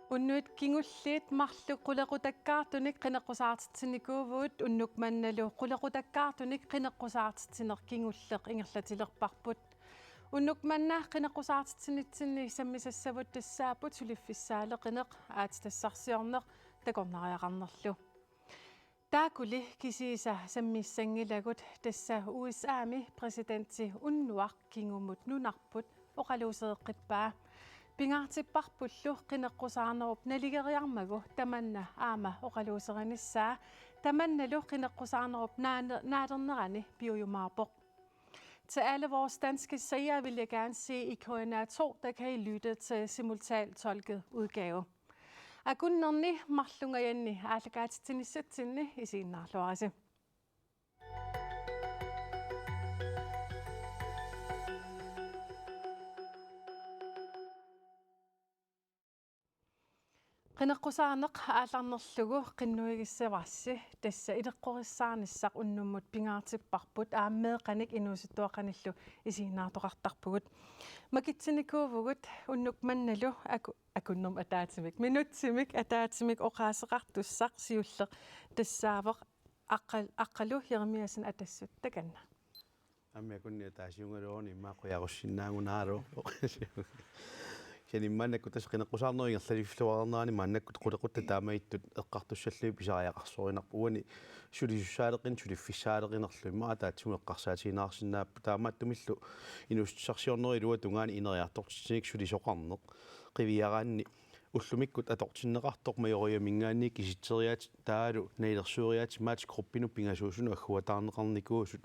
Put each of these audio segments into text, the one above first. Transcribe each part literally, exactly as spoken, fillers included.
Unnuit kingulliit marluk qulequtakkaartunik qineqqusaartitsinikuuvugut, unnuk mannalu qulequtakkaartunik qineqqusaartitsineq kingulleq ingerlatilerparput. Unnuk manna qineqqusaartitsinitsinni sammisassavut tassaapput suliffissaaleqineq, aatsitassarsiorneq takornariaqarnerlu. Taakuli kisiisa sammissanngilagut, tassa U S A-mi præsidenti unnuaq kingumut nunarput oqaluusereqqippaa. Pingaartipparpullu qineqqusaarnerup naligeriarmagu tamanna aamma oqaluuserinissaa, tamannalu qineqqusaarnerup naane-, naalernerani piujumaarpoq. Til alle vores danske seere vil jeg gerne sige, i K N R to, der kan I lytte til simultantolket udgave. Akunnerni marlungajanni aallakaatitsinissatsinni isiginnaarluarisi. Qineqqusaarneq aallarnerlugu qinnuigissavarsi, tassa ileqqorissaarnissaq unnummut pingaartipparput, aamma meeqqanik inuusuttuaqqanillu isiginnaartoqartarpugut. Makitsinikuuvugut unnuk mannalu aku-, akunnermut ataatsimik, minutsimik ataatsimik oqaaseqartussaq, siulleq tassaavoq Aqqal-, Aqqalu Jeremiassen Atassut, takanna. Aamma akunneq ataasiugaluaruni immaqa qujarussinnaagunaaru. Kisianni maannakkut tassa qineqqusaarnerup ingerlaliffiluarnerani maannakkut qulequttat taamaattut eqqartussallugit pisariaqarsorinarpoq. Uani sulisussaaleqineq, suliffissaaleqinerlu immaqa ataatsimut eqqarsaatiginaarsinnaapput. Taamaattumillu inuussutissarsiornerup iluatungaani ineriartortitsineq sulisoqarneq qiviaraanni ullumikkut atortinneqartoq Majoriaminngaanniit kisitseriaaseq taavalu nalilersueriaaseq Match Gruppinut pingasuusunut agguataarneqarnikuusut.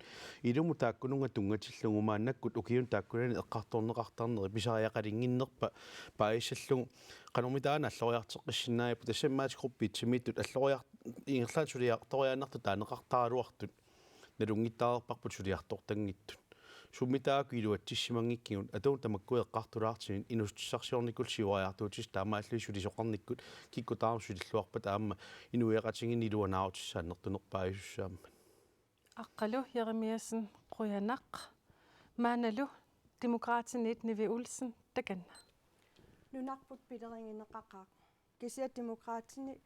Ilumut taakkununnga tunngatillugu maannakkut ukiuni taakkunani eqqartorneqartarneri pisariaqalinnginnerpaat paasissallugu, qanormitaava alloriarteqqissinnaavippat, tassami Match Gruppe et-imiittut alloriar-, ingerlaannaq suliartoriaannartut taaneqartaraluartut nalunngittariaqarparput suliartortanngitsut. Summi taakku iluatsissimanngikkigut, atuupput tamakku eqqartulaartigut inuussutissarsiornikkullu siuariartuutissat, taamaalilluni sulisoqarnikkut kikkut tamarmik sulilluarpata aamma inuiaqatigiinni iluanaarutissaannik nertunerpaajusussaammat. Aqqalu Jeremiassen, qujanaq. Maannalu Demokraatiniit Nivi Olsen, takanna. Nunarput pilerigineqaqaaq. Kisianni Demokraatini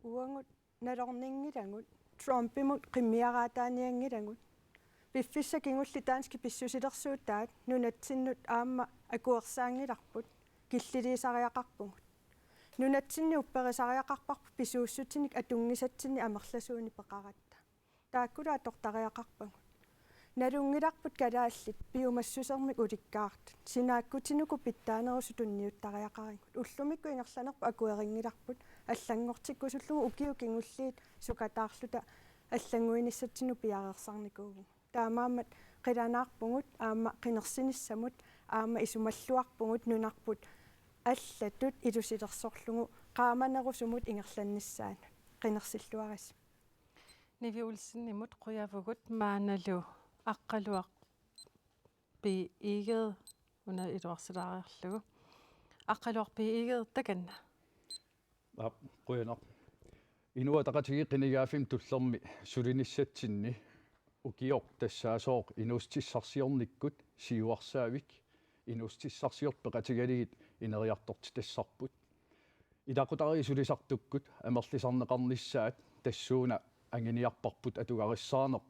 uagut nalorninngilagut, Trumpimut qimmiaraataanianngilagut. Piffissaq kingulleq danskit pissusilersuutaat nunatsinnut aamma akuersaanngilarput, killiliisariaqarpugut. Nunatsinni upperisariaqarparput pisuussutinik atunngisatsinnik amerlasuunik peqaratta. Taakkulu atortariaqarpagut. Nalunngilarput kalaallit piumassusermik ulikkaartut, sinaakkutinuku pitsaanerusut tunniuttariaqarigut. Ullumikkut ingerlanerput akuerinngilarput allanngortikkusullugu, ukiut kingulliit sukataarluta allannguinissatsinnut piareersarnikuuvugut. Taamaammat qilanaarpugut aamma qinersinissamut, aamma isumalluarpugut nunarput allatut ilusilersorlugu qaamanerusumut ingerlannissaanut. Qinersilluarisi. Nivi Olsenimut qujavugut. Maannalu Aqqaluaq B. Egede, una iluarsilaariarlugu. Aqqaluaq B. Egede, takanna. Aap, qujanaq. Inuit Ataqatigiit qinigaaffimmi tullermi sulinissatsinni ukioq tassaasooq inuussutissarsiornikkut siuarsaavik inuussutissarsiortut peqatigalugit ineriartortitassarput. Ilaqutariit sulisartukkut amerlisarneqarnissaat tassuuna anguniarparput atugarissaarneq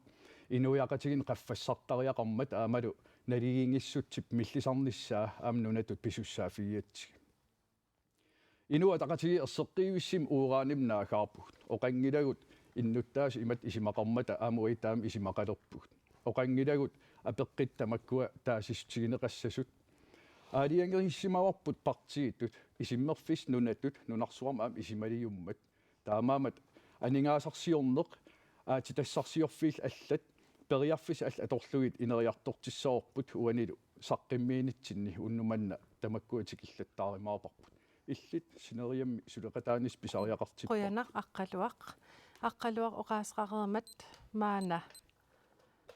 inuiaqatigiinni qaffassartariaqarmat aammalu naligiinngissutsip millisarnissaa aamma nunatut pisussaaffigigatsigit. Inuit Ataqatigiit erseqqivissumik uranimik naaggaarpugut. Oqanngilagut innuttaasut imatut isumaqarmata aamma uagut taama isumaqalerpugut. Oqanngilagut apeqqutit tamakkua taasissutigineqassasut. Aalajangiissimavarput partiitut, isummerfissat nunatut, nunarsuarmi aamma isumaliummat. Taamaammat aningaasarsiorneq, aatsitassarsiorfiillu allat, periarfissat allat atorlugit ineriartortissavarput uanilu saqqummiunitsinni. Unnuk manna tamakkua tikillattaarumaarparput. Illit sineriammi suleqataanissat pisariaqartipparput. Qujanaq Aqqaluaq. Aqqaluaq oqaaseqareermat maanna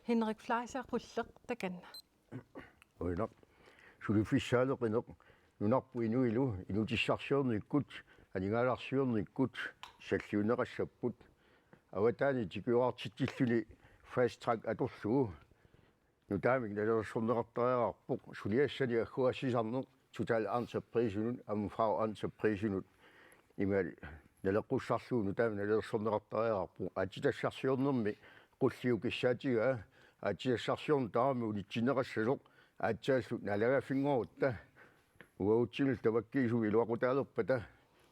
Henrik Fleischer, Qulleq, takanna. Qujanaq. Suliffissaaleqineq nunarput inuillu inuutissarsiornikkut, aningaasarsiornikkut salliunneqassapput. Avataani tikioraartitsilluni fast track atorlugu nutaamik nalilersorneqartariaqarpoq, suliassani agguaassisarneq total entreprisenut aamma fagentreprenørsinut. Ima naleqqussarlugu nutaamik nalilersorneqartariaqarpoq. Aatsitassarsiornermi qulliup kissaatigaa aatsitassarsiorneq tamarmi unitsinneqassasoq aatsaallu naalagaaffinngorutta. Uagutsinnullu tamakkiisumik iluaqutaalerpata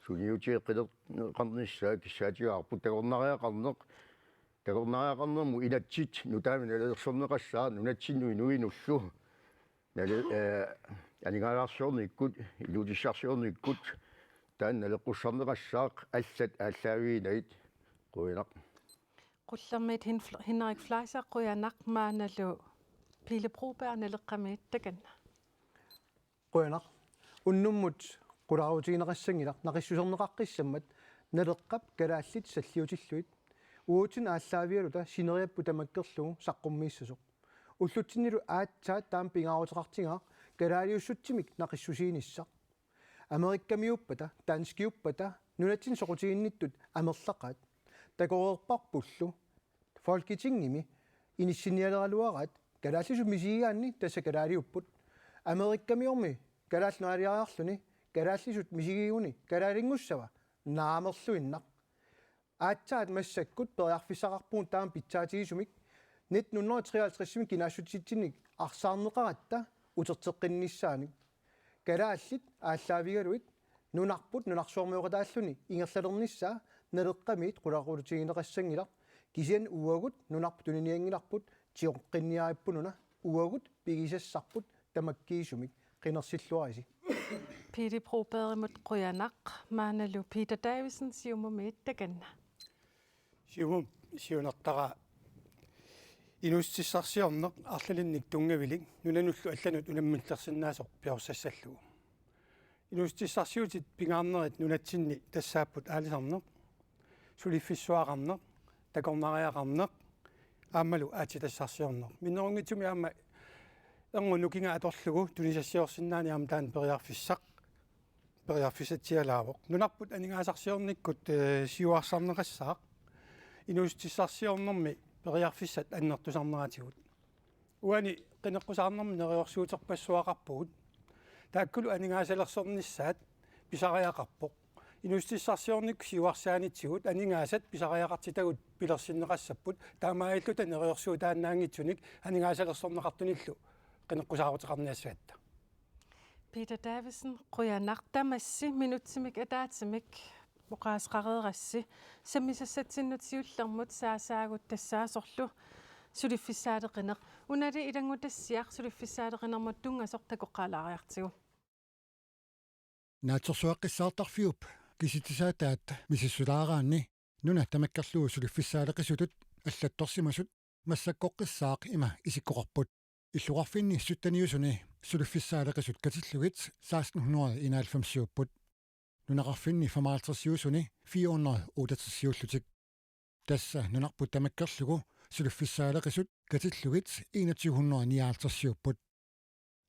sunniutigeqqilerneqarnissaa kissaatigaarput. Takornariaqarneq, takornariaqarnermut inatsit nutaamik nalilersorneqassaaq nunatsinnut inuinullu. Nali-, eh, aningaasarsiornikkut, inuutissarsiornikkut, taanna naleqqussarneqassaaq allat aallaaviginagit. Qujanaq. Qullermiit Hin-, Henrik Fleischer, qujanaq, maannalu Pele Broberg, Naleqqamiit, takanna. Qujanaq. Unnummut qularuutigineqassanngilaq naqissuserneqaqqissammat Naleqqap kalaallit salliutillugit. Uatsinnut aallaavigaluta sineriapput tamakkerlugu saqqummiissasoq. Ullutsinnilu aatsaat taama pingaaruteqartigaaq kalaaliussutsimik naqissusiinissaq. Amerikkamiuppata, danskiuppata, nunatsinni soqutiginnittut amerlaqaat. Takoreerparpullu Folketingimi inissinnialeraluaraat kalaallisut misigigaanni tassa kalaaliupput. Amerikkamiormi kalaallit nualiariarluni kalaallisut misigiguni kalaalinngussavat naamerluinnaq. Aatsaat massakkut periarfissaqarpugut taama pitsaatigisumik nitten hundrede og treoghalvtredsimi kinaassutitsinnik arsaarneqaratta uterteqqinnissaannik. Kalaallit aallaavigalugit nunarput nunarsuarmioqataalluni ingerlalernissaa Naleqqamiit qularuutigineqassanngilaq, kisianni uagut nunarput tuninianngilarput tigoqqinniaripput una, uagut pigisassarput tamakkiisumik, qinersilluarisi. Pele Brobergimut qujanaq, maannalu Peter Davidsen, Siumumiit, takanna. Siumut siunertaqaaq. Inuussutissarsiorneq arlalinnik tunngavilik nunanullu allanut unammillersinnaasoq piorsassallugu. Inuussutissarsiutit pingaarnerit nunatsinni tassaapput aalisarneq, suliffissuaqarneq, takornariaqarneq, aammalu aatsitassarsiorneq. Minnerunngitsumik aamma erngup nukinga atorlugu tunisassiorsinnaaneq aamma taanna periarfissaq, periarfissatsialaavoq. Nunarput aningaasarsiornikkut, eh, siuarsarneqassaaq. Inuussutissarsiornermi periarfissat annertusarneratigut. Uani qineqqusaarnermi neriorsuuterpassuaqarpugut. Taakkulu aningaasalersornissaat pisariaqarpoq. Inuussutissarsiornikkut siuarsaanitsigut aningaasat pisariaqartitagut pilersinneqassapput. Taamaalilluta neriorsuutaannaanngitsunik aningaasalersorneqartunillu qineqqusaaruteqarniassatta. Peter Davidsen, qujanaq, tamassi minutsimik ataatsimik oqaaseqareerassi. Sammisassatsinnut siullermut saasaagut tassaasorlu suliffissaaleqineq. Unali ilanngutassiaq suliffissaaleqinermut tunngasoq takoqqaalaariartigu. Naatsorsuaqqissaartarfiup kisitsisaataat misissulaaraanni nuna tamakkerlugu suliffissaaleqisutut allattorsimasut massakkoqqissaaq ima isikkoqarput. Illoqarfinni sytteniusuni suliffissaaleqisut katillugit seksten hundrede enoghalvfemsiupput. Nunaqarfinni femoghalvtredsiusuni fire hundrede otteogtresiullutik. Tassa nunarput tamakkerlugu suliffissaaleqisut katillugit enogtyve hundrede nioghalvtredsiupput.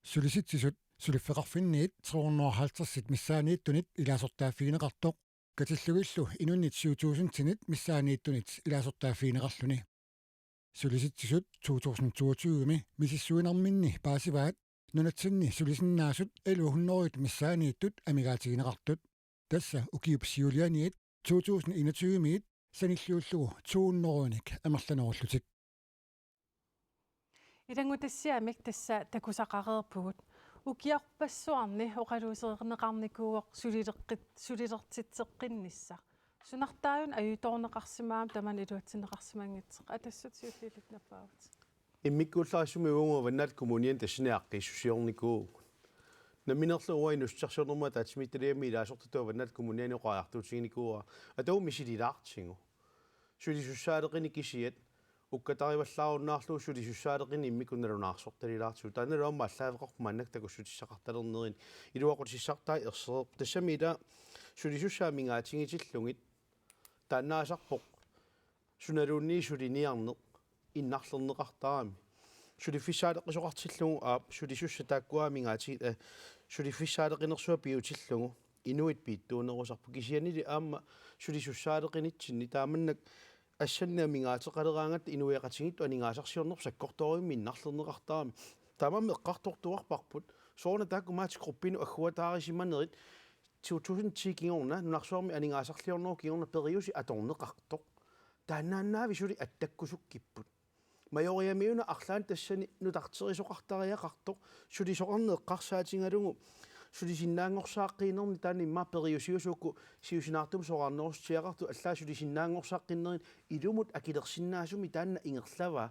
Sulisitsisut suliffeqarfinniit tre hundrede og halvtredsit missaanniittunit ilaasortaaffigineqartoq, katillugillu inunnit syv tusindinit missaanniittunit ilaasortaaffigineqarluni. Sulisitsisut to tusind toogtyve-mi misissuinerminni paasivaat nunatsinni sulisinnaasut elleve hundrede missaanniittut amigaatigineqartut. Tassa ukiup siulianiit to tusind enogtyve-miit sanilliullugu to hundrede amerlanerullutik. Ilanngutassiamik tassa takusaqareerpugut. Ukiorpassuarni oqaluusereerneqarnikuuvoq sulileqqit-, sulilertitseqqinnissaq. Sunartaajuna ajutoorneqarsimagami tamanna iluatsinneqarsimanngitsoq. Atassut siulliulluni nappaavutit. Immikkuullarissumik uagut Avannaata Kommuniani tassani aaqqiissusiornikuuvugut. Nammineerlunga uanga inuussutissarsiornermut ataatsimiititaliami ilaasortatut Avannaata Kommuniani oqariartuutiginikuuara. Atagu misililaartigu. Sulisussaaleqineq kisiat ukkatarivallaarunnaarlugu sulisussaaleqineq immikkut nalunaarsortalilaartigu. Taannalu aamma aallaaveqarpoq maannakkut takussutissaqartalernerini, iluaqutissartai ersereerput. Tassami ila sulisussaat amigaatigitillugit taannaasarpoq sunaluunniit suliniarneq innarlerneqartarami. Suliffissaaleqisoqartillugu aap sulisussat taakkua amigaatigit, eh, suliffissaaleqinersuaq piutillugu inuit piittuunerusarput, kisiannili aamma sulisussaaleqinitsinni taamannak assannik amigaateqaleraangatta inuiaqatigiittut aningaasarsiornerput sakkortoorujussuarmik innarlerneqartarami. Taamaammat eqqartortuarparput sooruna taakku maatikkut gruppinut agguataarisimanerit to tusind ti kingorna nunarsuarmi aningaasarliornerup kingorna periuseq atorneqartoq. Taannaannaavisuli attakkusukkipput. Majoriamiuna arlaannik tassani nutarterisoqartariaqartoq, sulisoqarneq eqqarsaatigalugu sulisinnaanngorsaaqqinnermi taanna immaqa periusiusukkut siusinaartumik soraarnerussutiaqartut allaat sulisinnaanngorsaaqqinnerini ilumut akilersinnaasumik taanna ingerlavaa.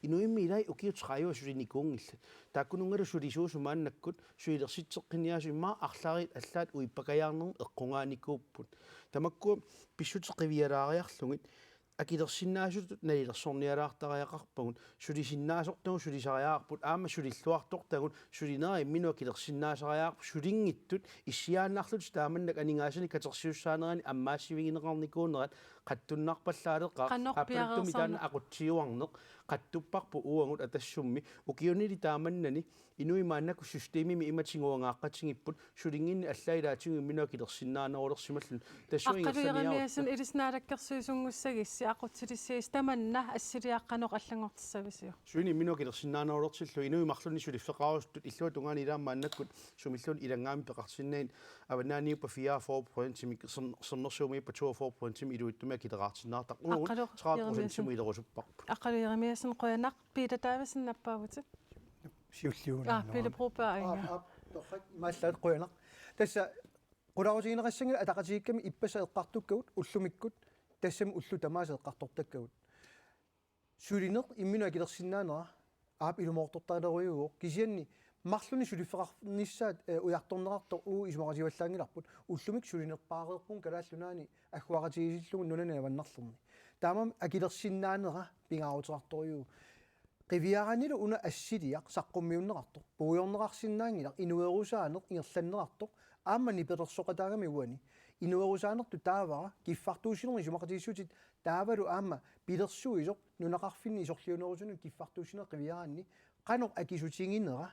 Inuimmi ilai ukiut tredive sulinikuunngillat. Taakkununngalu sulisuusut maannakkut sulilersitseqqinniaasut immaqa arlallit allaat uippakajaarnermut eqqugaanikuupput. Tamakkua pissutsit qivialaariarlugit akilersinnaasutut nalilersornialaartariaqarpagut, sulisinnaasartagut sulisariaqarput aamma sulilluartortagut sulinerat imminut akilersinnaasariaqarput, sulinngitsut issiaannarlutik taamannak aningaasanik katersisussaanerani ammaassivigineqarnikuunerat qattunnaarpallaaleqaaq. Qanoq aappaluttumi taanna piareersorneq aqutsiuarneq qattupparput uagut Atassummi ukiunili taamannani. Inuit maannakkut systemimi ima tiguangaaqqatigipput, sulinnginneq allaat ilaatigut imminut akilersinnaanerulersimalluni. Tassunga Aqqalu ingerlaniarutta. Jeremiassen, ilissi naalakkersuisunngussagussi aqutsilissagissi tamanna assiliaq qanoq allanngortissavisiuk? Sulineq imminut akilersinnaanerulersillugu inuit marlunnik suliffeqarusuttut illuatungaani ilaat maannakkut sumilluunniit ilanngaammik peqartinnagit avannaaniippat fireogfyrre procentimik, Serm-, Sermersuumiippat toogfyrre procentimik ilivitsumik akileraartinneqartarput. Uagut Aqqalu tredive procentimut Jeremiassen. Ilerusupparput. Aqqalu Jeremiassen, qujanaq. Peter Davidsen, nappaavutit? Siulliulluni. Aa, Pele Broberg, aap, aap, torrak, imaallaat, qujanaq. Tassa qularuutigineqassanngilaq ataqatigiikkami ippassaq eqqartukkagut ullumikkut, tassami ullut tamaasa eqqartortakkagut. Sulineq imminut akilersinnaanera aap ilumoortortalerujuuvoq, kisianni marlunnik suliffeqarnissaat, eh, ujartorneqartoq uagut isumaqatigivallaanngilarput, ullumikkut sulinerpaareerpugut Kalaallit Nunaanni agguaqatigiissillugu nunanit avannarlerni. Taamaammat akilersinnaanera pingaaruteqartorujuuvoq. Qiviaraannilu una assiliaq saqqummiunneqartoq, puigorneqarsinnaanngilaq, inuerusaaneq ingerlanneqartoq, aamma nipilersoqataagami uani. Inuerusaanertut taavara kiffartuussinermut isumaqatigiissutit taavalu aamma pilersuisoq nunaqarfinni isorliunerusunut kiffartuussineq qiviaraanni qanoq akisutiginera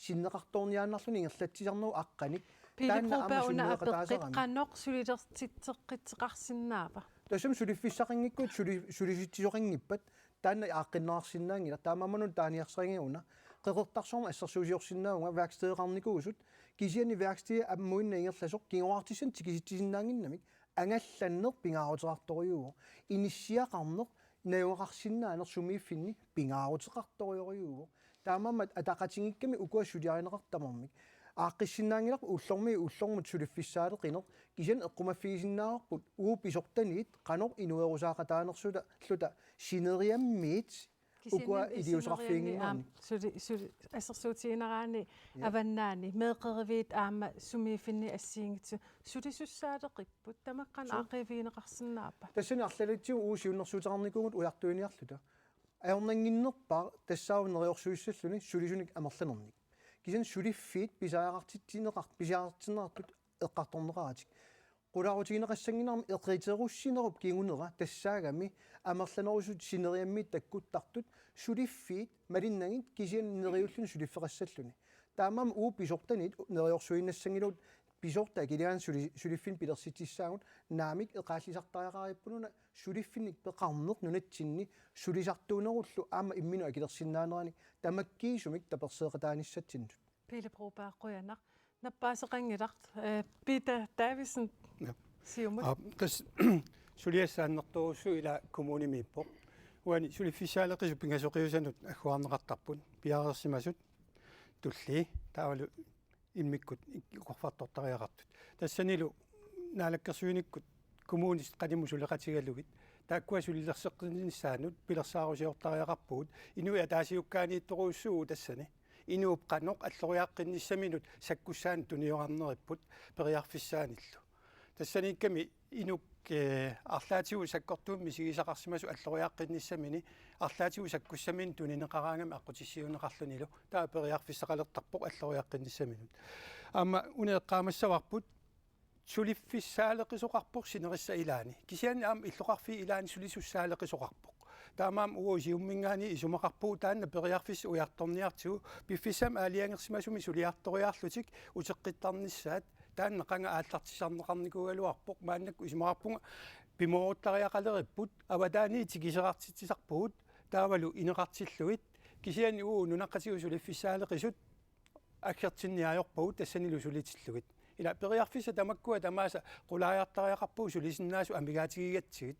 sinneqartoorniaannarluni ingerlatsisarnerup aqqanik. Pele Broberg, taanna aamma una apeqqut sunniueqataasarami. Qanoq sulilersitseqqitteqarsinnaava? Tassami suliffissaqanngikkuit suli-, sulisitsisoqanngippat taanna aaqqinneqarsinnaanngilaq, taamaammat una taaniarsarigakku una. Qeqertarsuarmut assersuusiorsinnaavunga værkstedeqarnikuusut, kisianni værkstedip ammuinnaq ingerlasoq kingoraartissanik tikisitsisinnaannginnamik angallanneq pingaaruteqartorujuuvoq. Inissiaqarneq najugaqarsinnaaneq sumiiffinni pingaaruteqartorujorujuuvoq. Taamaammat ataqatigiikkami ukua suliarineqartut tamarmik aaqqissinnaanngilarput ullormiit ullormut suliffissaaleqineq, kisianni eqqumaffigisinnaavarput uagut pisortanit qanoq inuerusaaqataanersuta-, -luta sineriammiit. Kisianni ukua sinerianni iliuuseqarfiginnginnerni aamma suli-, suli-, assersuutigineraanni Ja. Avannaani meeqqeriviit aamma sumiiffinni assigiinngitsut sulisussaaleqipput, tamakku qanoq Suu. Aaqqiivigineqarsinnaappat? Tassani arlalitsigut uagut siunnersuuteqarnikuuvugut ujartuiniarluta. Ajornannginnerpaaq tassaavoq neriorsuissalluni sulisunik amerlanernik. Kisianni suliffiit pisariaqartitsineqar-, pisariaqartinneqartut eqqartorneqaratik. Qularuutigineqassannginnami eqiterussinerup kingunera tassaagami amerlanerusut sineriammiit takkuttartut suliffiit malinnagit kisianni neriulluni suliffeqassalluni. Taamaammat uagut pisortanit neriorsuinnassanngilagut pisortat akiligaanni suli-, suliffinnik pilersitsissaagut, naamik eqaallisartariaqaripput una suliffinnik peqarneq nunatsinni sulisartuunerullu aamma imminut akilersinnaaneranik tamakkiisumik taperseeqataanissatsinnut. Pele Broberg, qujanaq. Nappaaseqanngilaq, eh, Peter Davidsen, Ja. Siumut. Aa, tassa suliassat annertoorujussuit ila kommunimiippoq. Uani suliffissaaleqisut pingasoqiusanut agguarneqartarput. Piareersimasut tullii, taavalu immikkut ik-, qorfartortariaqartut. Tassanilu naalakkersuinikkut kommunit qanimut suleqatigalugit taakkua sulilerseqqinnissaannut pilersaarusiortariaqarpugut. Inuit ataasiakkaaniittorujussuupput tassani. Inuup qanoq alloriaqqinnissaminut sakkussaanut tuniorarneripput periarfissaanillu. Tassaniikkami inuk, eh, arlaatigut sakkortuumik misigisaqarsimasoq alloriaqqinnissamini arlaatigut sakkussaminut tunineqaraangami aqqutissiuunneqarlunilu, taava periarfissaqalertarpoq alloriaqqinnissaminut. Aamma una eqqaamassavarput suliffissaaleqisoqarpoq sinerissap ilaani. Kisianni aamma illoqarfiup ilaani sulisussaaleqisoqarpoq. Taamaammat uagut Siumuminngaanniit isumaqarpugut taanna periarfissaq ujartorniartigu, piffissami aalajangersimasumi suliartoriarlutik uteqqittarnissaat, taanna qanga aallartisarneqarnikuugaluarpoq. Maannakkut isumaqarpunga pimooruttariaqaleripput, avataaniit tikiseqartitsisarpugut taavalu ineqartillugit, kisianni uagut nunaqqatigut suliffissaaleqisut aggertinneq ajorpagut tassanilu sulitillugit. Ila periarfissat tamakkua tamaasa qulaajartariaqarpugut sulisinnaasut amigaatigigatsigit.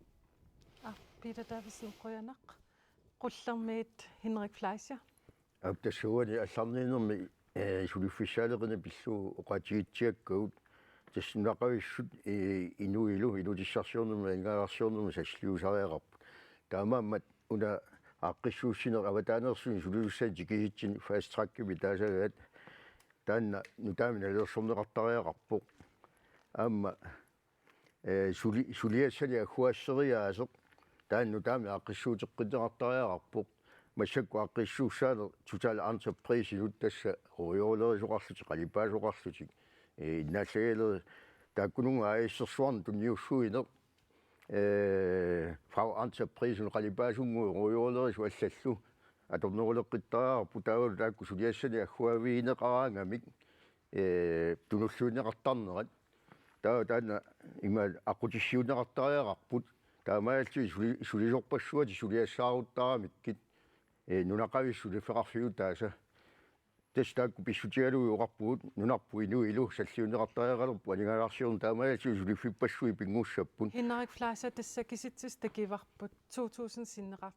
Ah, Peter Davidsen, qujanaq. Qullermiit Henrik Fleischer. Aap, tassuuani allarniinermi, eh, suliffissaaleqineq pillugu oqaatigitsiakkagut, tassa nunaqavissut, eh, inuilu, ilutissarsiornermi, aningaasarsiornermi salliusariaqarput. Taamaammat una aaqqissuussineq avataaneersunik sulisussanik tikisitsinnik fast trackimik taasagaat, taanna nutaamik nalilersorneqartariaqarpoq. Aamma, eh, suli-, suliassanik agguaasseriaaseq, taanna nutaamik aaqqissuuteqqinneqartariaqarpoq. Massakkut aaqqissuussaaneq total entreprisinut, tassa ruujorulerisoqarlutik, qalipaasoqarlutik, eh, innaallagialerit, taakkununnga A/S-ersuarneq tunniussuineq, eh, fagentreprise qalipaasunngooq ruujorulerisut allallu atorneruleqqittariaqarput, taavalu taakku suliassanik agguaavigineqaraangamik, eh, tunulluinneqartarnerat. Taava taanna ima aqqutissiuunneqartariaqarput, taamaalilluni suli-, sulisorpassuatik suliassaaruttaramikku, eh, nunaqavissut suliffeqarfiutaasa. Tassa taakku pissutigalugit oqarpugut, nunarput inuilu salliunneqartariaqalerpoq aningaasarsiorneq, taamaalilluni suliffippassuit pinngussapput. Henrik Fleischer, tassa kisitsisit takuarput to tusind sinneqar-,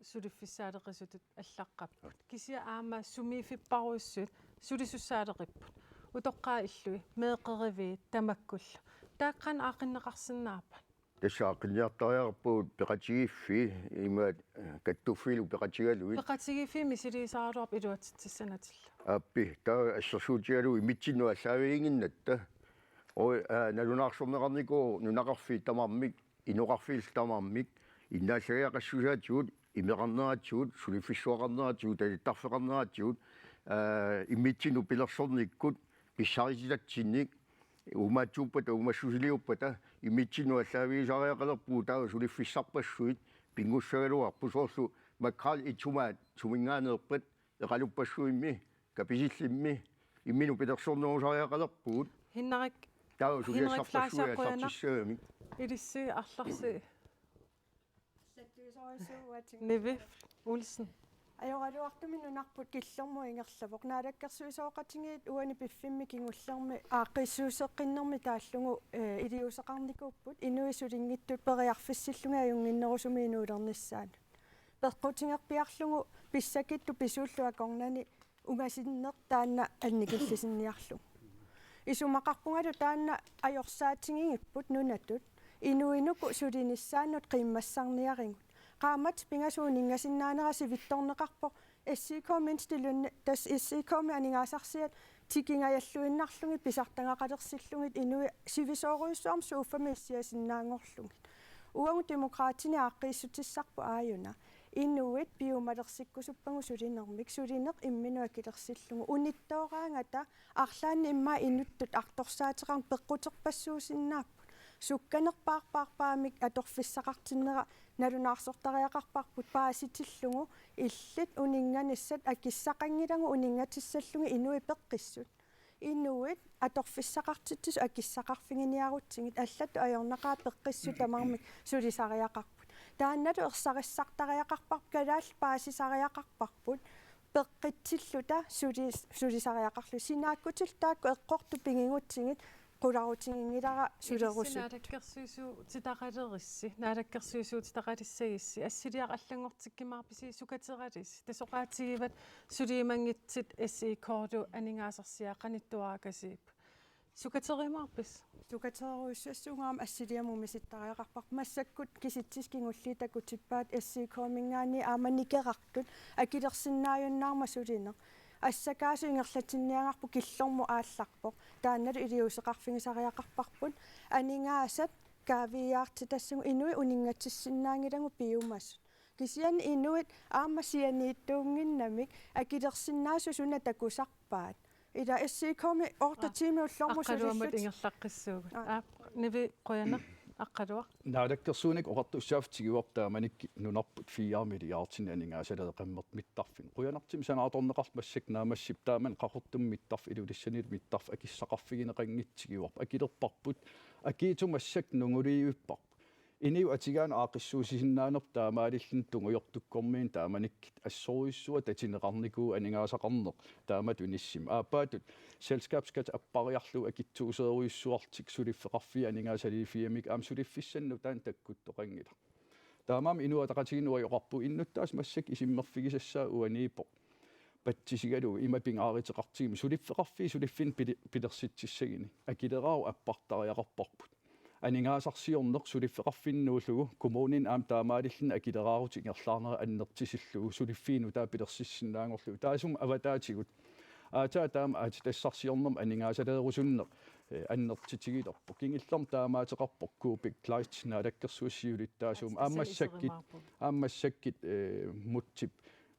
suliffissaaleqisutut allaqqapput. Kisianni aamma sumiiffipparujussuit sulisussaaleqipput. Utoqqaat illui, meeqqeriviit tamakkullu. Taakku qanoq aaqqinneqarsinnaappat? Tassa aaqqinniartariaqarpagut peqatigiiffii, imaat, eh, kattuffiillu peqatigalugit. Peqatigiiffii misiliisaraluarput iluatsitsissanatillu. Aappi, taava assersuutigalugu immitsinnut aallaaviginnginnatta. Oi, aa, nalunaarsorneqarnikuuvoq nunaqarfiit tamarmik, inoqarfiillu tamarmik, innaallagiaqassusaatigut, imeqarneratigut, suliffissuaqarneratigut, talittarfeqarneratigut, aa, immitsinnut pilersornikkut, pissarititatsinnit, uumaatsuuppata, uumassusiliuppata, immitsinnut aallaavigisariaqalerpugut, taava suliffissarpassuit, pinngussagaluarput, soorlu Makrel et Tomat, suminngaanneerpat, eqaluppassuimmi, kapisillimmi, imminut pilersornerusariaqalerpugut. Henrik, Taava Henrik Fleischer, suliassarpassuit qujanaq. Allartissagamik. Ilissi arlarsi. Nivi Olsen. Ajoraluartumik nunarput killormut ingerlavoq. Naalakkersuisooqatigiit uani piffimmi kingullermi aaqqissuusseqqinnermi taallugu, eh, iliuuseqarnikuupput inuit sulinngitsut periarfissillugit ajunnginnerusumik inuulernissaannut. Peqqutigerpiarlugu pissakittut pisuullu akornanni ungasinneq taanna annikillisinniarlugu. Isumaqarpungalu taanna ajorsaatigigippoq nunatut inuinuku sulinissaannut qiimmassarniarigut. Qaammatit pingasut uninngasinnaanera sivitsorneqarpoq S I K-mintilunni, tassa S I K-mi aningaasarsiat tikingajalluinnarlugit pisartagaqalersillugit inuit sivisoorujussuarmik sofaami issiasinnaanngorlugit. Uagut Demokraatini aaqqiissutissarput aajuna. Inuit piumalersikkusuppagut sulinermik, sulineq imminut akilersillugu. Unittooraangata arlaannik immaqa inuttut artorsaateqarneq peqquterpassuusinnaapput. Sukkanerpaarpaarpaamik atorfissaqartinnera nalunaarsortariaqarparput paasitillugu, illit uninnganissat akissaqanngilagut uninngatissallugit inuit peqqissut. Inuit atorfissaqartitsisut akissaqarfiginiarutsigit, allatut ajornaqaaq peqqissut tamarmik sulisariaqarput. Taannalu ersarissartariaqarparput, kalaallit paasisariaqarparput, peqqitsilluta sulis-, sulisariaqarluta. Sinaakkutillu taakku eqqortut pigigutsigit qularutiginngilara sulerusuttut. Naalakkersuisuutitaqalerissi, naalakkersuisuutitaqalissagissi, assiliaq allanngortikkumaarpisi, sukateralissi? Tassa oqaatigivat sulimanngitsit S I K-lu aningaasarsiaat qanittuarakasiip. Sukaterumaarpisi? Sukaterujussuassuugut, aamma assiliamut misittariaqarparput. Massakkut kisitsisit kingulliit takutippaat S I K-minngaanniit aamma nikerartut akilersinnaajunnaarmat sulineq. Assakaasut ingerlatinniagarput killormut aallarpoq. Taannalu iliuuseqarfigisariaqarparput. Aningaasat kaaviiaartitassagut, inuit uninngatissinnaanngilagut piumasut. Kisianni inuit aamma sianiittuunnginnamik akilersinnaasut suna takusarpaat. Ila S I K-mi otte tiimit ullormut. Aqqaluamut sulissutit ingerlaqqissuugut. Aa. Aap, Nivi, qujanaq, Aqqaluaq. Naalakkersuinik oqartussaaffik tiguarput taamanikkut nunarput fire milliardinik aningaasaleeqimmat mittarfinnut. Qujanartumik sanaartorneqarpoq, massakkut naammassippoq, taamani Qaqortumi mittarfik, Ilulissanilu mittarfik akissaqarfigineqanngitsoq tiguarput. Akilerparput, akiitsut massakkut nunguliivipparput. Inuit atugaannut aaqqissuussisinnaanerput taamaalilluni tungujortukkormiit taamanikkut assorujussuaq tatineqarnikuuvoq aningaasaqarneq taamatut inissimi. Aappaattut selskabsskat appariarlugu akitsuuserujussuartik suliffeqarfiit aningaasaliiffimmikkit aamma suliffissanut taanna takkuttoqanngilaq. Taamaammat Inuit Ataqatigiinni uagut oqarpugut innuttaasut massakkut isummerfigisassaat uaniippoq patsisigalugu ima pingaaruteqartigimmata suliffeqarfiit suliffinnik pili-, pilersitsissaguni. Akileraarut appartariaqarparput. Aningaasarsiorneq suliffeqarfinniillugu kommunini aamma taamaalilluni akileraarutit ingerlaarnerat annertusillugu suliffiit nutaat pilersissinnaanngorlugit. Taassuma avataatigut. Aatsaat taama aatsitassarsiornermi aningaasaleerusunneq, eh, annertutigilerpoq. Kingullermik taamaateqarpoq Kuupik Kleist Naalakkersuisut siulittaasuummat. Aatitassani aamma massakkut, iserumaarput. Aamma massakkut, eh, Mutsip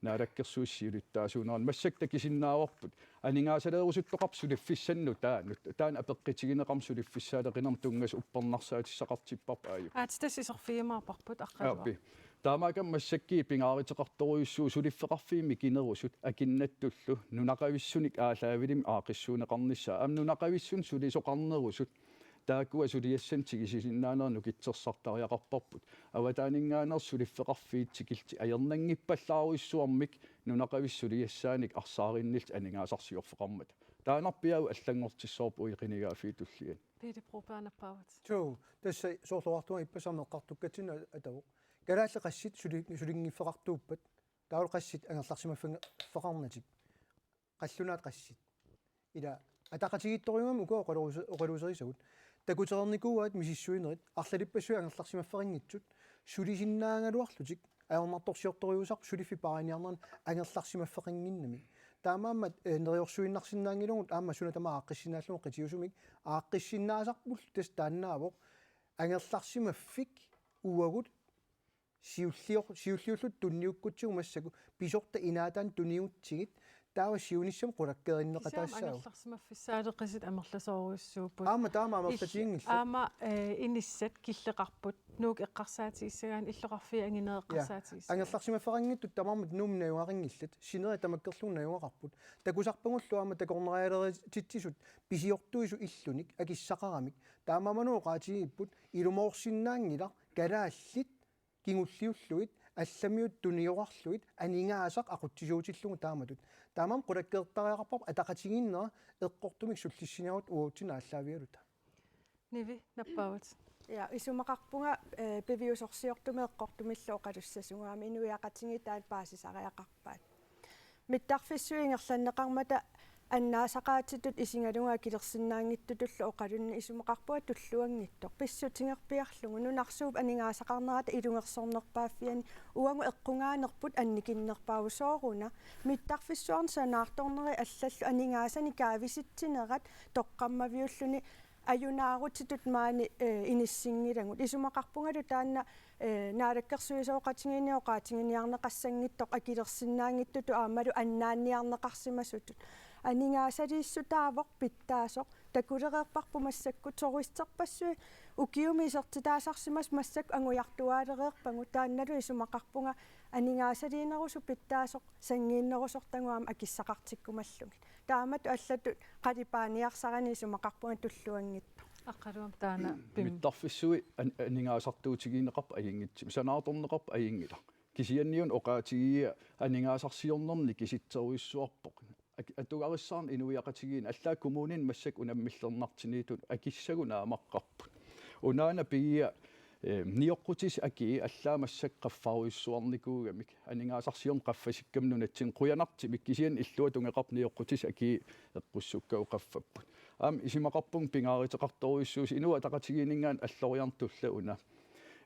Naalakkersuisut siulittaasuunerani. Massakkut takusinnaavarput. Aningaasaleerusuttoqarpoq suliffissanut taanna. Taanna apeqqutigineqarmat suliffissaaleqinermut tunngasut uppernarsaatissaqartipparput aajuku. Aatitassat iserfigiumaarparput aqqaluaq. Aappi. Taamaakkami massakkut pingaaruteqartorujussuuvoq suliffeqarfiit mikinerusut akunnatsullu nunaqavissunik aallaavilik aaqqissuunneqarnissaa. Aamma nunaqavissunik sulisoqarnerusut taakkua suliassanik tigusisinnaanerat nukittorsartariaqarparput. Avataaninngaanneersut suliffeqarfiit tikillutik ajornanngippallaarujussuarmik nunaqavissut suliassaanik arsaarinnillutik aningaasarsiorfeqarmata. Taannarpiaq allanngortissavarput uagut qinigaaffiup tulliani. Pele Broberg, nappaavat. Suu, tassa soorlu oqartunga ippassaq aamma eqqartukkatsinnut atavoq. Kalaallit qassit suli-, sulinngiffeqartuuppat, taavalu qassit angerlarsimaffeqarnatik. Qallunaat qassit. Ila ataqatigiittorujuugami uku oqaluuse-, oqaluuserisagut. Takutereernikuuaat misissuinerit, arlalippassuit angerlarsimaffeqanngitsut, sulisinnaagaluarlutik, ajornartorsiortorujussuusarput suliffik paariniarnerani angerlarsimaffeqannginnami. Taamaammat, eh, neriorsuinnarsinnaanngilagut aamma suna tamaat aaqqissinnaallugu qitiusumik, aaqqissinnaasarpullu tassa taannaavoq, angerlarsimaffik uagut siullior-, siulliulluta tunniukkutsigu massakkut pisortat inaataanni tunniutsigit, taava siunissami qulakkeerinneqataassaaq. Kisianni angerlarsimaffigissaaleqisit amerlasoorujussuupput. Aamma taama amerlatiginngillat. Aamma, eh, inissat killeqarput. Nuuk eqqarsaatigissagaanni illoqarfiit anginerit. Ja, eqqarsaatigissagaanni. Angerlarsimaffeqanngitsut tamarmik Nuummi najugaqanngillat. Sinerit tamakkerlugu najugaqarput. Takusarpagullu aamma takornarialerititsisut pisiortuisut illunik akissaqaramik. Taamaammat oqaatigiipput ilumoorsinnaanngilaq kalaallit kingulliullugit, allamiut tuniorarlugit, aningaasaq aqutsisuutillugu taamatut. Taamaammat qulakkeertariaqarparput ataqatigiinnera eqqortumik sullissiniarutta uatsinnut aallaavigaluta. Nivi, nappaavat. Ja, isumaqarpunga, eh, piviusorsiortumik eqqortumillu oqalussasugut aamma inuiaqatigiit taanna paasisariaqarpaat. Mittarfissuit ingerlanneqarmata annaasaqaatitut isigalugu akilersinnaanngitsutullu oqalunneq isumaqarpunga tulluanngitsoq. Pissutigerpiarlugu nunarsuup aningaasaqarnerata ilungersornerpaaffiani uagut eqqugaanerput annikinnerpaavoq sooruna. Mittarfissuarni sanaartornerit allallu aningaasanik kaavisitsinerat toqqammaviulluni ajunaarutitut maani, eh, inissinngilagut. Isumaqarpungalu taanna, eh, naalakkersuisooqatigiinni oqaatiginiarneqassanngitsoq akilersinnaanngitsutut aammalu annaanniarneqarsimasutut. Aningaasaliissutaavoq pitsaasoq, takulereerparput massakkut turisterpassuit ukiumi isertitaasarsimasut massakkut angujartuaalereerpagut, taannalu isumaqarpunga aningaasaliinerusut pitsaasoq sanngiinnerusortagut aamma akissaqartikkumallugit. Taamatut allatut qalipaaniarsarani isumaqarpunga tulluanngitsoq. Aqqaluamik taanna pim- Mittarfissuit an-, aningaasartuutigineqarput ajunngitsumik, sanaartorneqarput ajunngilaq. Kisianniuna oqaatigigiga aningaasarsiornermi kisitserujussuarpoq. Ak-, atugarissaarneq inuiaqatigiinni, allaat kommunini massakkut unammillernartuniittut akissagut naamaqqaarput. Unaana piia, eh, nioqqutissat akii allaat massakkut qaffarujussuarnikuugamik. Aningaasarsiorneq qaffasikkami nunatsinni qujanartumik, kisianni illuatungeqarpoq nioqqutissat akii eqqussukkavut qaffapput. Aamma isumaqarpunga pingaaruteqartorujussuusoq Inuit Ataqatigiinninngaanniit alloriarneq tulleq una.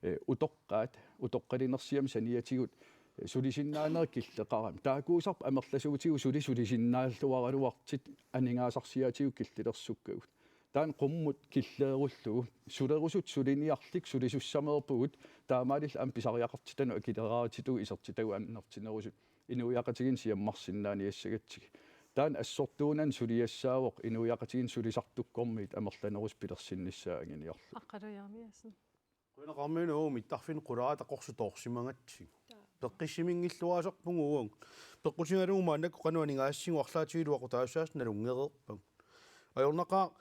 Eh, utoqqaat, utoqqalinersiamik saniatigut, eh, sulisinnaanerit killeqaramik. Taakkuusarput amerlasuutigut suli sulisinnaalluaraluartut aningaasarsiaatigut killilersukkagut. Taanna qummut killeerullugu, sulerusutut suliniarluta sulisussameerpugut, taamaalilluta aamma pisariaqartitanut akileraarutit isertitagut annertunerusut, inuiaqatigiinni siammarsinnaaniassagatsigit. Taanna assortuunani suliassaavoq inuiaqatigiinni sulisartukkormiit amerlanerusut pilersinnissaat anguniarlugu. Aqqaluaq Jeremiassen. Qujanaqaarmiuna uagut mittarfinni qulaata qorsuk toorsimagatsigu. Peqqissiminngilluaasarpugut uagut. Peqqutigalugu maannakkut qanoq aningaasassigut arlaatigut iluaqutaassusaasut nalunngereerpagut. Ajornaqaaq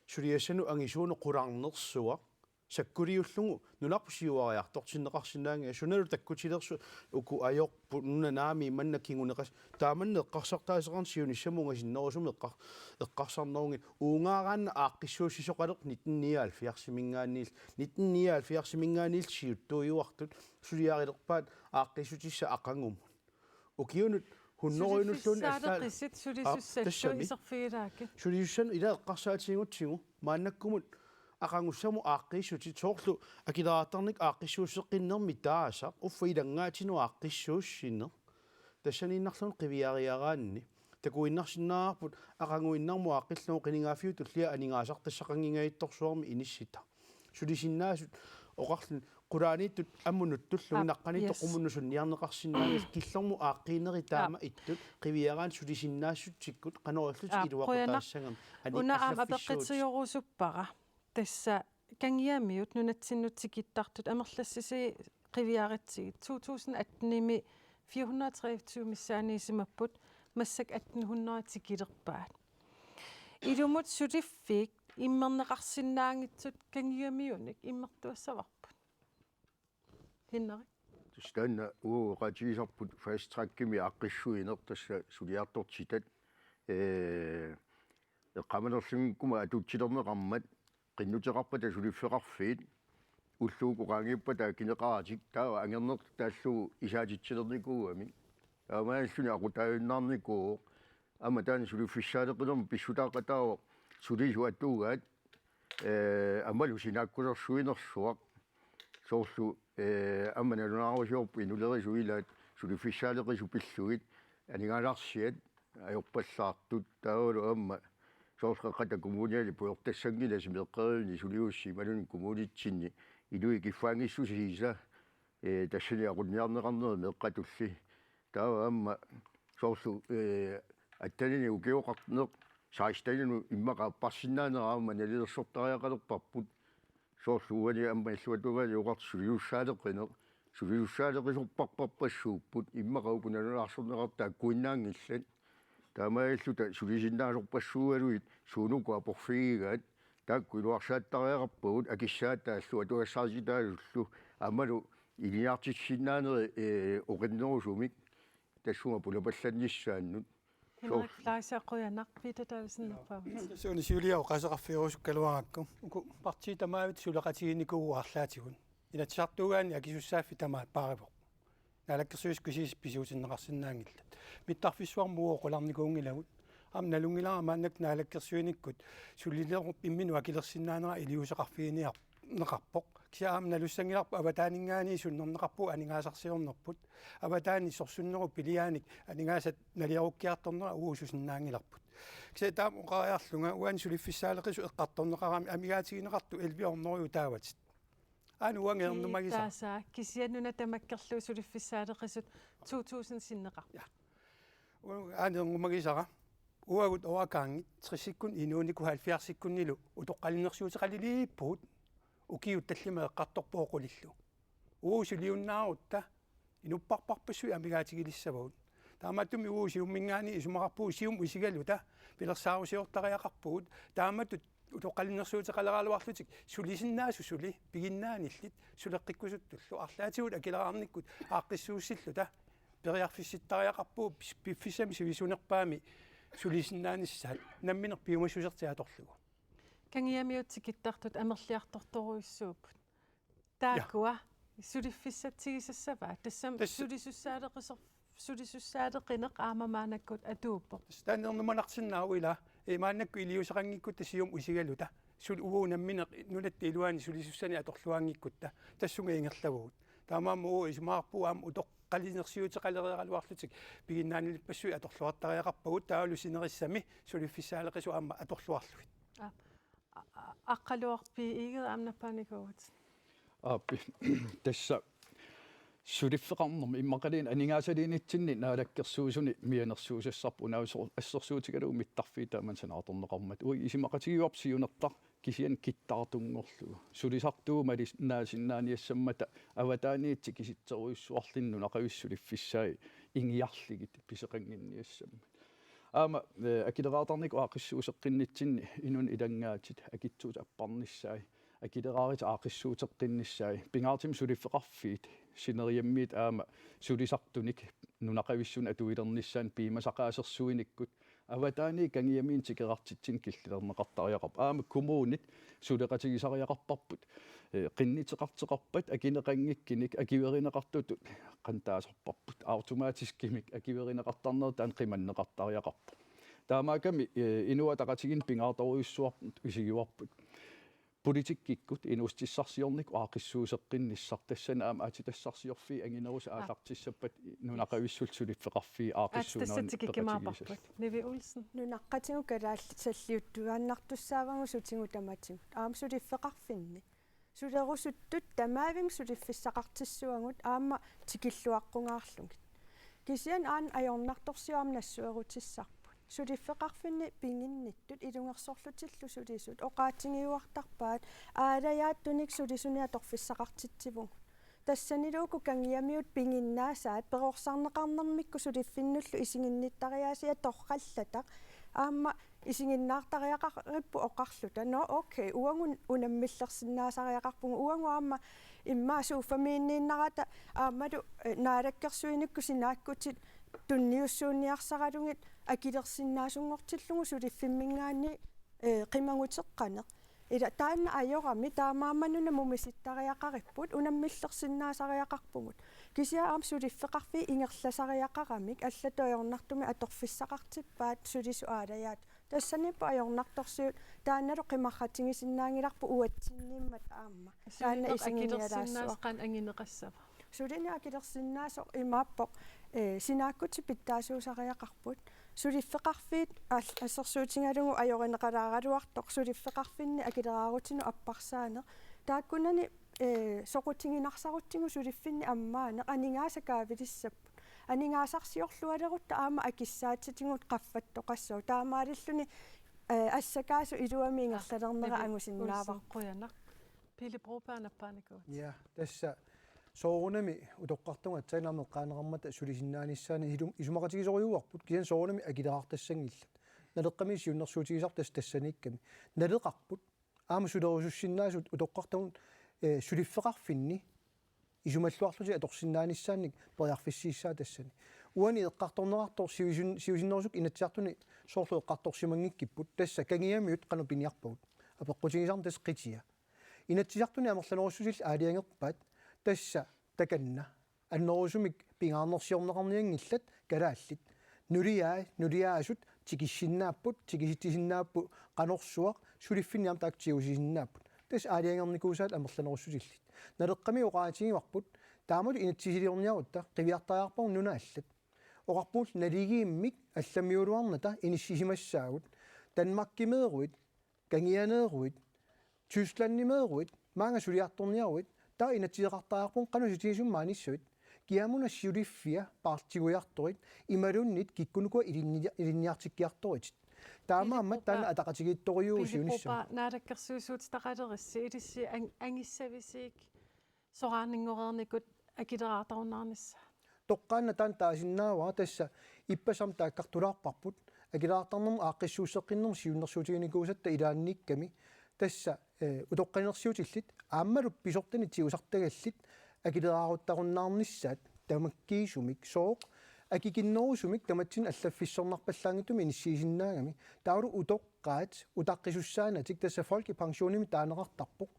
suliassanut angisuunut qularnersuaq. sakkuliullugu nunarput siuariartortinneqarsinnaanngilaq, sunalu takkutilersut uku ajorput nunat naamik manna kinguneqassat, taamanna eqqarsartaaseqarneq siunissamut ungasinnerusumik eqqar-, eqqarsarnerunngilaq. Uungaaraanna aaqqissuussisoqalerpoq nitten nioghalvfjerdsiminngaanniit, nitten nioghalvfjerdsiminngaanniit siuttuujuartut suliarilerpaat aaqqiissutissat aqagumut. Ukiunut hunnorujunulluunniit allaat. Suliffissaaleqisit sulisussallu. Aap, tassami. Iserfigilaakkit. Sulisussanut ila eqqarsaatigigatsigu maannakkumut aqagussamut aaqqiissutit, soorlu akileraartarnikkut aaqqissuusseqqinnermi taasaq uffa ilanngaatinut aaqqissuussineq. Tassaniinnarluunniit qiviariaraanni takuinnarsinnaavarput aqaguinnarmut aaqqillugu qinigaaffiup tullia aningaasartassaqanngingajattorsuarmik inissitaq. Sulisinnaasut oqarluni qulaaniittut ammut nutsullugit. Aap, naqqaniittut, yes, qummunnut sunniarneqarsinnaanngillat, killormut aaqqiinerit taama, aap, ittut qiviaraanni sulisinnaassutsikkut qanoq ilillutik, aap, iluaqutaassagamik. Qujanaq. Ani una aamma allaffissuut apeqqutigerusuppara. Tassa Kangiamiut nunatsinnut tikittartut amerlassisui qiviaratsigit to tusind atten-imi fire hundrede og treogtyve missaaniissimapput, massakkut atten hundrede tikilerpaat. Ilumut suliffiit immerneqarsinnaanngitsut Kangiamiunik immertuassavarput. Henrik. Tassa taanna uagut oqaatigisarput fast trackimi aaqqissuineq, tassa suliartortitat, ee, eqqaamanerlunngikkuma atuutsilerneqarmat, qinnuteqarpata suliffeqarfiit ulluuku qaangiuppata akineqaratik, taava angernertut taallugu isaatitsilernikuugamik. Taamaalilluni aqutaajunnaarnikuuvoq. Aamma taanna suliffissaaleqinermi pissutaaqataavoq sulisut atugaat, ee, aammalu sinaakkusersuinersuaq. Soorlu, ee, aamma nalunaarusiorput inulerisut ilaat suliffissaaleqisut pillugit, aningaasarsiat ajorpallaartut, taavalu aamma soorlu Qeqqata Kommuniani pujortassanngilasi meeqqerivinni suliussi imaluunniit kommunitsinni inuit kiffaanngissusiisa, ee, tassani aqunniarneqarneri meeqqatulli. Taava aamma soorlu, ee, attenini ukioqarneq seksteninut immaqa apparsinnaanera aamma nalilersortariaqalerparput. Soorlu uani aamma illuatungaani oqartoq sulisussaaleqineq, sulisussaalerisuppassuupput, immaqa uku nalunaarsorneqartut taakkuinnaanngillat. Taamaalilluta sulisinnaasorpassuugalugit suunuku aporfigigaat, taakku iluarsaattariaqarpagut, akissaataallu atugassarititaallu, aammalu ilinniartissinnaanerit, ee, oqinnerusumik tassunga pulapallannissaannut. Henrik Fleischer, qujanaq. Peter Davidsen, nappaavit. Suuni siuliani oqaaseqarfigerusukkaluarakku. Uku partiit tamaasa suleqatiginikuuaat arlaatigut. Inatsisartuugaanni akisussaaffik tamaat paarivoq. Naalakkersuisut kisiisa pisuutinneqarsinnaanngillat. Mittarfissuarmut uagut qularnikuunngilagut. Aamma nalunngilara maannakkut naalakkersuinikkut sulilerup imminut akilersinnaanera iliuuseqarfiginiar-, neqarpoq. Kisianni aamma nalussanngilarput avataaninngaanniit sunnerneqarpugut aningaasarsiornerput. Avataani sorsunnerup piliaanik aningaasat naliarukkiartornerat uagut susinnaanngilarput. Kisianni taama oqariarlunga uani suliffissaaleqisut eqqartorneqaramik amigaatigineqartut elleve hundrede taavatit. Aana uanga ernumagisara. Taasa, kisianni una tamakkerlugu suliffissaaleqisut to tusind sinneqarput. Ja. Uanga aana ernumagisara. Uagut oorakaanngit tressikkunni inuuniku halvfjerdsikkunnilu utoqqalinersiuteqaliliippugut ukiut tallimat eqqartorpoq oqulillu. Uagut suliunnaarutta inupparparpassuit amigaatigilissavagut. Taamaattumik uagut Siumuminngaanniit isumaqarpugut Siumup isigaluta pilersaarusiortariaqarpugut. Taamatut utoqqalinersiuteqaleraluarlutik sulisinnaasut suli piginnaanillit suleqqikkusuttullu arlaatigut akileraarnikkut aaqqissuussilluta periarfissittariaqarpugut pis-, piffissami sivisunerpaami sulisinnaanissaat nammineq piumassusertik atorlugu. Kangiamiut tikittartut amerliartortorujussuupput. Taakkua suliffissatsigisassavaat. Tassami tassa sulisussaaleqisoq, sulisussaaleqineq aamma maannakkut atuuppoq. Tassa taanna ernumanarsinnaavoq ila. Ee, maannakkut iliuuseqanngikkutta Siumup isigaluta. Suli uagut nammineq nunatta iluani sulisussanik atorluaanngikkutta. Tassunga ingerlavagut. Taamaammat uagut isumaqarpugut aamma utoqqalinersiuteqaleriaraluarlutik piginnaanilippassuit atorluartariaqarpagut taavalu sinerissami suliffissaaleqisut aamma atorluarlugit. Aa, a-, a-, Aqqaluaq B. Egede aamma nappaanikuuvutit. Aap, tassa suliffeqarnermi immaqaluunniit aningaasaliinitsinni naalakkersuisuni mianersuusassarput, una assor-, assersuutigalugu mittarfiit taama sanaartorneqarmata. Uagut isumaqatigivarput siunertaq kisianni kittaartunngorlugu. Sulisartuumalu naasinnaaniassammata avataaniit tikisitserujussuarluni nunaqavissut suliffissai ingiarlugit pisoqannginniassammat. Aamma, eh, akileraartarnikkut aaqqissuusseqqinnitsinni inunnik ilanngaatit akitsuutit apparnissaat akileraarutit aaqqissuusseqqinnissaat, pingaartumik suliffeqarfiit sineriammiit aamma sulisartunik nunaqavissunik atuilernissaannik piumasaqaasersuinikkut avataaniit kangiamiinik tikeqartitsineq killilerneqartariaqarpoq. Aamma kommunit suleqatigisariaqarparput, eh, qinnuteqartoqarpat akineqanngikkunik akuerineqartutut qanoq taasarparput, automatiskimik akuerineqartarnerat taanna qimanneqartariaqarpoq. Taamaakkami, eh, Inuit Ataqatigiinni pingaartorujussuarput isigivarput politikkikkut inuussutissarsiornikkut aaqqissuusseqqinnissaq, tassani aamma aatsitassarsiorfiit anginerusut aallartissappat nunaqavissullu suliffeqarfiit aaqqissuunnerannik peqatigisassat. Aatsitassat tikikkumaarparput. Nivi Olsen. Nunaqqatigut kalaallit salliuttuaannartussaavagut sutigut tamatigut. Aamma suliffeqarfinni. Sulerusuttut tamavimmik suliffissaqartissuagut aamma tikilluaqqungaarlugit. Kisianni aana ajornartorsiut aamma nassuerutissarput. Suliffeqarfinni piginnittut ilungersorlutillu sulisut oqaatigiuartarpaat aalajaattunik sulisunik atorfissaqartitsivugut. Tassanilu uku kangiamiut piginnaasaat perorsarneqarnermikkut suliffinnullu isiginnittariaasiat torrallataq aamma isiginnaartariaqaripput oqarluta: Nå, okay, uagut unammillersinnaasariaqarpugut, uagut aamma immaqa sofamiinniinnarata aammalu, eh, naalakkersuinikkut sinaakkutit tunniussuunniarsaralugit akilersinnaasunngortillugu suliffimminngaanniit, eh, qimaguteqqaneq. Ila taanna ajorami, taamaammat una mumisittariaqaripput, unammillersinnaasariaqarpugut. Kisianni aamma suliffeqarfiit ingerlasariaqaramik allatut ajornartumik atorfissaqartippaat sulisut aalajaat. Tassaniippoq ajornartorsiut taannalu qimarratigisinnaanngilarput uatsinniimmata aamma. Taanna sulineq isiginnialaassuaq. Akilersinnaasaq qanoq anguneqassava? Sulineq akilersinnaasoq imaappoq, eh, sinaakkutit pitsaasuusariaqarput. Suliffeqarfiit al-, assersuutigalugu ajorineqalaaraluartoq suliffeqarfinni akileraarutinut apparsaaneq. Taakkunani, eh, soqutiginarsarutsigit suliffinni ammaaneq aningaasat kaavilissapput. Aningaasarsiorlualerutta aamma akissaatitigut qaffattoqassaaq. Taamaalilluni, eh, assakaasut iluamik ingerlalernera angusinnaavarput. Olsen, qujanaq. Pele Broberg nappaanikuuvoq. Ja, tassa soorunami utoqqartugut aatsaat aamma eqqaaneqarmata sulisinnaanissaanut ilum-, isumaqatigisorujussuuarput, kisianni soorunami akileraartassanngillat. Naleqqami siunnersuutigisarput tassa tassaniikkami. Naleqarput aamma sulerusussinnaasut utoqqartugut, eh, suliffeqarfinni isumalluarlutik atorsinnaanissaannik periarfissiissaaq tassani. Uani eqqartorneqartoq siusin-, siusinnerusukkut Inatsisartuni soorlu eqqartorsimanngikkipput, tassa kangiamiut qanoq piniarpagut. Apeqqutigisarneq tassa qitia. Inatsisartuni amerlanerussutillit aalajangerpaat tassa takanna annerusumik pingaarnersiorneqarnianngillat kalaallit. Nuliai-, nuliaasut tikissinnaapput, tikisitsisinnaapput qanorsuaq, suliffinni aamma taakku tigusisinnaapput. Tassa aalajangernikuusaat amerlanerussutillit. Naleqqami oqaatigivarput, taamatut inatsisiliorniarutta qiviartariaqarpagut nunat allat. Oqarpugut naligiimmik allamiuluarnata inissisimassaagut. Danmarkimeeruit, kangianeeruit, Tysklandimeeruit, maanga suliartorniaruit, taava inatsiseqartariaqarpugut qanoq sutigisumik maanissavit. Kiamuna suliffia paartiguiartorit, imaluunniit kikkunuku ilinni-, ilinniartikkiartoritit. Taamaammat taanna ataqatigiittorujuuvoq siunissami. Pele Broberg, naalakkersuisuutitaqalerissi, ilissi ang-, angissavisiuk soraarninngoreernikut akileraartarunnaarnissaa? Toqqaannaq taanna taasinnaavara, tassa ippassaq aamma taakkartulaarparput, akileraartarnermut aaqqissuusseqqinnermut siunnersuutiginikuusatta ilaanniikkami, tassa, eh, utoqqalinersiutillit aammalu pisortanit tigusartagallit akileraaruttarunnaarnissaat tamakkiisumik, sooq akikinnerusumik tamatsinnut allaffissornarpallaanngitsumik inissiisinnaagami. Taavalu utoqqaat utaqqisussaanatik, tassa folkepensionimik taaneqartarpoq,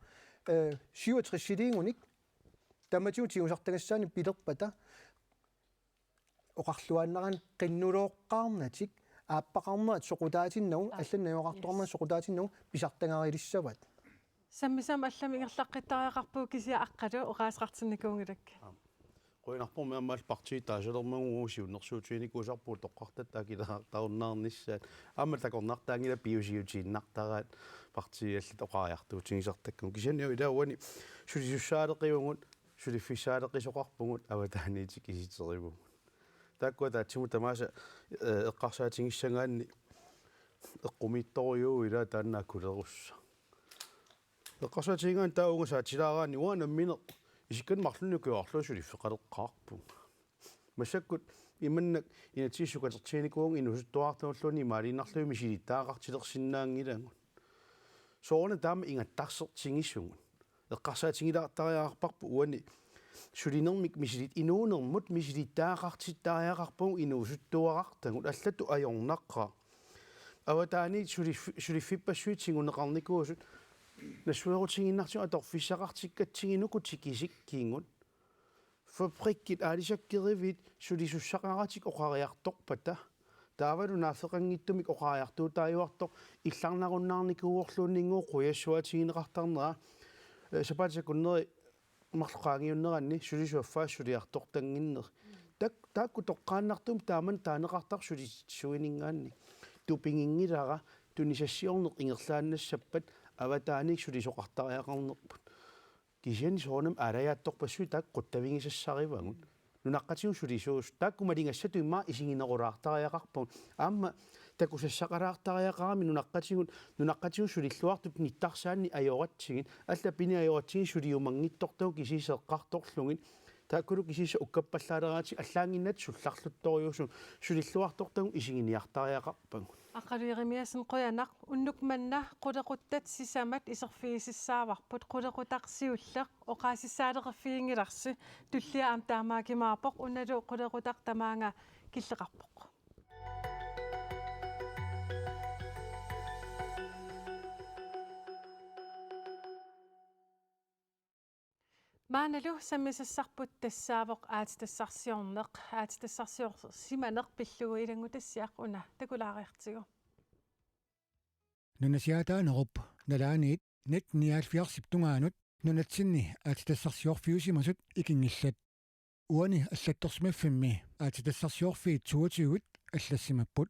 eh, syvogtresiliigunik tamatigut tigusartagassaannik pilerpata oqarluaannarani qinnulooqqaarnatik, aappaqarnerat soqutaatinnagu, allanut najugaqartoqarnerat soqutaatinnagu pisartagaralissavaat. Sammisammi allamik ingerlaqqittariaqarpugut, kisianni Aqqalu oqaaseqartinnikuunngilakka. Aap. Qujanarpoq, aamma partiit taasalermagu siunnersuutiginikuusarput utoqqartatta akileraartarunnaarnissaat. Aamma takornartaanngilaq piusiutiinnartaraat partiit allat oqariartuutigisartakkagut. Kisianni ilaa uani sulisussaaleqivugut, suliffissaaleqisoqarpugut, avataaniit tikisiterivugut. Taakku ataatsimut tamaasa, eh, eqqarsaatigissagaanni eqqumiitsorujuuvoq ilaa taanna akulerussaq. Eqqarsaatigigaanni taava uunga saatilaaraanni uanga nammineq isikkanik marlunnik ukioqarlunga suliffeqaleqqaarpunga. Massakkut imannak inatsisissut katertiginikuuvunga inuusuttuararlungaluunniit imaaliinnarlugit misilittagaqartilersinnaanngilagut. Sooruna taama ingattarsertigisugut. Eqqarsaatigilaartariaqarparput uani sulinermik misilit inuunermut misilittagaqartittariaqarpagut inuusuttuarartagut allatut ajornaqaaq. Avataaniit sulif-, suliffippassuit tiguneqarnikuusut nassuerutigiinnartigut atorfissaqartikkatsinnut tikisikkigut. Fabrikkit aalisakkerivit sulisussaqaratik oqariartorpata. Taavalu naaffeqanngitsumik oqariartuutaajuartoq illarnarunnaarnikuuvorluunniit qujassuaatigineqartarnera. Eh, sapaatip akunneri marluk qaangiunneranni sulisut affaat suliartortannginnerat. Tak-, taakku toqqaannartumik taamani taaneqartarput sulisitsisuininngaanniit. Tupiginngilara tunisassiorneq ingerlaannassappat avataaniit sulisoqartariaqarnerput. Kisianni soorunami aalajaattorpassuit taakku quttavigisassarivagut. Nunaqqatigut sulisuusut. Taakku maligassatut immaqa isiginerulaartariaqarpagut. Aamma takusassaqalaartariaqarami nunaqqatigut, nunaqqatigut sulilluartut nittarsaannik ajoratsigit. Allat pineq ajoratsigit suliumanngitsortagut kisiisa eqqartorlugit. Taakkulu kisiisa ukkappallaaleratsigit allaannginnatta sullarluttorujussuugut sulilluartortagut isiginiartariaqarpagut. Aqqalu Jeremiassen, qujanaq. Unnuk manna qulequttat sisamat iserfigisussaavarput, qulequtaq siulleq oqaasissaaleqerfiginngilarsi, tullia aamma taamaakimaarpoq, unalu qulequtaq tamaanga killeqarpoq. Maannalu sammisassarput tassaavoq aatsitassarsiorneq, aatsitassarsiorsimaneq pillugu ilanngutassiaq una takulaariartigu. Nunasiaataanerup nalaaniit nitten nioghalvfjerdsip tungaanut nunatsinni aatsitassarsiorfiusimasut ikinngillat. Uani allattorsimaffimmi aatsitassarsiorfiit toogtyvit allassimapput.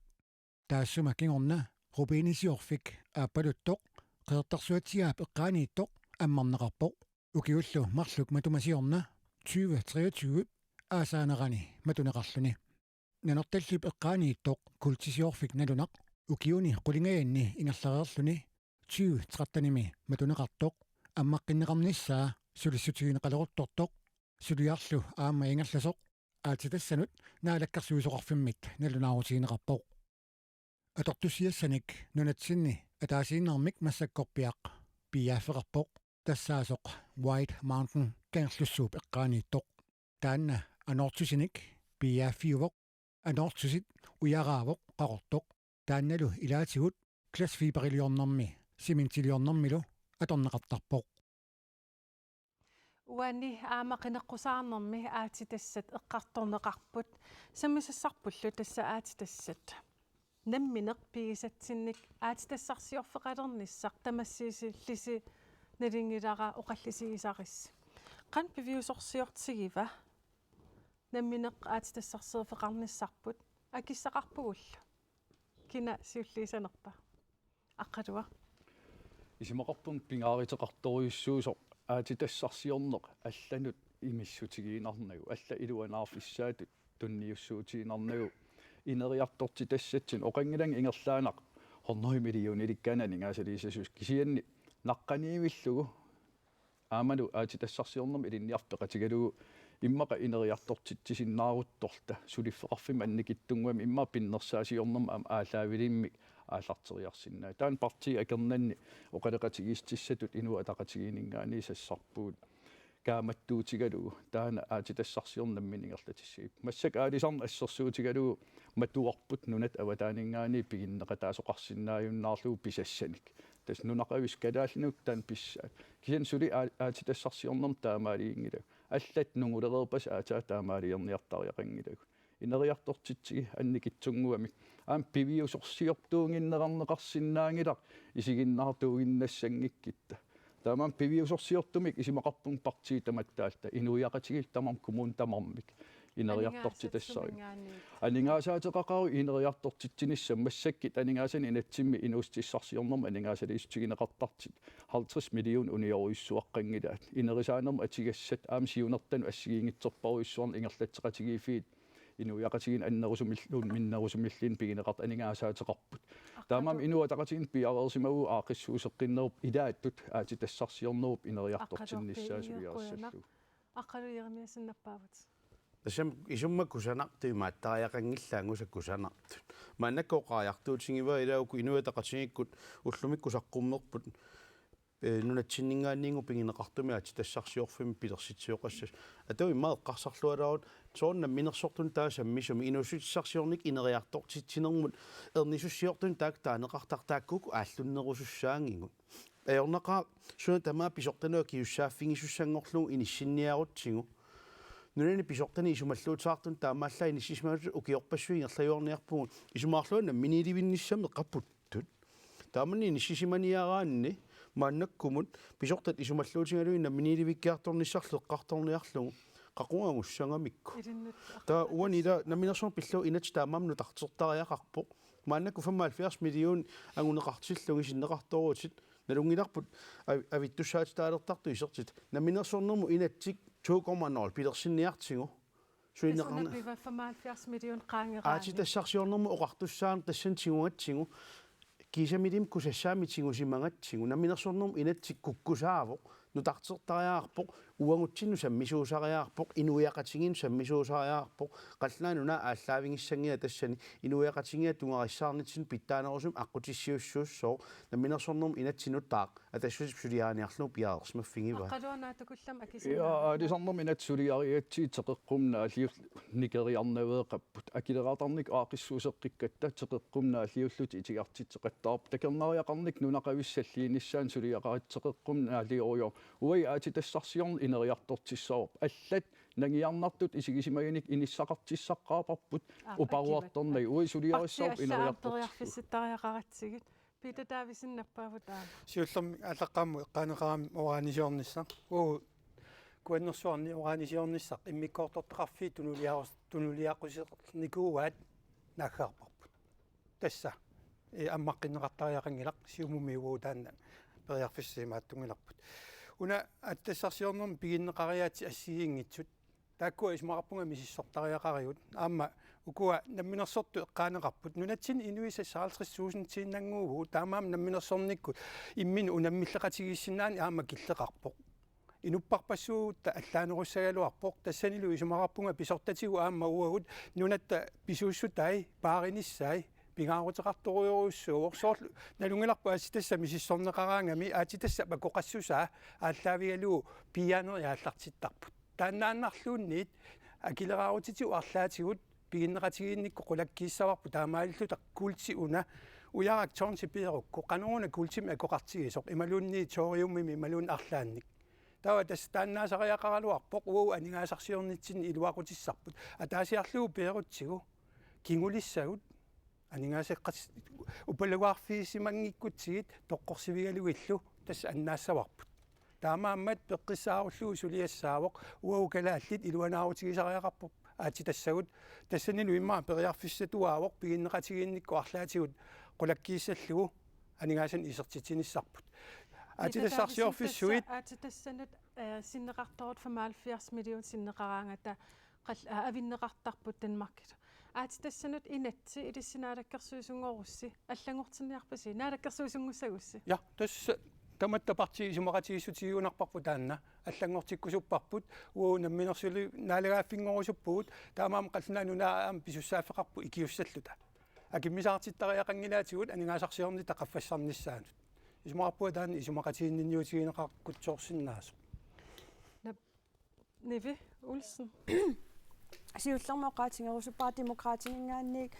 Taassuma kingorna rubinisiorfik aappaluttoq Qeqertarsuatsiaap eqqaaniittoq ammarneqarpoq. Ukiullu marluk matuma siorna tyve treogtyve aasaanerani matuneqarluni. Nanortallip eqqaaniittoq kuultisiorfik nalunaq ukiuni qulingajanni ingerlareerluni tyve trettenimi matuneqartoq ammaqqinneqarnissaa sulissutigineqaleruttortoq suliarlu aamma ingerlasoq aatsitassanut naalakkersuisoqarfimmit nalunaarutigineqarpoq. Atortussiassanik nunatsinni ataasiinnarmik massakkorpiaq piiaaffeqarpoq, tassaasoq White Mountain Kangerlussuup eqqaaniittoq. Taanna anoortusinik piiaaffiuvoq, anoortusit ujaraavoq qaqortoq. Taannalu ilaatigut glasfiberiliornermi cementiliornermilu atorneqartarpoq. Uani aamma qineqqusaarnermi aatsitassat eqqartorneqarput. Sammisassarpullu tassa aatsitassat nammineq pigisatsinnik aatsitassarsiorfeqalernissaq tamassiisillusi nalunngilara oqallisigisarissi. Qanoq piviusorsiortigiva nammineq aatsitassarsiorfeqarnissarput, akissaqarpugullu? Kina siulliussinerpa? Aqqaluaq. Isumaqarpunga pingaaruteqartorujussuusoq aatsitassarsiorneq allanut imissutigiinnarnagu, allat iluanaarfissaatut tunniussuutiinnarnagu ineriartortitassatsinnut. Oqanngilanga ingerlaannaq hundrede millionilikkaanni aningaasaliisassuseq, kisianni naqqaniivillugu aammalu aatsitassarsiornermut ilinniarfik peqatigalugu immaqa ineriartortitsisinnaaruttorta suliffeqarfimmut annikitsunnguamik immaqa pinnersaasiornermut aamma aallaavilimmik aallarteriarsinnaasoq. Taanna partiit akornanni oqaloqatigiissutissatut Inuit Ataqatigiinninngaanniit sassarpugut kaammattuutigalugu taanna aatsitassarsiorneq nammineq ingerlatissagipput. Massakkut aalisarneq assersuutigalugu matuarput nunatta avataaninngaanniit piginneqataasoqarsinnaajunnaarlugu pisassanik. Tassa nunaqavissut kalaallinut taanna pissaat. Kisianni suli aa-, aatsitassarsiornermut taamaaliunngilagut. Allat nungulereerpasi aatsaat taamaaliorniartariaqanngilagut. Ineriartortitsisut annikitsunnguamik aamma piviusorsiortuunnginnerarneqarsinnaanngilaq isiginnaartuuginnassanngikkitta. Taamaammat piviusorsiortumik isumaqarpunga partiit tamatta allat inuiaqatigiillu tamarmik kommunit tamarmik ineriartortitassarigut. Aningaasaateqaqaruit ineriartortitsinissamut, massakkut aningaasanik inatsimmi inuussutissarsiornermut aningaasaliissutigineqartartut halvtreds million uniorujussuaqqanngilaat. Inerisaanermut atugassat aamma siunertanut assigiinngitsorpassuarnik ingerlatseqatigiiffiit inuiaqatigiinni annerusumilluunniit minnerusumilluunniit pigineqartut aningaasaateqarput. Taamaammat Inuit Ataqatigiinni piareersimavugut aaqqissuusseqqinnerup ilaattut aatsitassarsiornerup ineriartortinnissaa suliarissallugu. Aqqalu Jeremiassen, nappaavutit. Tassami isummat kusanartut imaattariaqanngillat angusat kusanartut. Maannakkut oqariartuutigivaat ilaa uku Inuit Ataqatigiikkut ullumikkut saqqummerput eh, nunatsinninngaanniinngut pigineqartumik aatsitassarsiorfimmik pilersitsisoqassasoq. Atagu immaqa eqqarsarlualaarutta soorlu namminersortunik taava sammisumik inuussutissarsiornikkut ineriartortitsinermut ernisussiortunik taakku taaneqartartut taakkuuku aallunnerusussaanngigut. Ajornaqaaq suna tamaat pisortanut akisussaaffigisussanngorlugu inissinniarutsigu. Nunani pisortani isumalluutaartunik taamaallaat inissisimagatsigit ukiorpassuit ingerlajuarniarpugut, isumaqarlunga namminiilivinnissamik qeqquttut. Taamani inissisimaniaraanni maannakkumut pisortat isumalluutigalugit namminiilivikkiartornissarlu eqqartorniarlugu. Qaqugu angussagamikku. Ilinnut. Taava uani ila namminersorneq pillugu inatsit taamaammat nutartertariaqarpoq. Maannakkut femoghalvfjerds million anguneqartillugit sinneqartoorutit. Nalunngilarput av-, avittussaatitaalertartut isertitat. Namminersornermut inatsit to komma nul pilersinniartigu. Sulineqarna- Tassa napiva femoghalvfjerds million qaangeraanni. Aatsitassarsiornermut oqartussaaneq tassani tigugatsigu. Kiisamilimmik kusassaammik tigusimagatsigu. Namminersornermut inatsit kukkusaavoq. Nutartertariaqarpoq. Uagutsinnut sammisuusariaqarpoq. Inuiaqatigiinnut sammisuusariaqarpoq. Qallunaat Nunaat aallaavigissanngilat tassani. Inuiaqatigiiaat tunngarissaarnitsinni pitsaanerusumik aqqutissiuussuussooq. Namminersornermut inatsit nutaaq. Atassutip suliariniarlugu piareersimaffigivaa. Aqqaluaq naatukullam akisima. Ja, aalisarnermi inatsit suliarigatsigit teqeqqummik naalliullutik nikeriarnaveeqapput. Akileraartarnikkut aaqqissuusseqqikkatta teqeqqummik naalliullutik itigartitseqattaarput. Takornariaqarnikkut nunaqavissat salliinissaannut suliaqarat teqeqqummik naalliorujussuuvoq. Uagut aatsitassarsiorneq ineriartortissavarput. Allat nangiarnartut isigisimaganik inissaqartissaqqaarparput. Aa, uparuartornagit. Uagut suliarissavarput ineriartortissavarput. Partiit alla aamma periarfissittariaqaratsigit. Peter Davidsen, nappaavutit aamma. Siullermik aallaqqaammut eqqaaneqarami uranisiornissaq. Uu, kuannersuarni uranisiornissaq immikkoortortaqarfiit tunuliarus-, tunuliaqqusiornikuuaat naaggaarparput. Tassa, eh, ammaqqinneqartariaqanngilaq, Siumumi uagut taanna periarfissat imaattunngilarput. Una aatsitassarsiornermi piginneqariaatsit assigiinngitsut. Taakkua isumaqarpunga misissortariaqarigut. Aamma ukua namminersortut eqqaaneqarput. Nunatsinni inuit seksoghalvtreds tusindiinnannguuvugut. Taamaammat namminersornikkut imminut unammilleqatigiissinnaaneq aamma killeqarpoq. Inupparpassuutta allaanerussagaluarpoq. Tassanilu isumaqarpunga pisortatigut aamma uagut nunatta pisuussutai, paarinissai, pingaaruteqartorujussuuvoq. Soorlu nalunngilarput aatsitassat misissorneqaraangami, aatsitassap akoqassusaa aallaavigalugu piiaanerit aallartittarput. Taannaannarluunniit akileraarutitigut arlaatigut piginneqatigiinnikkut qulakkiissavarput, taamaalilluta kuulti una. Ujarak tonsi peerukku, qanoruna kuultimik akoqartigisoq, imaluunniit thoriumimik imaluunniit arlaannik. Taava tassa taannaasariaqaraluarpoq uagut aningaasarsiornitsinni iluaqutissarput. Ataasiarlugu peerutsigu kingulissagut. Aningaaseqqas-, upalungaarfigisimanngikkutsigu toqqorsivigalugillu tassa annaassavarput. Taamaammat peqqissaarullugu suliassaavoq, uagut kalaallit iluanaarutigisariaqarpoq aatsitassagut. Tassanilu immaqa periarfissatuaavoq piginneqatigiinnikkut arlaatigut qulakkiissallugu aningaasanik isertitsinissarput. Aatsitassarsiorfissuit. Aatsitassanut, eh, sinneqartoorut femoghalvfjerds million sinneqaraangata qal-, a-, avinneqartarput Danmarkilu. Aatsitassanut inatsit ilissi naalakkersuisunngorussi, allanngortinniarpisi, naalakkersuisunngussagussi? Ja, tassa tamatta partiit isumaqatigiissutigigunarparput taanna, allanngortikkusupparput, uagut namminersorluta naalagaaffinngorusuppugut, taamaammat Qallunaat Nunaat aamma pisussaaffeqarpoq ikiussalluta. Akimmisaartittariaqanngilaatigut aningaasarsiornitta qaffassarnissaanut. Isumaqarpunga taanna isumaqatiginninniutigineqaqqutsoorsinnaasoq. Nap-, Nivi Olsen. Siullermik oqaatigerusuppara Demokraatininngaanniit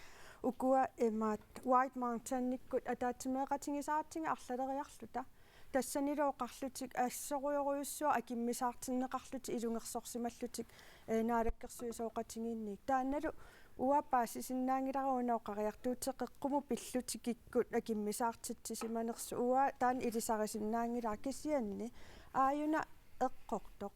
ukua imaat White Mountainikkut ataatsimeeqatigisaratsigit arlaleriarluta. Tassanilu oqarlutik assorujorujussuaq akimmisaartinneqarlutik ilungersorsimallutik, eh, naalakkersuisooqatigiinniit. Taannalu uanga paasisinnaanngilara una oqariartuutit qeqqumut pillutik kikkut akimmisaartitsisimanersut, uanga taanna ilisarisinnaanngilara, kisianni aajuna eqqortoq.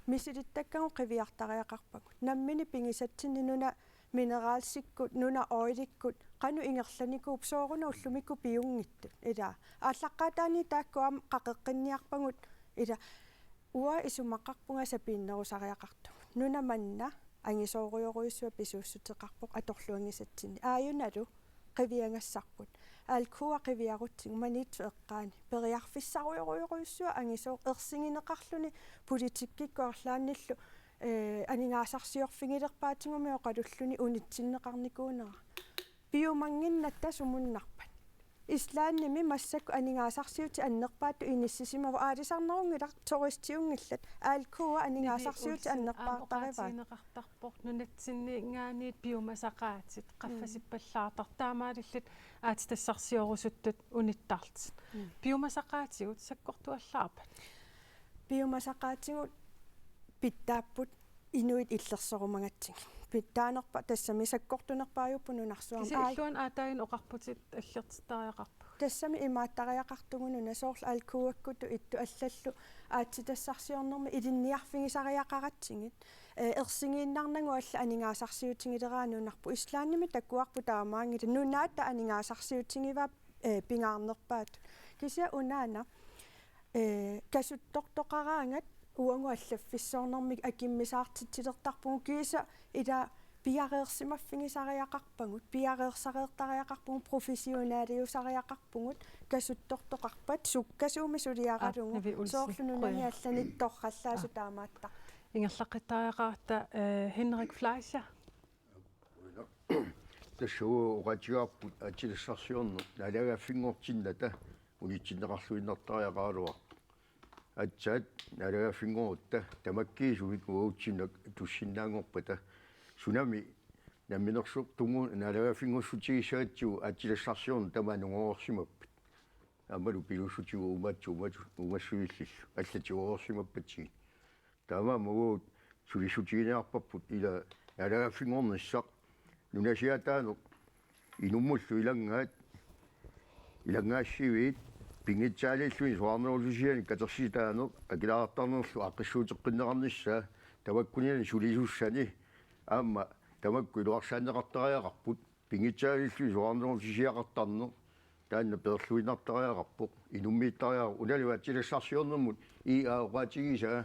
Misilittakkagut qiviartariaqarpagut. Nammineq pigisatsinni nuna mineralsikkut, nuna oilikkut, qanoq ingerlanikuupput, sooruna ullumikkut piunngitsut. Ilaa. Aallaqqaataaniit taakku aamma qaqeqqinniarpagut. Ilaa. Uanga isumaqarpunga sapiinnerusariaqartugut. Nuna manna angisoorujorujussuaq pisuussuteqarpoq atorluanngisatsinnik. Aajunalu qiviagassarput. Alcoa qiviarutsigu Maniitsup eqqaani. Periarfissarujorujussuaq angisooq, ersigineqarluni politikkikkut arlaannillu, eh, aningaasarsiorfigilerpaatigumi oqalulluni unitsinneqarnikuunera. Piumannginnatta sumunnarpat? Islandimi massakkut aningaasarsiutit annerpaatut inissisimavoq, aalisarnerunngilaq turistiunngillat. A L K-a aningaasarsiutit annerpaartarivaat. Nunatsinninngaanniit piumasaqaatit, mm, qaffasippallaartartut, taamaalillutik aatsitassarsiorusuttut unittartut. Mm. Piumasaqaatigut sakkortuallaarpat? Piumasaqaatigut pitsaapput inuit illersorumagatsigit. Pitsaanerpa tassami sakkortunerpaajupput nunarsuarmi. Kisianni illuanni aataaginnaq oqarputit allertittariaqarpugut. Tassami imaattariaqartugut nuna, soorlu A L K-akkutut ittut allallu aatsitassarsiornermi ilinniarfigisariaqaratsigit. Eh, ersigiinnarnagu allat aningaasarsiutigileraat nunarput. Islandimi takuarput taamaanngilaq, nunatta aningaasarsiutigivaa, eh, pingaarnerpaatut. Kisianni unaana, eh, kasuttortoqaraangat uagut allaffissornermik akimmisaartitsilertarpugut, kiisa ila piareersimaffigisariaqarpagut, piareersareertariaqarpugut, professionaliusariaqarpugut, kasuttortoqarpat sukkasuumik suliaralugu, Aa, Nivi Olsen. Soorlu nunani Qujan. Allanit torrallaasut, aa, taamaattut. Ingerlaqqittariaqaratta, eh, Henrik Fleischer. Tassa uagut oqaatigaarput aatsitassarsiorneq naalagaaffinngortinnata unitsinneqarluinnartariaqaraluarpoq. Aatsaat naalagaaffinngorutta tamakkiisumik uagutsinnut tussinnaanngorpata, sunami namminersortungu-, naalagaaffinngussutigisagatsigu aatsitassarsiorneq tamaat nungoreersimappat. Aammalu piluussutigut uumaatsut uumaatsut uumassuillillu allatigoreersimappatsigit. Taamaammat uagut sulissutiginiarparput ila naalagaaffinngornissaq nunasiaataaneq inummullu ilanngaat, ilanngaassiviit, pinngitsaaliilluni soraarnerususianik katersitaaneq, akileraartarnerlu aaqqissuuteqqinneqarnissaa, tamakkuninnga sulisussani aamma tamakku iluarsaanneqartariaqarput. Pinngitsaaliilluni soraarnerususiaqartarneq, taanna peerluinnartariaqarpoq, inummiittariaqarpoq. Unalu aatsitassarsiornermut I A oqaatigisaa,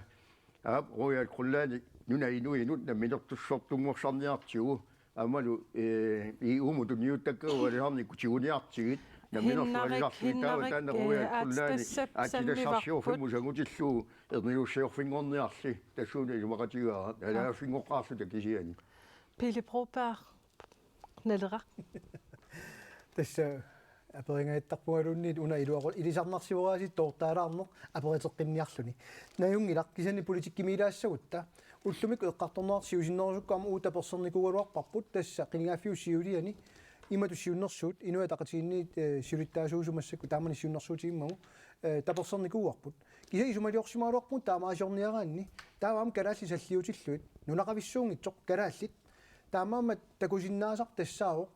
aap, Royal Greenlandip nunap inuinut namminersorsortunngorniartigu, aammalu, eh, E U-mut tunniuttakkagut aalisarnikkut tiguniartigit, namminersorsorniartigit, taava taanna Royal Greenlandip aatsitassarsiorfimmut sangutillugu ernilussiorfinngorniarli, tassuuna isumaqatigaara, naalagaaffinngoqqaarluta kisianni. Pele Broberg, Naleraq. Tassa aperingaattarpungaluunniit una iluaqu-, ilisarnarsivoraasiit toortaalaarneq aperiteqqinniarluni. Najunngilaq, kisianni politikkimiilaassagutta. Ullumikkut eqqartorneqartut siusinnerusukkut aamma uagut tapersersornikuugaluarparput, tassa qinigaaffiup siuliani imatut siunnersuut, Inuit Ataqatigiinniit, eh, siulittaasuusut massakkut taamani siunnersuutigimmagu, eh, tapersersornikuuarput. Kisianni isumaliorsimagaluarpugut taamaasiorniaraanni, taava aamma kalaallit salliutillugit, nunaqavissuunngitsoq kalaallit, taamaammat takusinnaasaq tassaavoq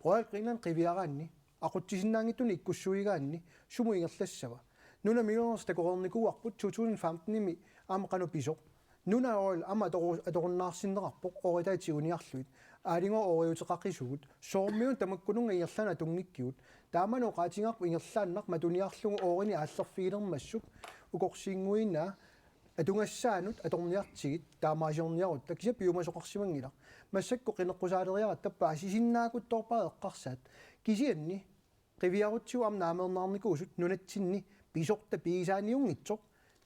Royal Greenland qiviaraanni, aqutsisinnaanngitsunik ikkussuigaanni, sumut ingerlassava? Nunami millionersut takoreernikuuarput to tusind femten-imi aamma qanoq pisoq. Nunap Royal aamma atoru-, atorunnaarsinneqarpoq ooritai tiguniarlugit. Aalinngooq ooriuteqaqisugut. Soormiuna tamakkununnga ingerlaannaq atunngikkigut. Taamani oqaatigaarput ingerlaannaq matuniarlugu oorini aallerfigilermassuk ukorsiinnguinaa atugassaanut atorniartigit taamaasiorniarutta, kisianni piumasoqarsimanngilaq. Massakkut qineqqusaaleriaratta paasisinnaakutsoorpara eqqarsaat. Kisianni qiviarutsigu aamma naameernaarnikuusut nunatsinni pisortat pigisaaniunngitsoq.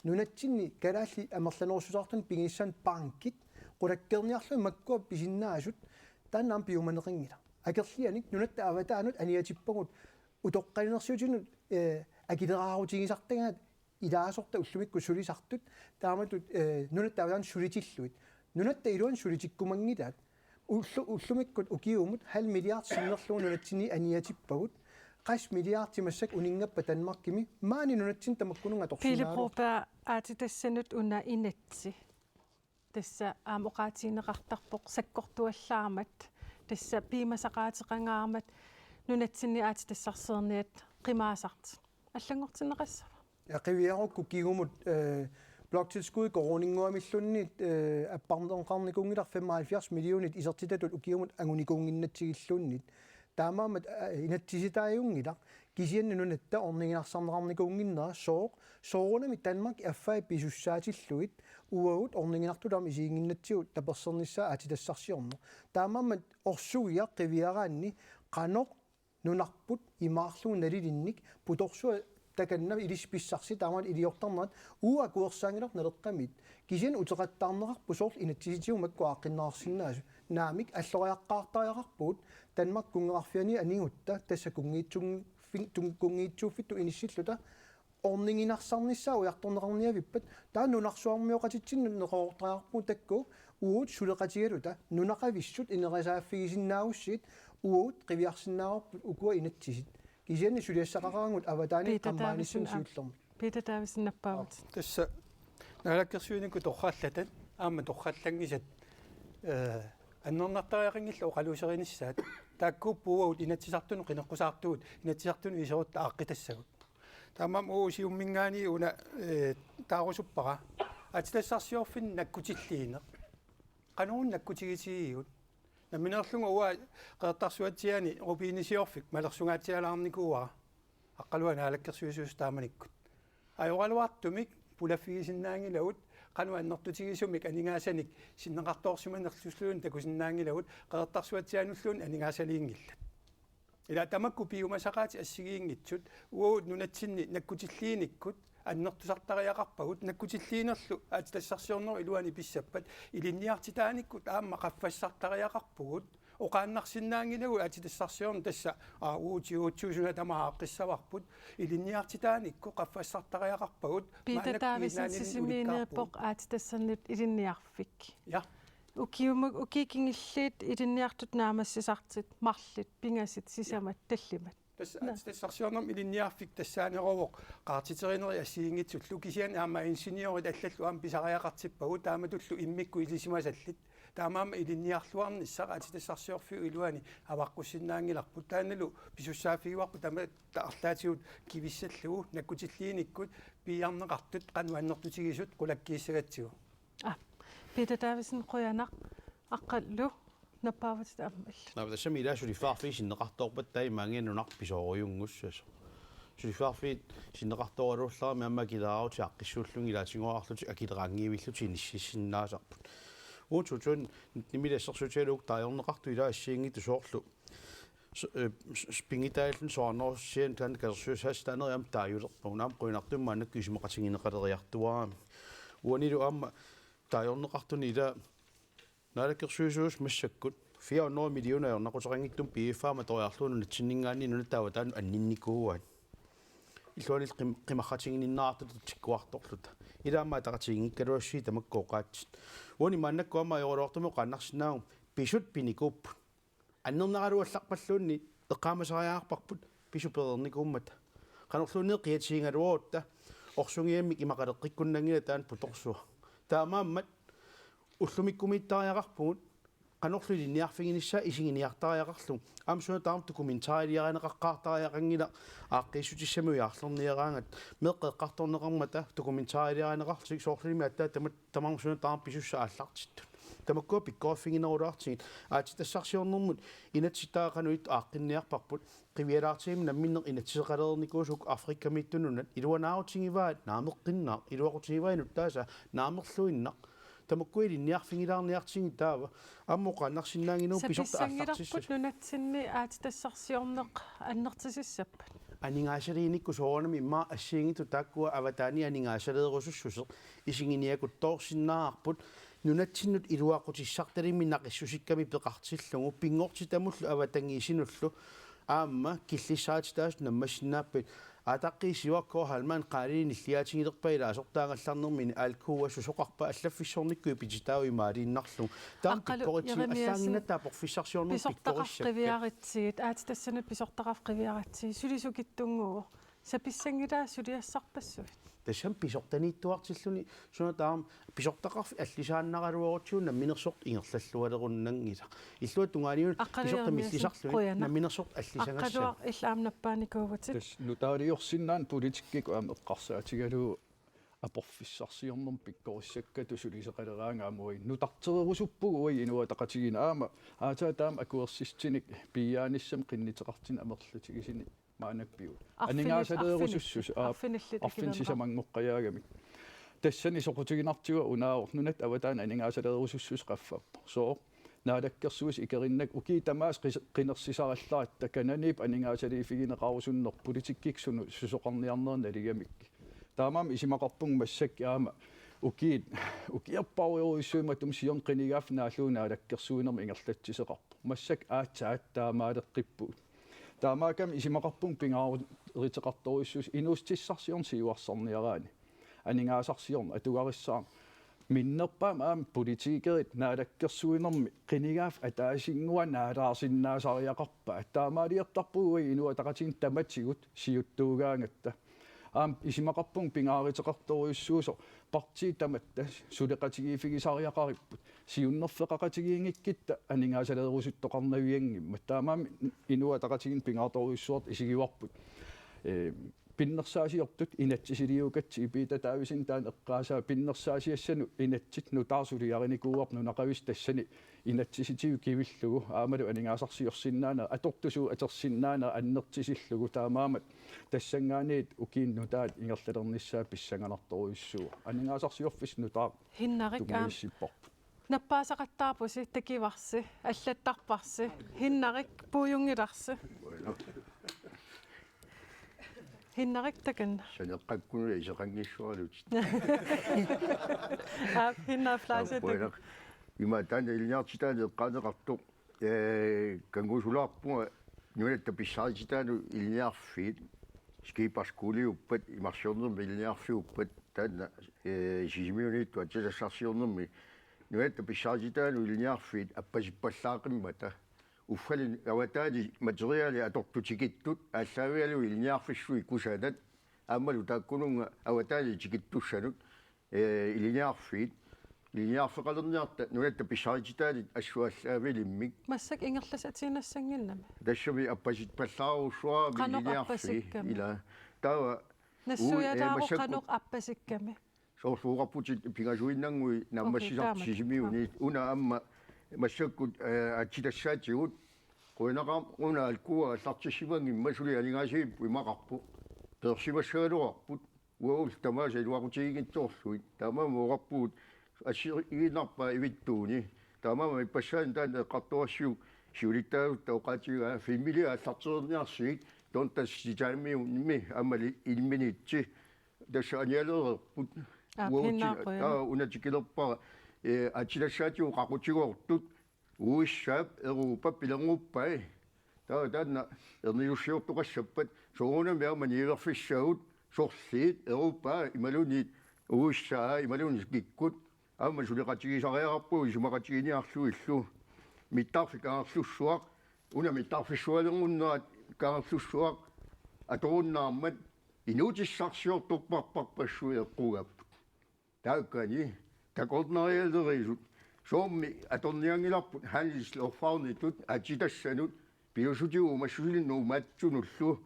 Nunatsinni kalaallit amerlanerussuteqartunik pigissaat bankit qulakkeerniarlugit makkua pisinnaasut, taanna aamma piumaneqanngilaq. Akerlianik nunatta avataanut aniatippagut utoqqalinersiutinut, eh, akileraarutigisartagaat ilaasortat ullumikkut sulisartut, taamatut, eh, nunatta avataanut sulitillugit. Nunatta iluani sulitikkumanngilaat. Ullu-, ullumikkut ukiumut halv milliard sinnerlugu nunatsinni aniatippagut. Qassit milliardit massakkut uninngappat Danmarkimi, maani nunatsinni tamakkununnga Pele atorsinnaagaluartoq. Broberg, aatsitassanut una inatsit. Tassa aamma oqaatigineqartarpoq sakkortuallaarmat, tassa piumasaqaateqangaarmat nunatsinni aatsitassarsiorniat qimaasartut. Allanngortinneqassava? Ja, qiviarukku kingumut, eh, bloktilskud koruuninnguamilluunniit, eh, apparneqarnikuunngilaq, femoghalvfjerds millionit isertitatut ukiumut angunikuunnginnatsigilluunniit. Taamaammat, eh, inatsisitaajunngilaq, kisianni nunatta orniginarsarneqarnikuunnginnera sooq, soorunami Danmarkip affai pisussaatillugit uagut orniginartutut aamma isiginnginnatsigu tapersersornissaa aatsitassarsiorneq. Taamaammat orsugiaq qiviaraanni qanoq nunarput imaarlugu nalilinnik putorsuaq takanna ilissi pissarsi taamaallaat iliortarnerat uagut akuersaanngilaq Naleqqamiit. Kisianni uteqattaarneqarpoq soorlu inatsisitigut makku aaqqinneqarsinnaasut. Naamik, alloriaqqaartariaqarpugut Danmarkip kunngeqarfiani anigutta, tassa kunngiitsun-, pin-, tun-, kunngiitsuuffittut inissilluta orniginarsarnissaa ujartorneqarniavippat, taava nunarsuarmioqatitsinnut neqeroortariaqarpugut taakku uagut suleqatigaluta nunaqavissut ineriartorfigisinnaagussigit uagut qiviarsinnaavarput ukua inatsisit. Kisianni suliassaqaqaraangat avataani Peter qammaanissamut Davidsen, aa, siullermik. Peter Davidsen nappaavat. Tassa naalakkersuinikkut torrallataat aamma torrallanngisat, eh, annernartariaqanngillat oqaluuserinissaat. Taakkuupput uagut Inatsisartunut qineqqusaartugut, Inatsisartunut iserutta aaqqitassagut. Taamaammat uagut Siumminngaanniit una, eh, taarusuppara aatsitassarsiorfinni nakkutilliineq. Qanoruna nakkutigitigigut? Nammineerlunga uanga Qeqertarsuatsiaani rubinisiorfik malersugaatsialaarnikuuara. Aqqaluaq Naalakkersuisuusoq taamanikkut. Ajoraluartumik pulaffigisinnaanngilagut, qanoq annertutigisumik aningaasanik sinneqartoorsimanerlusiluunniit takusinnaanngilagut, Qeqertarsuatsiaanulluunniit aningaasaliinngillat. Ila tamakku piumasaqaatit assigiinngitsut, uagut nunatsinni nakkutilliinikkut annertusartariaqarpagut, nakkutilliinerlu aatsitassarsiornerup iluani pissappat, ilinniartitaanikkut aamma qaffassartariaqarpugut, oqaannarsinnaanngilagut aatsitassarsiorneq tassa, aa, uagut siuutsuusuna tamaat aaqqissavarput, ilinniartitaanikkut qaffassartariaqarpagut, Peter maannakkut Davidsen, hinaaninni Sisimiineerpoq ulikkaarpugut. Aatsitassannut ilinniarfik. Ja. Ukiumut, ukiut kingulliit ilinniartut naammassisartut, marluk, pingasut, sisamat, tallimat. Tassa Naa. Aatsitassarsiornermi ilinniarfik tassaaneruvoq qaartiterinerit assigiinngitsullu, kisianni aamma ingeniørit allallu aamma pisariaqartippagut taamatullu immikkut ilisimasallit. Taamaammat ilinniarluarnissaq aatsitassarsiorfiup iluani avaqqussinnaanngilarput. Taannalu pisussaaffigivarput tamatta arlaatigut kivissallugu nakkutilliinikkut piiarneqartut qanoq annertutigisut qulakkiissagatsigu. Aa, Peter Davidsen, qujanaq. Aqqalu nappaavatit aamma illit. Naamik, tassami ila suliffeqarfiit sinneqartoorpata taava imaanngilaq nunarput pisoorujunngussasoq. Suliffeqarfiit sinneqartooraluarlugit aamma akileraarlutik aaqqissuullugit ilaatigoorlutik akileraanngivillutik inissiisinnaasarput. Uagut to tusind nitten-imi assersuutigalugu taagorneqartut ila assigiinngitsut soorlu s-, eh, s-, s-, pingitaalluni soraarnerussian taanna katersuissaatitaanerit aamma taagulerpagut, aamma qujanartumik maannakkut isumaqatigineqaleriartuarami. Uanilu aamma taagorneqartuni ila Naalakkersuisuusoq massakkut fire hundrede millioner ajornaquteqanngitsumik P F R-mik atoriarlugu nunatsinninngaanniit nunatta avataanut anninnikuuaat. Illuanillu qim-, qimarratiginninneqartut tikkuartorluta. Ila aamma ataqatigiinngikkaluassii tamakku oqaatsit. Uani maannakkut aamma ajoraluartumik oqaannarsinnaavugut pisut pinikuupput. Annernaraluallarpalluunniit eqqaamasariaqarparput pisut pereernikuummata. Qanorluunniit qiatigigaluarutta orsugiammik imaqaleqqikkunnanngilaq taanna putorsua. Taamaammat ullumikkumiittariaqarpugut qanorlu ilinniarfiginissaa isiginiartariaqarlugu. Aamma suna tamarmi dokumentariliarineqaqqaartariaqanngilaq aaqqiissutissamik ujarlerniaraangat. Meeqqat eqqartorneqarmata dokumentariliarineqarlutik soorlumi aatsaat tama-, tamarmik suna tamarmi pisussat aallartittut. Tamakkua pikkoriffiginerulaartigit aatsitassarsiornermut inatsisit taava qanoq ittut aaqqinniarparput. Qivialaartigamik namminneq inatsiseqalereernikuusukkut Afrikamiittup nunat iluanaarutigivaat naameqqinnaaq, iluaqutigivaat inuttaasaa naamerluinnaq. Tamakku ilinniarfigilaarniartigit taava aamma oqaannarsinnaanngilagut pisortat aallartissasut. Sapissanngilarput nunatsinni aatsitassarsiorneq annertusissappat? Aningaasaliinikkut soorunami immaqa assigiinngitsut taakkua avataani aningaasaleerusussuseq isiginiakutsoorsinnaavarput nunatsinnut iluaqutissartalimmi naqissusikkami peqartillugu pinngortitamullu avatangiisinullu aamma killissaatitaasut nammassinnaapput. Aataqqi Siuarko Halman qaalini nilliaatigilerpai ilaasortaagallarnermini Alcoa susoqarpa allaffissornikkut ipititaavoq imaaliinnarlugu. Taama Aqqalu pikkoritsi Jeremiassen, allaanginnatta aporfissarsiornermut pisortaqarfik pikkorissakka. Qiviaritsigit, aatsitassanut pisortaqarfik qiviaritsigit, sulisukittunnguuvoq. Sapissanngilaat suliassarpassuit. Tassami pisortaniittuartilluni suna taama pisortaqarfik allisaannaraluarutsigu namminersortut ingerlallualerunanngilaq. Illuatungaaniun Aqqalu pisortat Jeremiassen, millisarluni qujanaq. Namminersortut allisagassaaq. Aqqaluaq illit aamma nappaanikuuvutit. Tassa nutaaliorsinnaaneq politikkikkut aamma eqqarsaatigalugu aporfissarsiornermut pikkorissakkatut sulisoqaleraangamui nutartererusuppugut uagut Inuit Ataqatigiinni aamma aatsaat taama akuersissutinik piiaanissamik qinnuteqartunik amerlatigisuni maannakkut pivoq. Arfinil-, aningaasaleerusussuseq, arfinillit, aap, arfinillit arfineq akilerneqar- sisamanngoqqajaagamik. Tassani soqutiginartigu unaavoq nunatta avataani aningaasaleerusussuseq qaffappoq. Sooq? Naalakkersuisut ikerinnakku ukiut tamaasa qis-, qinersisarallaratta kananiip aningaasaliiffigineqarusunnerput politikkikkut sunu-, susoqarniarnerit naligamikku. Taamaammat isumaqarpunga massakkut aamma ukiut, ukiorpassuarujussuit matuma siorna qinigaaffik naallugu naalakkersuinermi ingerlatsisoqarpoq. Massakkut aatsaat taamaaleqqippugut. Taamaakkami isumaqarpunga pingaaruteqartorujussuusoq inuussutissarsiorneq siuarsarniaraanni. Aningaasarsiorneq atugarissaarneq. Minnerpaamik aamma politikerit naalakkersuinermi qinigaaffik ataasinnguaq naalaarsinnaasariaqarpaat. Taamaaliortarpugut Inuit Ataqatigiinni tamatigut siuttuugaangatta. Aamma isumaqarpunga pingaaruteqartorujussuusoq partiit tamatta suleqatigiiffigisariaqaripput. Siunnerfeqaqatigiinngikkutta aningaasaleerusuttoqarnavianngimmat. Taamaammat Inuit Ataqatigiinni pingaartorujussuartut isigivarput. Ee, pinnersaasiortut inatsisiliukatsigit, Peter Davidsen taanna eqqaasaa, pinnersaasiassanut inatsit nutaaq suliarinikuuarput nunaqavissut tassani inatsisitigut kivillugu aammalu aningaasarsiorsinnaaneq, atortusuut atorsinnaaneq annertusillugu, taamaammat tassanngaanniit ukiut nutaat ingerlalernissaat pissanganartorujussuuvoq. Aningaasarsiorfissat nutaaq Hinnarik, aam, tungujorsiorparput. Nappaasaqattaarpusi, takuvarsi, allattarparsi, Hinnarik puiunngilarsi. Hinnarik, takanna. Saneqqakkununa iseqanngitsuaralutit. Aap, Hinnarik Fleischer, takanna. Aap, qujanaq. Ima taanna ilinniartitaaneq eqqaaneqartoq. Ee, kanngusulaarpunga nunatta pissarititaanut ilinniarfiit. Skipperskoleuppat, imarsiornermi ilinniarfiuppat, taanna, ee, Sisimiuniittut aatsitassarsiornermi. Nunatta pissarititaanut ilinniarfiit appasippallaaqqimmata. Uffali avataani materiali atortut tikittut, aallaavigalugu ilinniarfissuit kusanat, aammalu taakkununnga avataani tikittussanut, ee, ilinniarfiit, ilinniarfeqalerniarta nunatta pissarititaanit assut aallaavilimmik. Massakkut ingerlasatiinnassannginnami. Tassami appasippallaarujussuarami. Qanoq ilinniarfii, appasikkami? Ila. Taava, uu, ee, nassuialaaruk massakkut qanoq appasikkami? Soorlu oqarputit pingasuinnanngui naammassisartut. Okay, taamak. Sisimiuni. Una aamma massakkut, ee, aatsitassaatigut. Qujanaqaaq, una alkua aallartissimanngimmat, suli aningaasivipput imaqarpoq. Peersimassagaluarput. Uagut tamaasa iluaqutiginngitsoorlugit. Taamaammat oqarpugut assigiinnarpaa ivittuuni. Taamaammat ippassaani taanna eqqartorassiuk siulittaasutta oqaatigaa filmiliaq aallartereerniarsigit, Don Titaniumimi aammali ilminitsi. Tassa anialereerput. Aap, uagutsinnut, hinnaaqquja. Taava una tikilerpara, ee, aatsitassaatigut qaqutigoortut. U S A-p Europap pilernguppai. Taava taanna ernilussiortoqassappat, soorunami aamma niuerfissagut, sorliit Europa imaluunniit U S A imaluunniit kikkut. Aamma suleqatigisariaqarpugut isumaqatiginiarlugillu. Mittarfik Kangerlussuaq, una mittarfissualerunnerat Kangerlussuaq atorunnaarmat inuutissarsiortorparparpassuit eqqugaapput. Taakkani takornarialerisut, soormi atornianngilarput handelslufthavnitut aatsitassanut, piusutigu uummassisulinnut uummaatsunullu,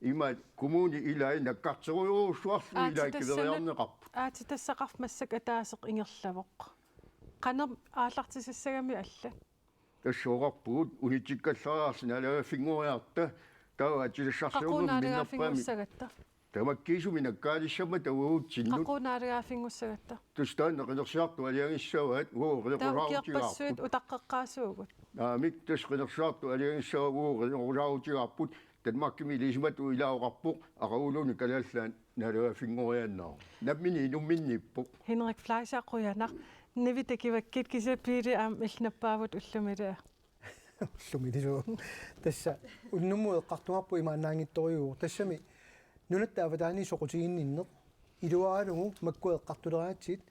ima kommuni ilai nakkarterujorujussuarlugit ilai. Aatsitassanut kiveriarneqarput. Aatsitassaqarfik massakkut ataaseq ingerlavoq. Qanoq aallartisassagami alla? Tassa oqarpugut unitsikkallarsi naalagaaffinngoriarta, taava aatsitassarsiornermi minnerpaamik. Qaqugu naalagaaffinngussagatta? Tamakkiisumik nakkaalissammata uagutsinnut. Qaqugu naalagaaffinngussagatta? Tassa taanna qinersisartut aliagissavaat, uagut qineqqusaarutigaarput. Taava ukiorpassuit utaqqeqqaasuugut. Naamik, tassa qinersisartut aliagissavaat, uagut qineqqusaarutigaarput. Danmarkimi ilisimatut ilaa oqarpoq, aqaguluunniit Kalaallit Nunaat naalagaaffinngoriaannarpoq. Nammineq inumminniippoq. Hinnarik Fleischer, qujanaq. Nivi takuakkit, kisianni Piili aamma illit nappaavut ullumi ilaa. Ullumi ilaa. Tassa unnummut eqqartugarput imaannaanngitsorujuuvoq. Tassami nunatta avataani soqutiginninneq iluaralugu makkua eqqartuleraatsigit,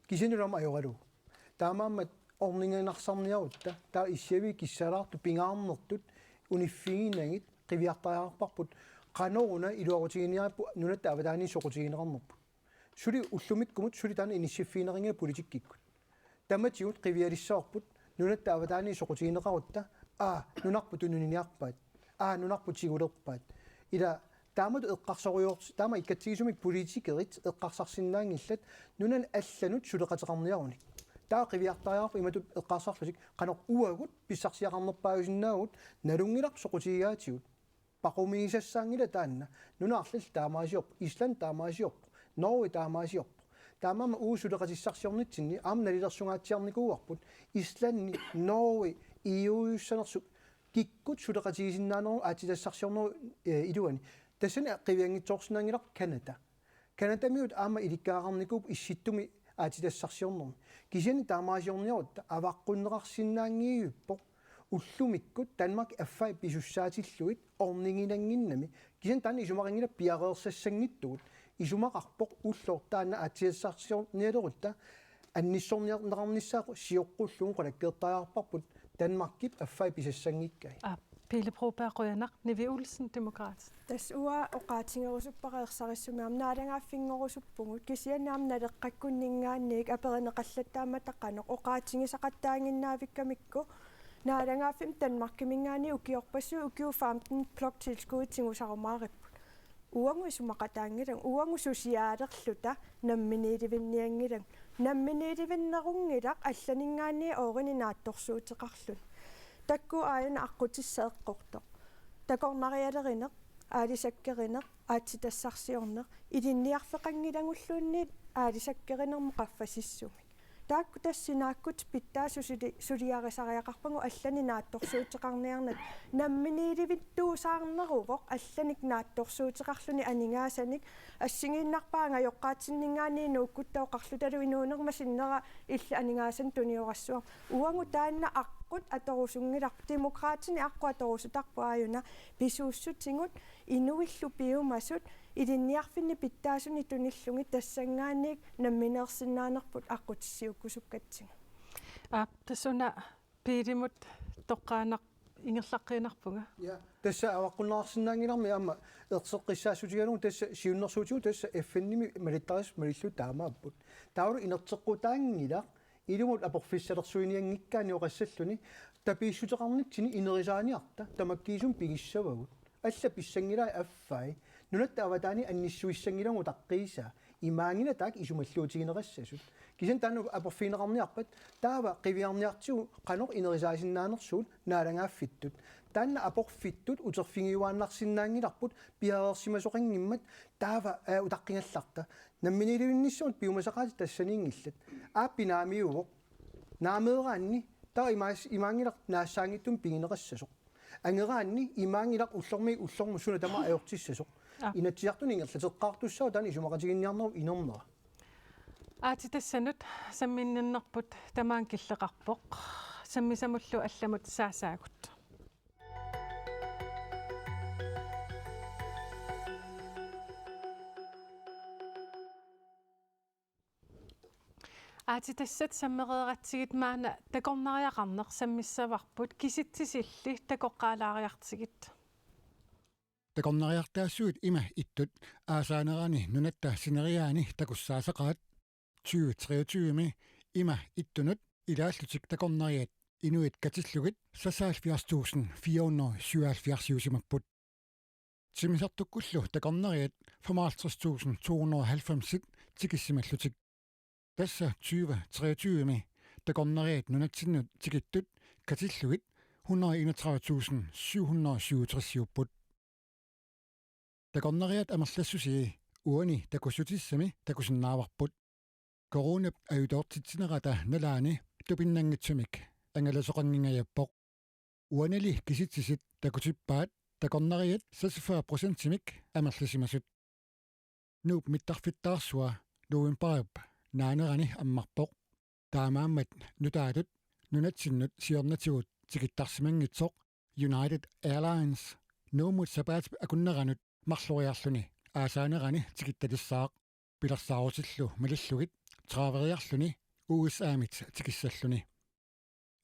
kisianni ullumi ajoralugu. Taamaammat orniginarsarniarutta, taava issiavigit kissalaartut pingaarnertut uniffiginagit qiviartariaqarparput, qanoruna iluaqutiginiarparput nunatta avataani soqutigineqarnerput. Suli ullumikkumut suli taanna inissiffigineqanngilaq politikkikkut. Tamatigut qivialissavarput nunatta avataani soqutigineqarutta, aa, nunarput tununiniarpaat, aa, nunarput tigulerpaat. Ila taamatut eqqarsarujoors-, taama ikkatsigisumik politikerit eqqarsarsinnaanngillat nunani allanut suleqateqarniarunik. Taava qiviartariaqarpoq imatut eqqarsarlutik, qanoq uagut pissarsiaqarnerpaajusinnaavugut, nalunngilaq soqutigigaatigut. Paqumigisassaanngilaq taanna. Nunat arlallit taamaasiorput, Island taamaasiorpoq, Norge taamaasiorpoq. Taamaammat uagut suleqatissarsiornitsinni aamma nalilersugaatsiarnikuuarput, Islandi, Norge, E U-jussanersut kikkut suleqatigisinnaanerugut aatsitassarsiornerup, eh, iluani. Tassani qivianngitsoorsinnaanngilarput Canada. Canadamiut aamma ilikkagaqarnikuupput Issittumi aatsitassarsiornermi. Kisianni taamaasiorniarutta avaqqunneqarsinnaanngivippoq. Ullumikkut Danmarkip affai pisussaatillugit orniginannginnami. Kisianni taanna isumaqanngilaq piareersassanngitsugut. Isumaqarpoq ullortaanna aatsiassarsiornialerutta annissorniarneqarnissaa sioqqullugu qulakkeertariaqarparput Danmarkip affai pisassanngikkai. Aa, Pele Broberg qujanaq, Nivi Olsen, Demokraatit. Tassa uanga oqaatigerusuppara ersarissumik aamma naalagaaffinngorusuppugut, kisianni aamma Naleqqakkunninngaanniit aperineqallattaammat qanoq oqaatigisaqattaaginnaavikkamikku. Naalagaaffimmi Danmarkiminngaanniit ukiorpassuit ukiut femten bloktilskud tigusarumaaripput. Uagut isumaqataanngillat, uagut susiaalerluta namminiilivinnianngillat. Namminiilivinnerunngilaq allaninngaanniit oorini naatsorsuuteqarluni. Taakku aajuna aqqutissaq eqqortoq. Takornarialerineq, aalisakkerineq, aatsitassarsiorneq, ilinniarfeqanngilagulluunniit aalisakkerinermut qaffasissumik. Taakku tassa sinaakkutit pitsaasut suli-, suliarisariaqarpagut allanik naatsorsuuteqarniarnata. Namminiilivittuusaarneruvoq allanik naatsorsuuteqarluni aningaasanik, assigiinnarpaa angajoqqaatsinninngaanniit nuukkuttooqarlutalu inuunerma sinnera illit aningaasanik tuniorassuarmik. Uagut taanna aqqut atorusunngilaq, Demokraatini aqqut atorusutarpoq aajuna pisuussutigut inuillu piumasut ilinniarfinni pitsaasunik tunillugit tassanngaanniit nammineersinnaanerput aqqutissiuukkusukkatsigu. Aap, tassa una Pelemut toqqaannaq ingerlaqqiinnarpunga. Ja, tassa avaqqunneqarsinnaanngilarmi aamma erseqqissaassutigalugu tassa siunnersuutigut tassa F N-imi malittarisassat malillugu taamaapput. Taavalu inerteqqutaanngilaq ilumut aporfissalersuinianngikkaanni oqassalluni tapiissuteqarnitsinni inerisaaniarta tamakkiisumik pigissavagut. Allat pissanngilai affai. Nunatta avataani annissuissanngilagut utaqqiisaa. Imaanngilaq taakku isumalluutigineqassasut. Kisianni taanna aporfigineqarniarpat taava qiviarniartigu qanoq inerisaasinnaanersugut naalagaaffittut. Taanna aporfittut uterfigiuaannarsinnaanngilarput piareersimasoqanngimmat taava, aa, utaqqigallarta. Namminiilivinnissamut piumasaqaatit tassaniinngillat. Aappi naamiuvoq. Naameeraanni taava imaas-, imaanngilaq naassaanngitsumik pigineqassasoq. Angeraanni imaanngilaq ullormiit ullormut suna tamaat ajortissasoq. Aa. Inatsisartuni ingerlateqqaartussaavoq taanna isumaqatiginninniarnerup inernera. Aatsitassanut samminnannerput tamaanga killeqarpoq. Sammisamullu allamut saasaagut. Aatsitassat sammereeratsigit maanna takornariaqarneq sammissavarput, kisitsisilli takoqqaalaariartigit. Takornariartaassuit ima ittut aasaanerani nunatta sineriaani takussaasaqaat. Tyve treogtyve-mi ima ittunut ilaallutik takornariat inuit katillugit seksoghalvfjerds tusind fire hundrede syvoghalvfjerds-iusimapput. Timmisartukkullu takornariat femoghalvtreds tusind to hundrede og halvfems-it tikissimallutik. Tassa tyve treogtyve-mi takornariat nunatsinnut tikittut katillugit hundrede enogtredive tusind syv hundrede syvogtres-iupput. Takornariat amerlassusii uani takussutissami takusinnaavarput. Coronap ajutoortitsinerata nalaani tupinnanngitsumik angalasoqanngingajappoq. Uanili kisitsisit takutippaat takornariat seksogfyrre procentimik amerlasimasut. Nuup mittarfittaarsua novembarip naanerani ammarpoq. Taamaammat nutaatut nunatsinnut siornatigut tikittarsimanngitsoq United Airlines Nuummut sapaatip akunneranut marloriarluni aasaanerani tikittalissaaq, pilersaarutillu malillugit traveriarluni U S A-mit tikissalluni.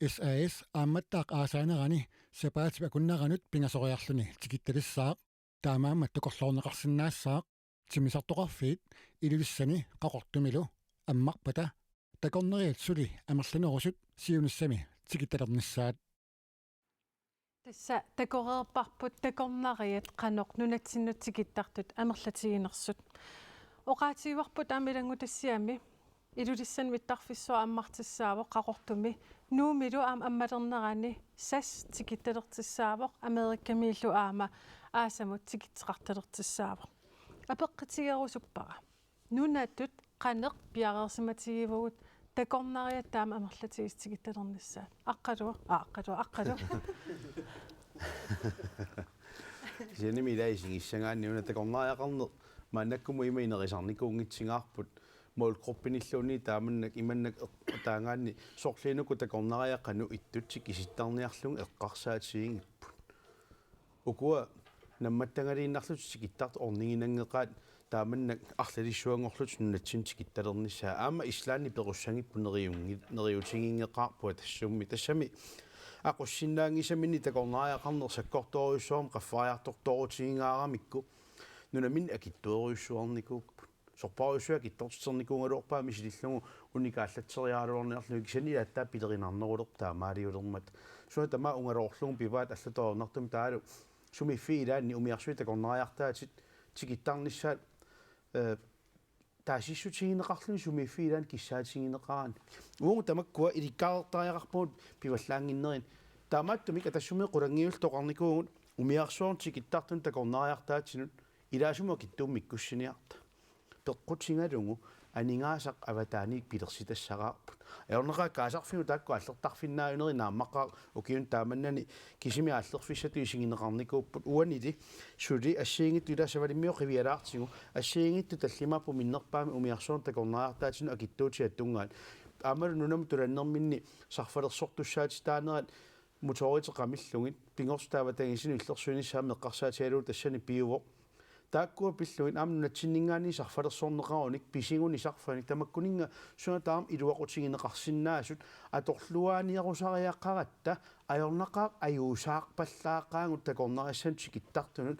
S A S aammattaaq aasaanerani sapaatip akunneranut pingasoriarluni tikittalissaaq, taamaammat takorloorneqarsinnaassaaq timmisartoqarfiit Ilulissani Qaqortumilu ammarpata takornariat suli amerlanerusut siunissami tikittalernissaat. Tassa takoreerparput takornariat qanoq nunatsinnut tikittartut amerlatiginersut. Oqaatigivarput aamma ilanngutassiami Ilulissani mittarfissuaq ammartissaavoq Qaqortumi, Nuummilu aamma ammalernerani SAS tikittalertissaavoq, Amerikamiillu aamma aasamut tikitseqartalertissaavoq. Apeqqutigerusuppara: Nunatut qanoq piareersimatigivugut takornariat taama amerlatigisut tikittalernissaat? Aqqaluaq, aa, aqqaluaq, aqqaluaq. Kisiannimi ilai isigissagaanni una takornariaqarneq maannakkumut ima inerisarnikuunngitsigaarput, Målgruppinilluunniit taamannak imannak eq-, taagaanni sorliinuku takornariat qanoq ittut tikisittarniarlugit eqqarsaatigigipput. Ukua nammattangaliinnarlutik tikittartut orniginanngeqaat taamannak arlalissuanngorlutik nunatsinni tikittalernissaat. Aamma Islandi pequssanngippoq neriunngi-, neriutiginngeqaarpunga tassami. Tassami aqussinnaanngisaminnik takornariaqarneq sakkortoorujussuarmik qaffariartortoorutiginngaaramikku nunaminnit akitsuerujussuarnikuupput. Sorpassuit akitsortiternikuugaluarpaat misilillugu unikaallatseriaraluarniarlugit kisianni ilaat aatsaat pilerinarnerulerpoq taamaaliulermata. Suna tamaat ungaloorlugu pivaat allatut ajornartumik taavalu sumiiffiit ilaanni umiarsuit takornariartaatit tikittarnissaat, eh, taasissutigineqarluni sumiiffiit ilaanni kissaatigineqaraanni. Uagut tamakkua ilikkagaqartariaqarpugut pivallaannginnerini. Taamaattumik Atassummi qulanngiulluta oqarnikuuvugut umiarsuarnut tikittartunut takornariartaatinut ilaasumut akitsuummik ikkussiniarta. Peqqutigalugu aningaasaq avataaniit pilersitassaraarput. Ajornaqaaq kaasarfigut taakku aallertarfinnaajunerit naammaqqaaq ukiuni taamani kisimi aallerfissatut isigineqarnikuupput uanili suli assigiinngitsut ilaa Savalimmiut qivialaartigu assigiinngitsut tallimaapput minnerpaamik umiarsuarnut takornariartaatinut akitsuutitat tungaanut. Aammalu nunamut tulannerminni sarfalersortussaatitaanerat motoriteqamillugit pinngortitaavat avatangiisinut illersuinissaa eqqarsaatigalugu tassani piuvoq. Taakkua pillugit aamma nunatsinninngaanniit sarfalersorneqarunik pisigunik sarfanik tamakkuninnga suna tamarmi iluaqutigineqarsinnaasut atorluaaniarusariaqaratta ajornaqaaq ajuusaarpallaaqaagut takornariassanut tikittartunut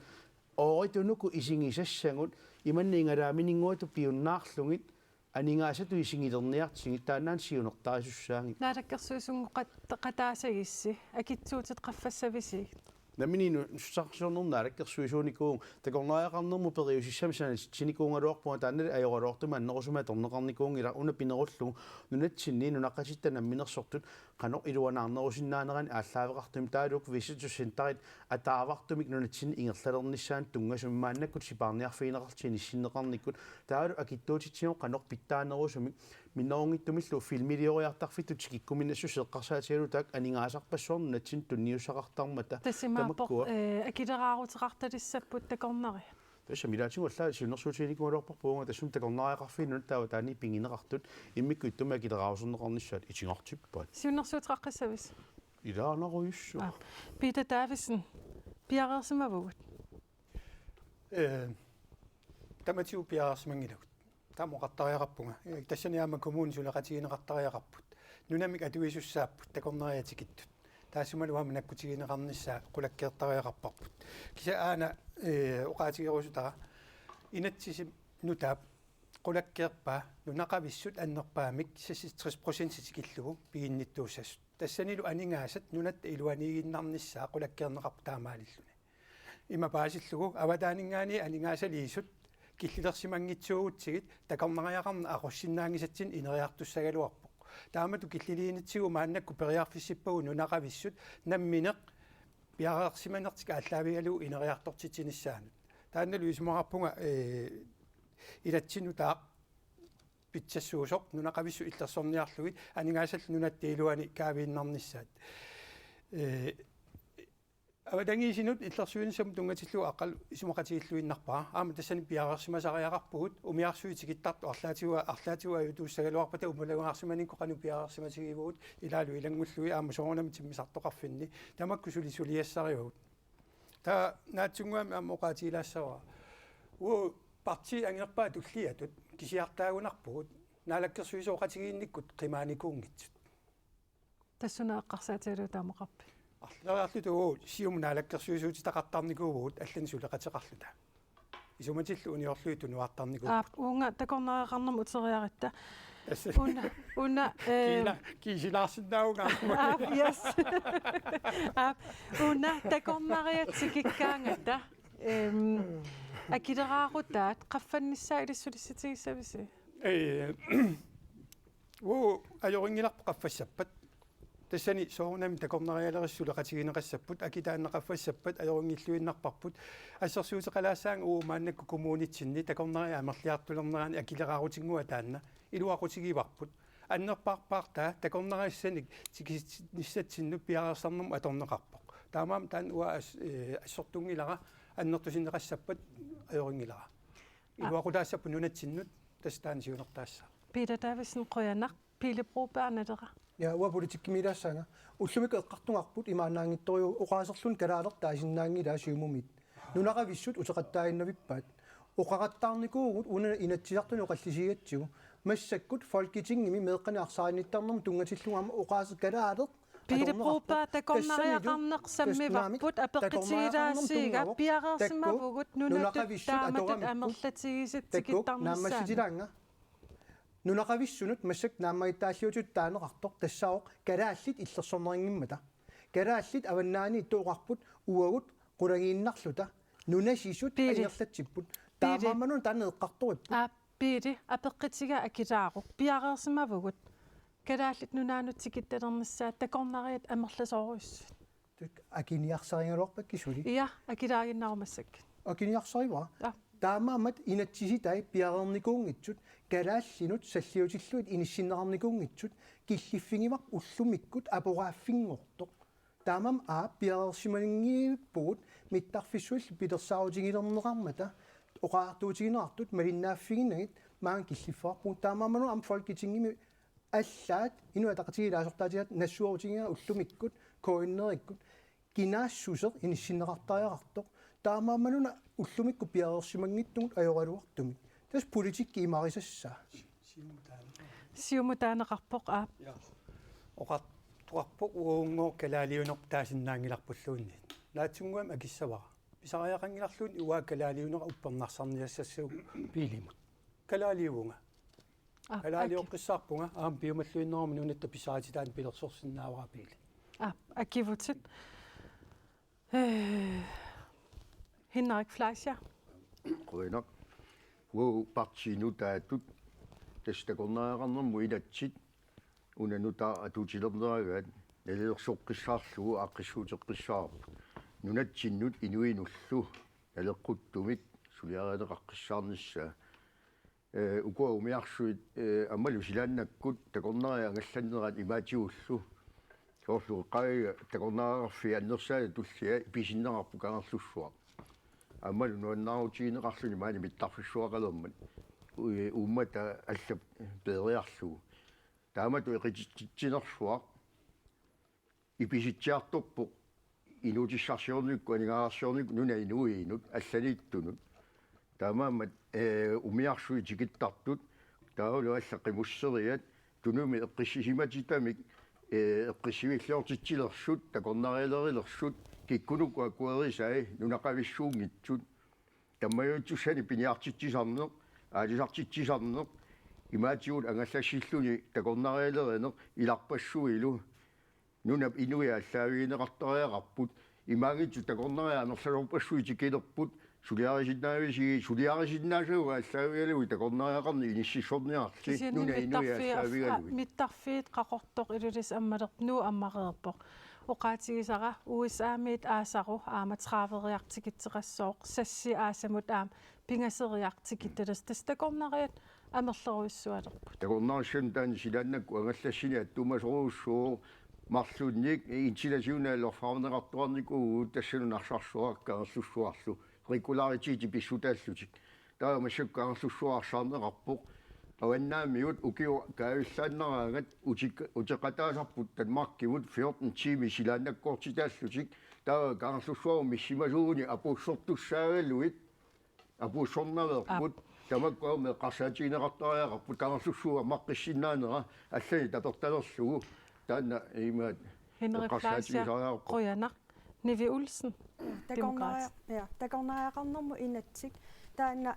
ooritunuku isigisassagut imanna igalaamininnguatut piunnaarlugit aningaasatut isigilerniartigit taannaana siunertarisussaagit. Naalakkersuisunngooqat-, qataasagissi, akitsuutit qaffassavisigut? Nammineq nu-, nussarsiornermut naalakkersuisuunikuuvugut, takornariaqarnermut periusissamik sanatitsinikuugaluarpunga taannali ajoraluartumik annerusumik atorneqarnikuunngilaq una pinerullugu nunatsinni nunaqqatitta namminersortut qanoq iluanaarnerusinnaanerannut aallaaveqartumik taavalu visitors centerit ataavartumik nunatsinni ingerlalernissaannut tunngasumik maannakkut sipaarniarfigineqartut inissinneqarnikkut taavalu akitsuutitsigut qanoq pitsaanerusumik minnerunngitsumillu filmilioriartarfittut tikikkuminassuseq eqqarsaatigalugu taakku aningaasarpassuarnik nunatsinni tunniussaqartarmata. Tassa imaappoq, tamakkua, eh, akileraaruteqartalissapput takornariat. Tassami ilaatigut allaat siunnersuutiginikuugaluarparput uunga tassunga takornariaqarfiit nunatta avataaniit pigineqartut immikkut ittumik akileraaruserneqarnissaat itigartippaat. Siunnersuuteqaqqissavisi? Ilaanarujussuaq. Aap. Peter Davidsen, piareersimavugut? Eh, tamatigut piareersimanngilagut. Taama oqartariaqarpunga. Eh, tassani aamma kommunit suleqatigineqartariaqarput. Nunamik atuisussaapput takornariat tikittut. Taassumalu aamma nakkutigineqarnissaa qulakkeertariaqarparput. Kisianni aana, eh, oqaatigerusutara inatsisip nutaap qulakkeerpaa nunaqavissut annerpaamik seksogtres procent tikillugu piginnittuussasut. Tassanilu aningaasat nunatta iluaniiginnarnissaa qulakkeerneqarpoq taamaalilluni. Ima paasillugu avataaninngaanniit aningaasaliisut killilersimanngitsuugutsigit takornariaqarneq aqussinnaanngisatsinnut ineriartussagaluarpoq. Taamatut killiliinitsigut maannakkut periarfissippagut nunaqavissut nammineq piareersimanertik aallaavigalugu ineriartortitsinissaannut. Taannalu isumaqarpunga, eh, inatsisip nutaaq pitsassuusoq nunaqavissut illersorniarlugit aningaasallu nunatta iluani kaaviinnarnissaat. Eh, avatangiisinut illersuinissamut tunngatillugu aqagu isumaqatigilluinnarpara. Aamma tassani piareersimasariaqarpugut, umiarsuit tikittartut arlaatigut, arlaatigut ajutuussagaluarpata umalagarsimanikkut qanoq piareersimatigivugut, ilaalu ilanngullugit aamma soorunami timmisartoqarfinni. Tamakku suli suliassarivagut. Taava naatsunnguamik aamma oqaatigilaassavara. Uagut partiit angerpaat tulliatut kisiartaagunarpugut, naalakkersuisooqatigiinnikkut qimaanikuunngitsut. Tassuuna eqqarsaatigalugu taamaqarpit? Arleriarluta uagut Siumut naalakkersuisuutitaqartarnikuuvugut allanik suleqateqarluta. Isumatillu uniorlugit tunuartarnikuupput. Aap, uunga takornariaqarnermut uteriaratta. Tassa. Una, una, eh, kiina, kiisilaarsinnaavunga. Aap, yes. Aap, una takornariat tikikkaangata. Ehm, akileraarutaat, qaffannissaa ilissulissitigissavisi? Eh, uagut ajorinngilarput qaffassappat. Tassani soorunami takornarialerisut suleqatigineqassapput, akit taanna qaffassappat, ajorinngilluinnarparput. Assersuuteqalaassaanga uagut maannakkut kommunitsinni takornariat amerliartulernerani akileraarutinnguaq taanna iluaqutigivarput. Annerpaarpaartaa takornariassanik tikisinnissatsinnut piareersarnermut atorneqarpoq. Taamaammat taanna uanga as-, eh, assortunngilara, annertusinneqassappat ajorinngilara. Aa. Iluaqutaassapput nunatsinnut. Tassa taanna siunertaassaaq. Peter Davidsen, qujanaq. Pele Broberg, Naleraq. Ja, uanga politikkimiilaassaanga. Ullumikkut eqqartugarput imaannaanngitsorujuuvoq, oqaaserluni kalaallit taasinnaanngilaat Siumumit. Nunaqavissut uteqattaaginnavippaat. Oqaqattaarnikuuvugut una Inatsisartuni oqallisigigatsigu. Massakkut Folketingimi meeqqanik arsaarinnittarnermut tunngatillugu aamma oqaaseq kalaallit Pele Broberg, takornariaqarneq sammivarput, apeqqutigilaassaanga, piareersimavugut nunatut taamatut amerlatigisat tikittarnissaannut. Nunaqavissunut massakkut naammagittaalliutitut taaneqartoq tassaavoq kalaallit illersornerinngimmata. Kalaallit avannaani ittoqarput uagut qulagiinnarluta. Nunasisut angerlatsipput. Taamaammanuna taanna eqqartoripput. Aa, Pele, apeqqutigaa akilaaru. Piareersimavugut. Kalaallit nunaannut tikittarnissaat takornariat amerlasoorujussuit. Akiniarsarigaluarpakka suli. Ja, akilaaginnarumaassuk. Akiniarsarivara. Ja. Taamaammat inatsisitai piareernikuunngitsut, kalaallinut salliutillugit inissinneqarnikuunngitsut, killiffigivarput ullumikkut aporaaffinngortoq. Taamaammat aap piareersimanngippugut mittarfissuillu pilersaarutigilerneqarmata oqariartuutigineqartut malinnaaffiginagit maanga killiffigivarput. Taamaammat aamma Folketingimi allaat Inuit Ataqatigiit ilaasortaatigaat nassuerutigigaat ullumikkut K N R-ikkut kinaassuseq inissinneqartariaqartoq. Taamaammanuna ullumikkut piareersimanngitsugut ajoraluartumik. Tassa politikki imarisassaa. Siumut taaneqarpoq aap. Ja. Oqartoqarpoq uagunngooq kalaaliunerput taasinnaanngilarpulluunniit. Naatsunnguamik akissavara. Pisariaqanngilarluunniit uanga kalaaliunera uppernarsarniassassaaq Pelimut. Kalaaliuvunga. Aa, kalaalioqqissaarpunga aamma piumalluinnermini nunatta pisaatit taanna pilersorsinnaavara Pele. Aa, akivutit. Eh, Henrik Fleischer. Qujanaq. Uagut partiit nutaatut tassa takornariaqarnermut inatsit una nutaaq atuutilerneragaat nalilersoqqissaarlugu aaqqissuuteqqissaarput nunatsinnut inuinullu naleqquttumik suliarineqaqqissaarnissaa. Eh, ukua umiarsuit, eh, aammalu silaannakkut takornariat angallannerat imaatigullu. Soorlu eqqaagiga takornariaqarfiit annersaannik tulliat ipisinneqarput Kangerlussuaq. Aammalu nuannaarutigineqarluni maani mittarfissuaqalermat. U-, uummata allap peeriarlugu. Taamatut eqititsinersuaq ipisitsiartorpoq inuutissarsiornikkut, aningaasarsiornikkut, nunap inuiinut, allaniittunut. Taamaammat, eh, umiarsuit tikittartut, taavalu allat qimusseriat, tunumik eqqissisimatitami, eh, eqqissiviilliortitsilersut, takornarialerilersut, kikkunuku akuerisai, nunaqavissuunngitsut. Tammajuttussanik piniartitsisarneq, aalisartitsisarneq, imaatigut angallassilluni takornarialerineq, ilarpassuilu, nunap inuiaat aallaavigineqartariaqarput, imaanngitsoq takornariat amerlasoorpassuit tikilerput, suliarisinnaavisigit, suliarisinnaasagut aallaavigalugit takornariaqarneq inississorniarli, kisianni nunap inuiaat mittarfii-, aallaavigalugit. Mittarfiit Qaqortoq, Ilulissat ammalerpoq, Nuuk ammareerpoq. Oqaatigisara U S A-miit aasaru aamma tredive-riartik tikitseqassooq, sassi aasamut aamma pingaseriartik tikittalersut, tassa takornariat amerlerujussualerput. Takornarissannut taanna silaannakkut angallassineq attuumasorujussuuvoq, marlunnik intilasiuna ilorfaarneqartuarnikuuvugut, tassunga narsarsuaq Kangerlussuarlu, regularitet pissutaallutik. Taava massakkut Kangerlussuaq arsaarneqarpoq. Avannaamiut ukioq kaavillaannaraangat utik-, uteqataasarput Danmarkimut fjorten tiimit silaannakkoortitaallutik. Taava Kangerlussuarmi missimasuuguni apuussortussaagaluit apuussornaveerput. Aap. Tamakku aamma eqqarsaatigineqartariaqarput Kangerlussuup maqqissinnaanera allanik tapertalerlugu. Taanna imaat Henrik Fleischer, eqqarsaatigisariaqarpoq. Qujanaq. Nivi Olsen, Demokrat. Takornariaq-, ja, takornariaqarnermut inatsit. Taanna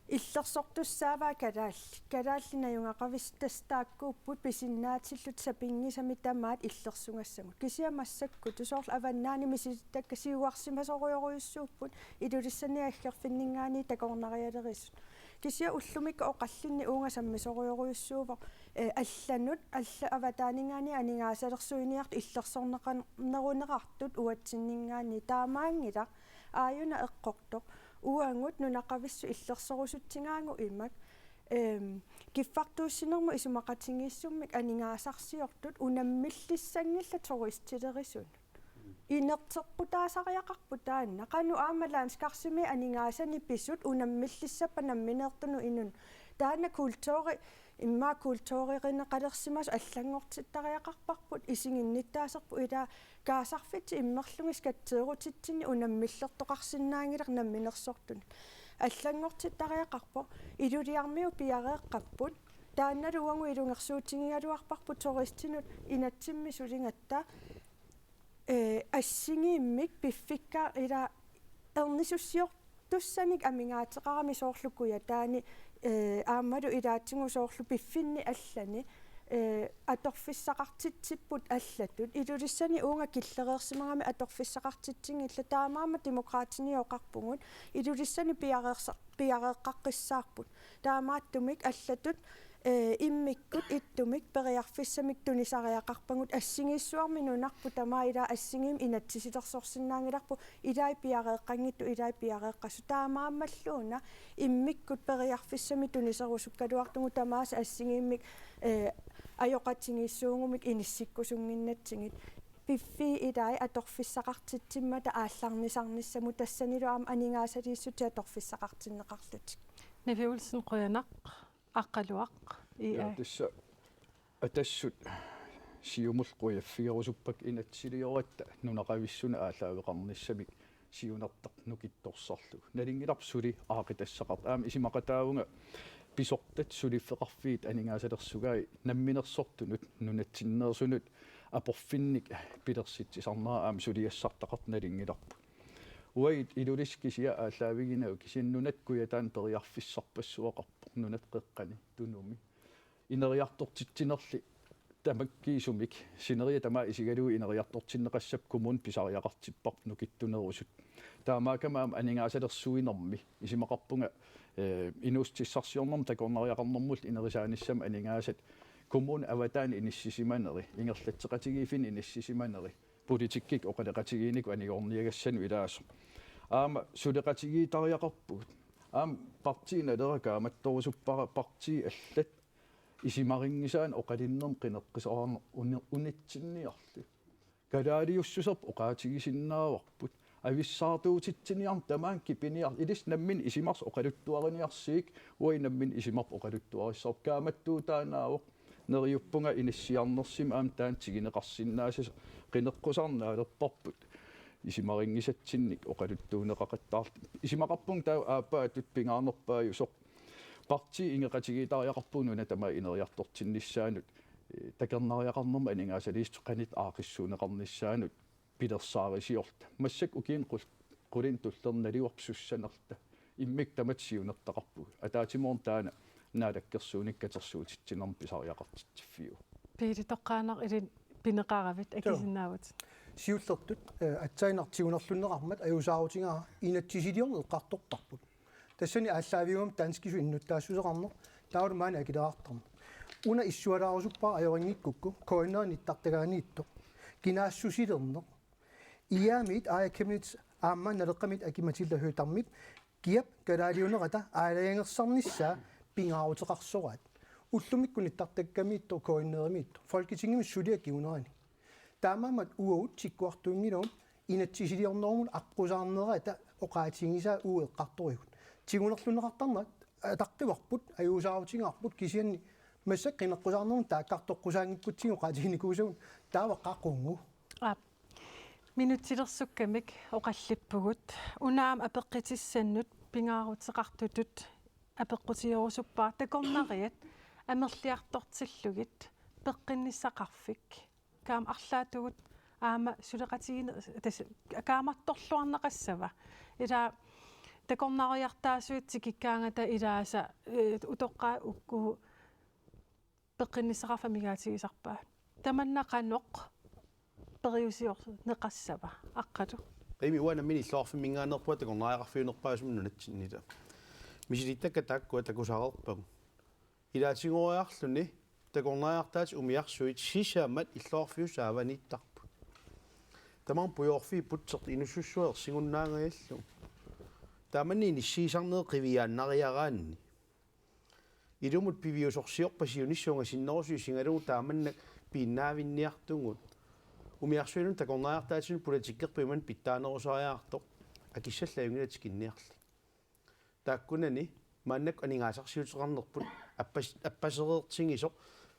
illersortussaavaa kalaallit. Kalaallit najugaqavissuit tassa taakkuupput pisinnaatillutik sapinngisamik tamaat illersugassagut. Kisianni massakkutut soorlu avannaani misilitakkat siuarsimasorujorujussuupput, Ilulissani aggerfinninngaanniit takornarialerisut. Kisianni ullumikkut oqallinneq uunga sammisorujorujussuuvoq, eh, allanut, alla-, avataaninngaanniit aningaasalersuiniartut illersorneqarnerunerartut uatsinninngaanniit, taamaanngilaq. Aajuna eqqortoq. Uagut nunaqavissut illersorusutsigaagut imak, ehm, kiffartuussinermut isumaqatigiissummik aningaasarsiortut unammillissanngillat turistilerisut. Inerteqqutaasariaqarput taanna. Qanoq aamma landskarsimit aningaasanik pisut unammillissappat nammineertunut inunnik. Taanna kulturi, immaqa kulturerineqalersimasoq allanngortittariaqarparput, isiginnittaaserput ilaa kaasarfitsi immerlugit skatteerutitsinni unammillertoqarsinnaanngilaq namminersortunut. Allanngortittariaqarpoq, iluliarmiut piareeqqapput, taannalu uagut ilungersuutigigaluarparput turistinut inatsimmi suligatta, ee, assigiimmik piffikka ilaa ernisussiortussanik amigaateqarami soorlu Kujataani, ee, aammalu ilaatigut soorlu piffinni allani, ee, atorfissaqartitsipput allatut. Ilulissani uunga killereersimagami atorfissaqartitsinngillat, taamaammat Demokraatini oqarpugut Ilulissani piareersa-, piareeqqaqqissaarput. Taamaattumik allatut, ee, immikkut ittumik periarfissamik tunisariaqarpagut, assigiissuarmi nunarput tamaat ilaa assigiimmik inatsisilersorsinnaanngilarput, ilai piareeqqanngitsut, ilai piareeqqassut, taamaammalluuna immikkut periarfissamik tuniserusukkaluartugut tamaasa assigiimmik, ee, ajoqatigiissuugumik inissikkusunnginnatsigit. Piffissap ilai atorfissaqartitsimmata aallarnisarnissamut tassanilu aamma aningaasaliissutit atorfissaqartinneqarlutik. Nivi Olsen, qujanaq, Aqqaluaq, I A. Ja, tassa Atassut Siumullu qujaffigerusuppakka inatsisilioratta nunaqavissunik aallaaveqarnissamik siunertaq nukittorsarlugu. Nalunngilarput suli aaqqitassaqartoq. Aamma isumaqataavunga pisortat suliffeqarfiit aningaasalersugai namminersortunut nunatsinneersunut aporfinnik pilersitsisarnera aamma suliassartaqartoq nalunngilarput. Uagut Ilulissat kisiat aallaaviginagu kisianni nunat Kujataani periarfissarpassuaqarpoq, nunat qeqqani Tunumi. Ineriartortitsinerli tamakkiisumik sineriak tamaat isigalugu ineriartortinneqassapput kommuni pisariaqartipparput nukittunerusut. Taamaakkami aamma aningaasalersuinermi isumaqarpunga, ee, inuussutissarsiornermut takornariaqarnermullu inerisaanissamut aningaasat kommunip avataani inissisimaneri, ingerlatseqatigiiffinni inissisimaneri, politikkikkut oqaloqatigiinnikkut anigorniagassanut ilaasoq. Aamma suleqatigiittariaqarpugut. Aamma partii Naleraq kaammattorusuppara, partii allat isumarinngisaannik oqalunnermik qineqqusaarneq uni-, unitsinniarli. Kalaaliussuserput oqaatigisinnaavarput. Avissaartuutitsiniarneq tamaani kipiniarlugu. Ilissi nammineq isumarsi oqaluttuariniarsigik, uagut nammineq isumarput oqaluttuarissavarput. Kaammattuutaannaavoq. Neriuppunga inissiarnersumik aamma taanna tiguneqarsinnaassasoq, qineqqusaarneq naalerparput isumarinngisatsinnik oqaluttuuneqaqattaarluta. Isumaqarpunga taava aappaattut pingaarnerpaajusoq. Partii ingeqatigiittariaqarpugut nuna tamaat ineriartortinnissaanut, ee, takornariaqarnermut aningaasaliissutit qanoq aaqqissuunneqarnissaannut pilersaarisiorluta. Massakkut ukiuni qul-, qulinik tullerni naluarput sussanerluta. Immikkut tamatta siunertaqarpugut. Ataatsimoorneq taanna naalakkersuinikkut katersuutitsinermik pisariaqartitsiffiuvoq. Piili Toqqaannaq, ilinnut pineqaravit. Joo. Akisinnaavutit. Siullertut, eh, aatsaannaq tigunerlunneqarmat ajuusaarutigaara inatsisiliorneq eqqartortarput. Tassani aallaavigalugu danskisut innuttaassuseqarneq, taavalu maani akileraartarneq. Una issualaarusuppara ajorinngikkukkit K N R-ip nittartagaaniittoq. Kinaassusilerneq. I A M-it, Aajakkaminit aamma Naleqqamit Aki-Matilda Høegh-Damip kiap kalaaliunerata aalajangersarnissaa pingaaruteqarsoraat. Ullumikkut nittartakkamiittoq K N R-imiittoq. Folketingimi suliaq kingunerani. Taamaammat uagut tikkuartuinngilagut inatsisiliornermut aqqusaarnerata oqaatigisaa uagut eqqartorigut. Tigunerlunneqartarnerat ataqqivarput, ajuusaarutigaarput, kisianni massakkut qineqqusaarnermut taakkartoqqusaanngikkutsigu oqaatiginikuusagut, taava eqqaaqqungu. Aap. Minutsilersukkamik oqallippugut. Una aamma apeqqutissannut pingaaruteqartutut apeqqutigerusuppara takornariat amerliartortillugit peqqinnissaqarfik. Kaam arlaatigut aamma suleqatigiinneq, tassa, kaammattorluarneqassava. Ila takornariartaasuit tikikkaangata ilaasa, eh, utoqqaat ukku peqqinnissaqarfik amigaatigisarpaat. Tamanna qanoq periusiorneqassava, Aqqalu? Imi uanga nammineq illoqarfimminngaanneerpunga takornariaqarfiunerpaasumik nunatsinni, ila. Misilittakkat taakkua takusaqarpagut. Ilaatigooriarluni takornariartaatit umiarsuit sisamat illoqarfiup saavaniittarput. Tamanna pujoorfiit putsertik inuussuttut ersigunnaangajallugu. Taamani inissiisarneq qiviaannariaraanni. Ilumut piviusorsiorpat siunissaq ungasinnerusoq isigalugu taamannak piinnavinniartugut. Umiarsuinnut takornariartaatinut politikkerput imannak pitsaanerusariaqartoq akissallu ajunngilaq tikinniarlik. Taakkunani Maannakkut aningaasarsiuteqarnerput appas-, appasereertigisoq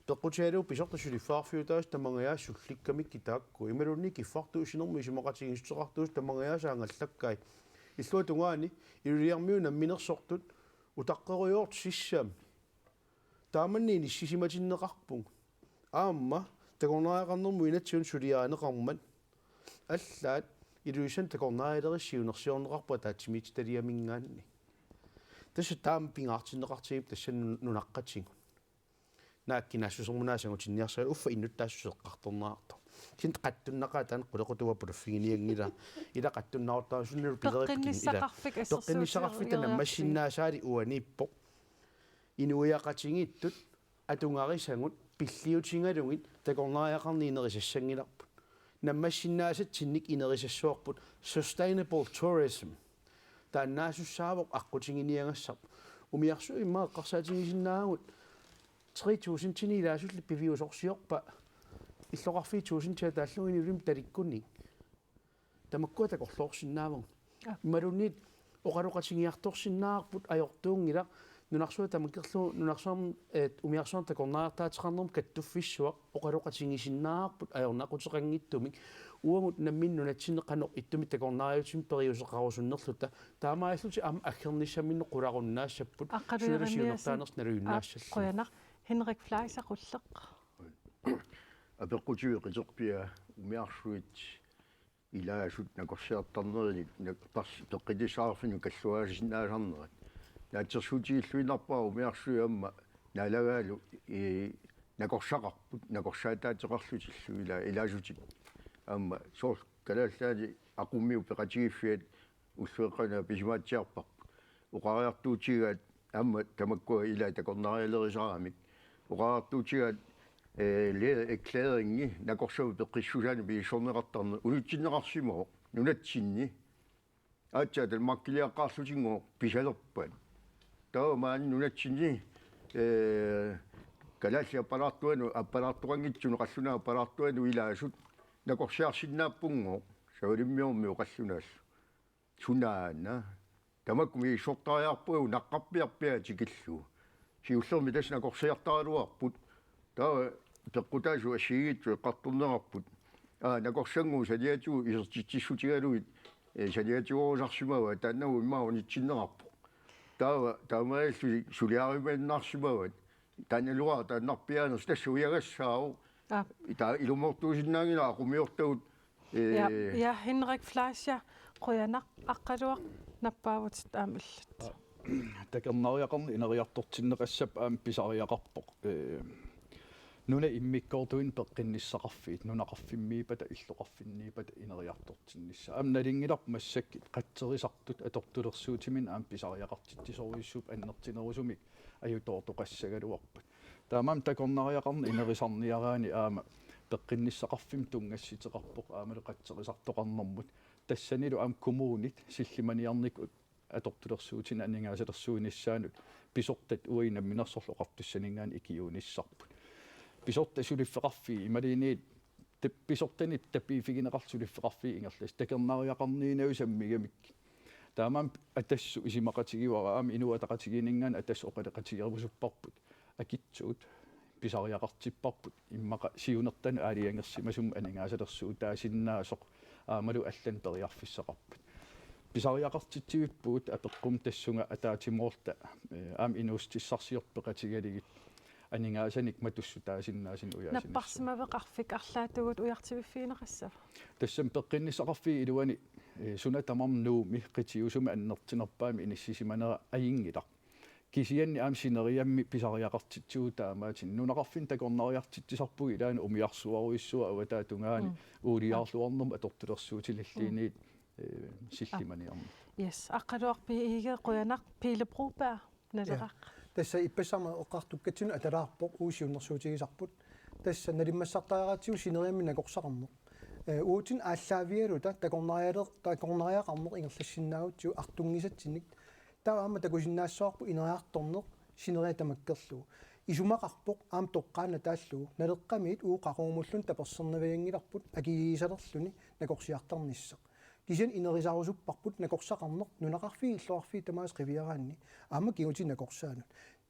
peqqutigalugu pisortat suliffeqarfiutaasa tamangajaasa sullikkamikkit taakku. Imaluunniit kiffartuussinermut isumaqatigiissuteqartuusut tamangajaasa angallakkai. Illuatungaani Ilulissarmiut namminersortut utaqqerujoortut sissamik. Taamanni inissisimatinneqarpugut. Aamma takornariaqarnermut inatsigunut suliarineqarmat allaat Ilulissani takornarialerisassat siunersiorneqarput ataatsimiititaliaminngaanniit. Tassa taama pingaartinneqartigipput tassa nu-, nunaqqatigut. Naak kinaassusermut naak sangutinniarsarigalugu uffa innuttaassuseq eqqartorneqartoq. Kisianni qattunnaqaaq taanna qulequtaq puliffiginianngilaq. Ila qattunnartorujussuarnik pileqqikkit ila. Peqqinnissaqarfik assersuutigereerput. Peqqinnissaqarfitta nammassinnaasaali uaniippoq. Inuiaqatigiittut atugarisagut pilliutigalugit takornariaqarneq inerisassanngilarput. Nammassinnaasatsinnik inerisassavarput sustainable tourism. Taannaasussaavoq aqqutiginiagassarput. Umiarsuit immaqa eqqarsaatigisinnaavugut tre tusindinik ilaasullu piviusorsiorpat illoqarfiit tusindiat taallugu inuulimmi talikkunik. Tamakkua takorloorsinnaavagut. Aa. Imaluunniit oqaloqatigiartorsinnaavarput ajortuunngilaq nunarsuaq tamakkerlugu nunarsuarmi, eh, umiarsuarmi takornariartaateqarnermut kattuffissuaq oqaloqatigisinnaavarput ajornaquteqanngitsumik uagut nammineq nunatsinni qanoq ittumik takornariutimik periuseqarusunnerluta taamaalillutik aamma aggernissaminnik qularunnaassappat. Aqqaluaq Jeremiassen. Sulilu siunertaanersoq nalujunnaassallugu. Aa, qujanaq. Henrik Fleischer, qulleq. Apeqqutigeqqiterpia umiarsuit ilaasut nakorsiartarnerinik nak-, pers-, peqqinnissaqarfinnut kalluaasinnaasarnerat. Naatsorsuutigilluinnarpara umiarsuit aamma naalagaalu, ee, nakorsaqarput, nakorsaataateqarlutillu ila-, ilaasutik. Aamma soorlu Kalaallit Nunaanni aqummiut peqatigiiffiat ullueqqaana pisimaatsiarparput. Oqariartuutigaat aamma tamakkua ila takornarialerisaramik. Oqariartuutigaat, eh, læ-, erklæringi nakorsavut peqqissusaannik misissorneqartarneq unitsinneqarsimavoq nunatsinni. Aatsaat Danmarkiliaqqaarlutigooq pisalerpat. Taava maani nunatsinni, eh, kalaallit appalaartuanut, appalaartoqanngitsunut, qallunaat appalaartuanut ilaasut nakorsiarsinnaappunngooq, Savalimmiormiut qallunaallu. Sunaana. Tamakku misissortariaqarpugut naqqarpiarpiaq tikillugu. Siullermik tassa nakorsiartaraluarput. Taava peqqutaasut assigiinngitsut eqqartorneqarput. Aa, nakorsannguaq saniatigut isertitsissutigalugit, eh, saniatigoorusarsimavaat, taannagu immaqa unitsinneqarpoq. Taava, taamaalillutik suliarimaannarsimavat. Taannaluara taannarpiaanersoq tassa ujagassaavoq. Aa. Taa ilumoortuusinnaanngilaq aqummiortagut, ee. Ja, ja, Henrik Fleischer, qujanaq, Aqqaluaq, nappaavutit aamma illit. Aa, takornariaqarneq ineriartortinneqassapput aamma pisariaqarpoq. Ee, nunap immikkoortuini peqqinnissaqarfiit, nunaqarfimmiippata, illoqarfinniippata ineriartortinnissaa. Aamma nalunngilarput massakkut qatserisartut atortulersuutiminnik aamma pisariaqartitsisorujussuupput annertunerusumik ajutoortoqassagaluarpat. Taamaammat takornariaqarneq inerisarniaraanni aamma peqqinnissaqarfimmut tunngassuteqarpoq aammalu qatserisartoqarnermut. Tassanilu aamma kommunit sillimaniarnikut atortulersuutinik aningaasalersuinissaanut pisortat uagut Namminersorlutik Oqartussaninngaanniit ikiuinissarput. Pisortat suliffeqarfiit imaluunniit tap-, pisortanit tapiiffigineqartut suliffeqarfiit ingerlasut takornariaqarniinnagu sammigamik. Taamaammat Atassut isumaqatigivara aamma Inuit Ataqatigiinninngaanniit Atassut oqaloqatigerusupparput. Akitsuut pisariaqartipparput immaqa siunertanut aalajangersimasumik aningaasalersuutaasinnaasoq aammalu allanik periarfissaqarpat. Pisariaqartitsivippugut apeqqummi tassunga ataatsimoorluta, eh, aamma inuussutissarsiortut peqatigalugit aningaasanik matussutaasinnaasunik ujaasinissamut. Napparsimaveqarfik arlaatigut ujartuiffigineqassava? Tassami peqqinnissaqarfiup iluani, eh, suna tamarmi Nuummi qitiusumi annertunerpaamik inissisimanera ajunngilaq. Kisianni aamma sineriammi pisariaqartitsivugut taamaattumik. Nunaqarfinni takornariartitsisarpugut ilaanni umiarsuarujussuaq avataata tungaani. Mm. Uuliaarluarnermut atortulersuutinilluunniit, eh, sillimaniarneq. Yes, Aqqaluaq B. Egede, qujanaq. Pele Broberg, Naleraq. Ja. Tassa ippassaq aamma eqqartukkatsinnut atalaarpoq uagut siunnersuutigisarput. Tassa nalimmassartariaqartigu sineriammi nakorsaqarneq. Eh, uagutsinnut aallaavigaluta takornarialer-, takornariaqarneq ingerlassinnaagutsigu artunngisatsinnik. Taava aamma takusinnaassavarput ineriartorneq sineriak tamakkerlugu. Isumaqarpoq aamma toqqaannaq taallugu Naleqqamiit uagut qaqugumulluunniit tapersernavianngilarput akigiisalerluni nakorsiartarnissaq. Kisianni inerisarusupparput nakorsaqarneq nunaqarfiit illoqarfiit tamaasa qiviaraanni aamma kigutit nakorsaannut.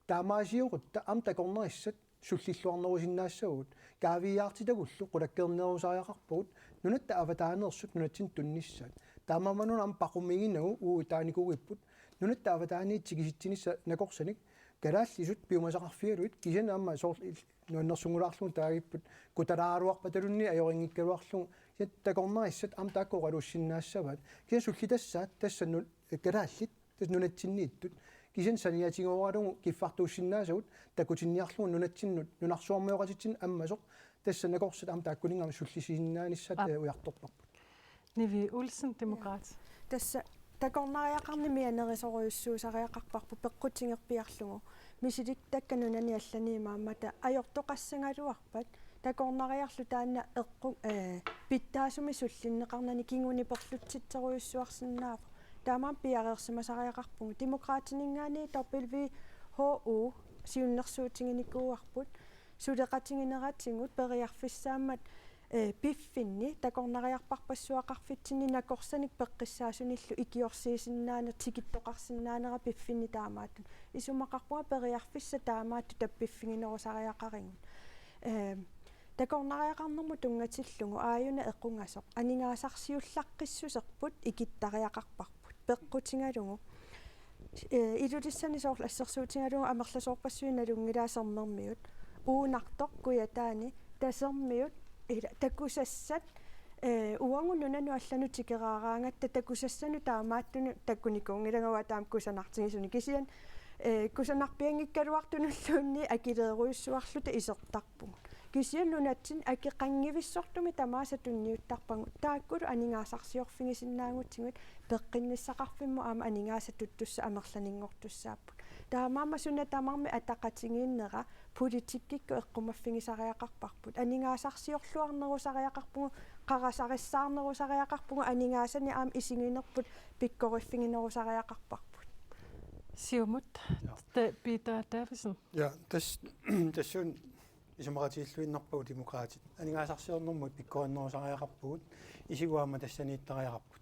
Taamaasioqutta aamma takornarissat sullilluarnerusinnaassavagut. Kaaviiaartitagullu qulakkeernerusariaqarpagut nunatta avataaneersut nunatsinnut tunnissaat. Taamaammat una aamma paqumiginagu uagut taanikuugipput nunatta avataaniit tikisitsinissaq nakorsanik kalaallisut piumasaqarfigalugit kisianni aamma soorlu il-, nuannersunngulaarlugu taagipput kutalaaruarpataluunniit ajorinngikkaluarlugu kisianni takornarissat aamma taakku oqaluussinnaassavaat. Kisianni sullitassaat tassa nu-, kalaallit tassa nunatsinniittut. Kisianni saniatigooralugu kiffartuussinnaasagut takutinniarlugu nunatsinnut nunarsuarmioqatitsinnut ammasoq tassa nakorsat aamma taakkuninnga sullisinnaanissaat Aap. eh, ujartorparput. Nivi Olsen, Demokraat. Tassa takornariaqarneq mianerisorujussuusariaqarparput peqqutigerpiarlugu. Misilittakkat nunani allani imaammata ajortoqassagaluarpat takornariarlu taanna eqqu-, eh, pitsaasumik sullinneqarnani kinguniperlutsitserujussuarsinnaavoq. Taamaammat piareersimasariaqarpugut. Demokraatininngaanniit W H O siunnersuutiginikuuarput. Suleqatigineratigut periarfissaammat, eh, piffinni takornariarparpassuaqarfitsinni nakorsanik peqqissaasunillu ikiorsiisinnaaneq tikittoqarsinnaanera piffinni taamaattunut. Isumaqarpunga periarfissaq taamaattut tappiffiginerusariaqarigut. Eh, takornariaqarnermut tunngatillugu aajuna equngasoq aningaasarsiullaqqissuserput ikittariaqarparput. Peqqutigalugu. Eh, Ilulissani soorlu assersuutigalugu amerlasoorpassuit nalunngilaat Sermermiut. Uunartoq Kujataani, Tasermiut, ila, takusassat, eh, uagut nunanut allanut tikeraaraangatta takusassanut taamaattunut takunikuunngilanga uanga taama kusanartigisumik. Kisianni, eh, kusanarpianngikkaluartunulluunniit akileerujussuarluta isertarpugut. Kisianni nunatsinni akeqanngivissortumik tamaasa tunniuttarpagut. Taakkulu aningaasarsiorfigisinnaagutsigu peqqinnissaqarfimmut aamma aningaasat tuttussat amerlaninngortussaapput. Taamaammat suna tamarmi ataqatigiinnera politikkikkut eqqumaffigisariaqarparput. Aningaasarsiorluarnerusariaqarpugut, qarasarissaarnerusariaqarpugut, aningaasanik aamma isiginerput pikkoriffiginerusariaqarparput. Siumut, Ja. Te-, Peter Davidsen. Ja, tas-, tassuuna isumaqatigilluinnarpagut Demokraatit. Aningaasarsiornermut pikkorinnerusariaqarpugut, isigut aamma tassaniittariaqarput.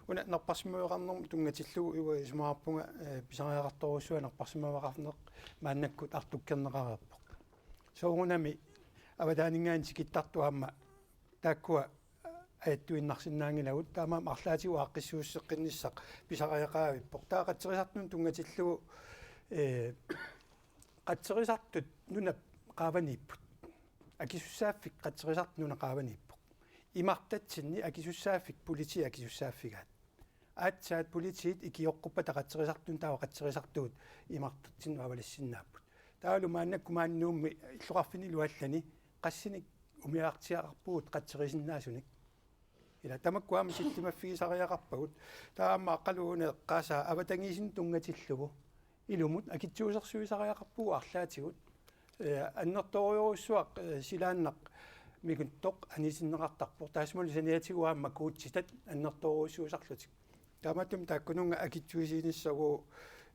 Una napparsimmaveqarnermut tunngatillugu uanga isumaqarpunga, eh, pisariaqartorujussuaq napparsimmaveqarneq maannakkut artukkerneqareerpoq. Soorunami avataaninngaanniit tikittartut aamma taakkua ajattuinnarsinnaanngilagut, taamaammat arlaatigut aaqqissuusseqqinnissaq pisariaqavippoq. Taava qatserisartunut tunngatillugu, eh, qatserisartut nunap qaavaniipput. Akisussaaffik qatserisartut nunap qaavaniippoq. Imartatsinni akisussaaffik politiit akisussaaffigaat. Aatsaat politiit ikioqquppata qatserisartunut taava qatserisartugut imartatsinnut avalissinnaapput. Taavalu maannakkut maani Nuummi illoqarfinnilu allani qassinik umiartiaqarpugut qatserisinnaasunit. Ila tamakku aamma sillimaffigisariaqarpagut. Taava aamma Aqqaluup una eqqaasaa avatangiisinut tunngatillugu ilumut akitsuusersuisariaqarpugut arlaatigut. Eh, annertoorujussuaq, eh, silaannaq miguttoq anisinneqartarpoq. Taassumalu saniatigut aamma kuutsitat annertoorujussuusarlutik. Taamaattumik taakkununnga akitsuisiinissagut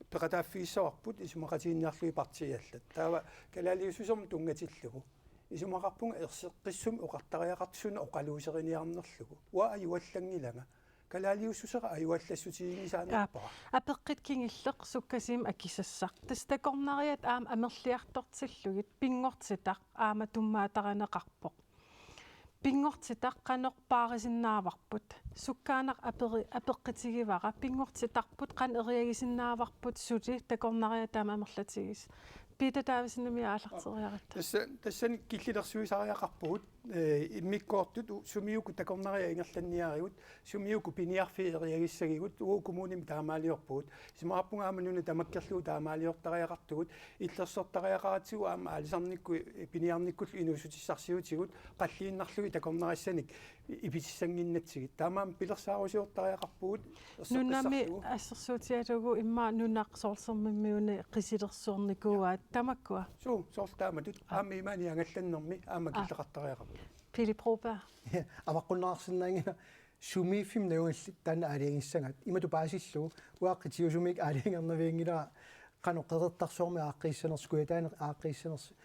peqataaffigissavarput isumaqatiginninniarlugit partiit allat. Taava kalaaliussusermut tunngatillugu isumaqarpunga erseqqissumik oqartariaqartoq suna oqaluuseriniarnerlugu. Uanga ajuallanngilanga. Kalaaliussusera ajuallassutiginngisaannarpara. Aap, apeqqut kingulleq sukkasuumik akisassaq. Tassa takornariat aamma amerliartortillugit pinngortitaq aamma tummaatarineqarpoq. Pinngortitaq qanoq paarisinnaavarput? Sukkaanaq aperi-, apeqqutigivara. Pinngortitarput qanoq eriagisinnaavarput suli takornariat aamma amerlatigisut? Peter Davidsenimit aallarteriaratta. Tassa, tassani killilersuisariaqarpugut, eh, immikkoortut u-, sumiuku takornariat ingerlanniarigut, sumiuku piniarfiit eriagissagigut, uagut kommunimi taamaaliorpugut. Isumaqarpunga aamma nuna tamakkerlugu taamaaliortariaqartugut, illersortariaqaratsigu aamma aalisarnikkut, eh, piniarnikkullu inuussutissarsiutigut, qalliinnarlugit takornarissanik ipitissannginnatsigit. Taamaammat pilersaarusiortariaqarpugut, Nunami erseqqissarlugu. Assersuutigalugu immaqa nunarsuarsermimmiuni qisulersornikuuaat tamakkua. Suu, soorlu taamatut. Aa. Aamma imaani angallannermi aamma Aa. Killeqartariaqarpoq. Philip Broberg. Avaqqunneqarsinnaanngilaq sumiiffimmi najugallit taanna aalajangissagaat. Imatut paasillugu uanga qitiusumik aalajangernavianngilara qanoq Qeqertarsuarmi aaqqiissanersoq, Kujataani aaqqiissanersoq,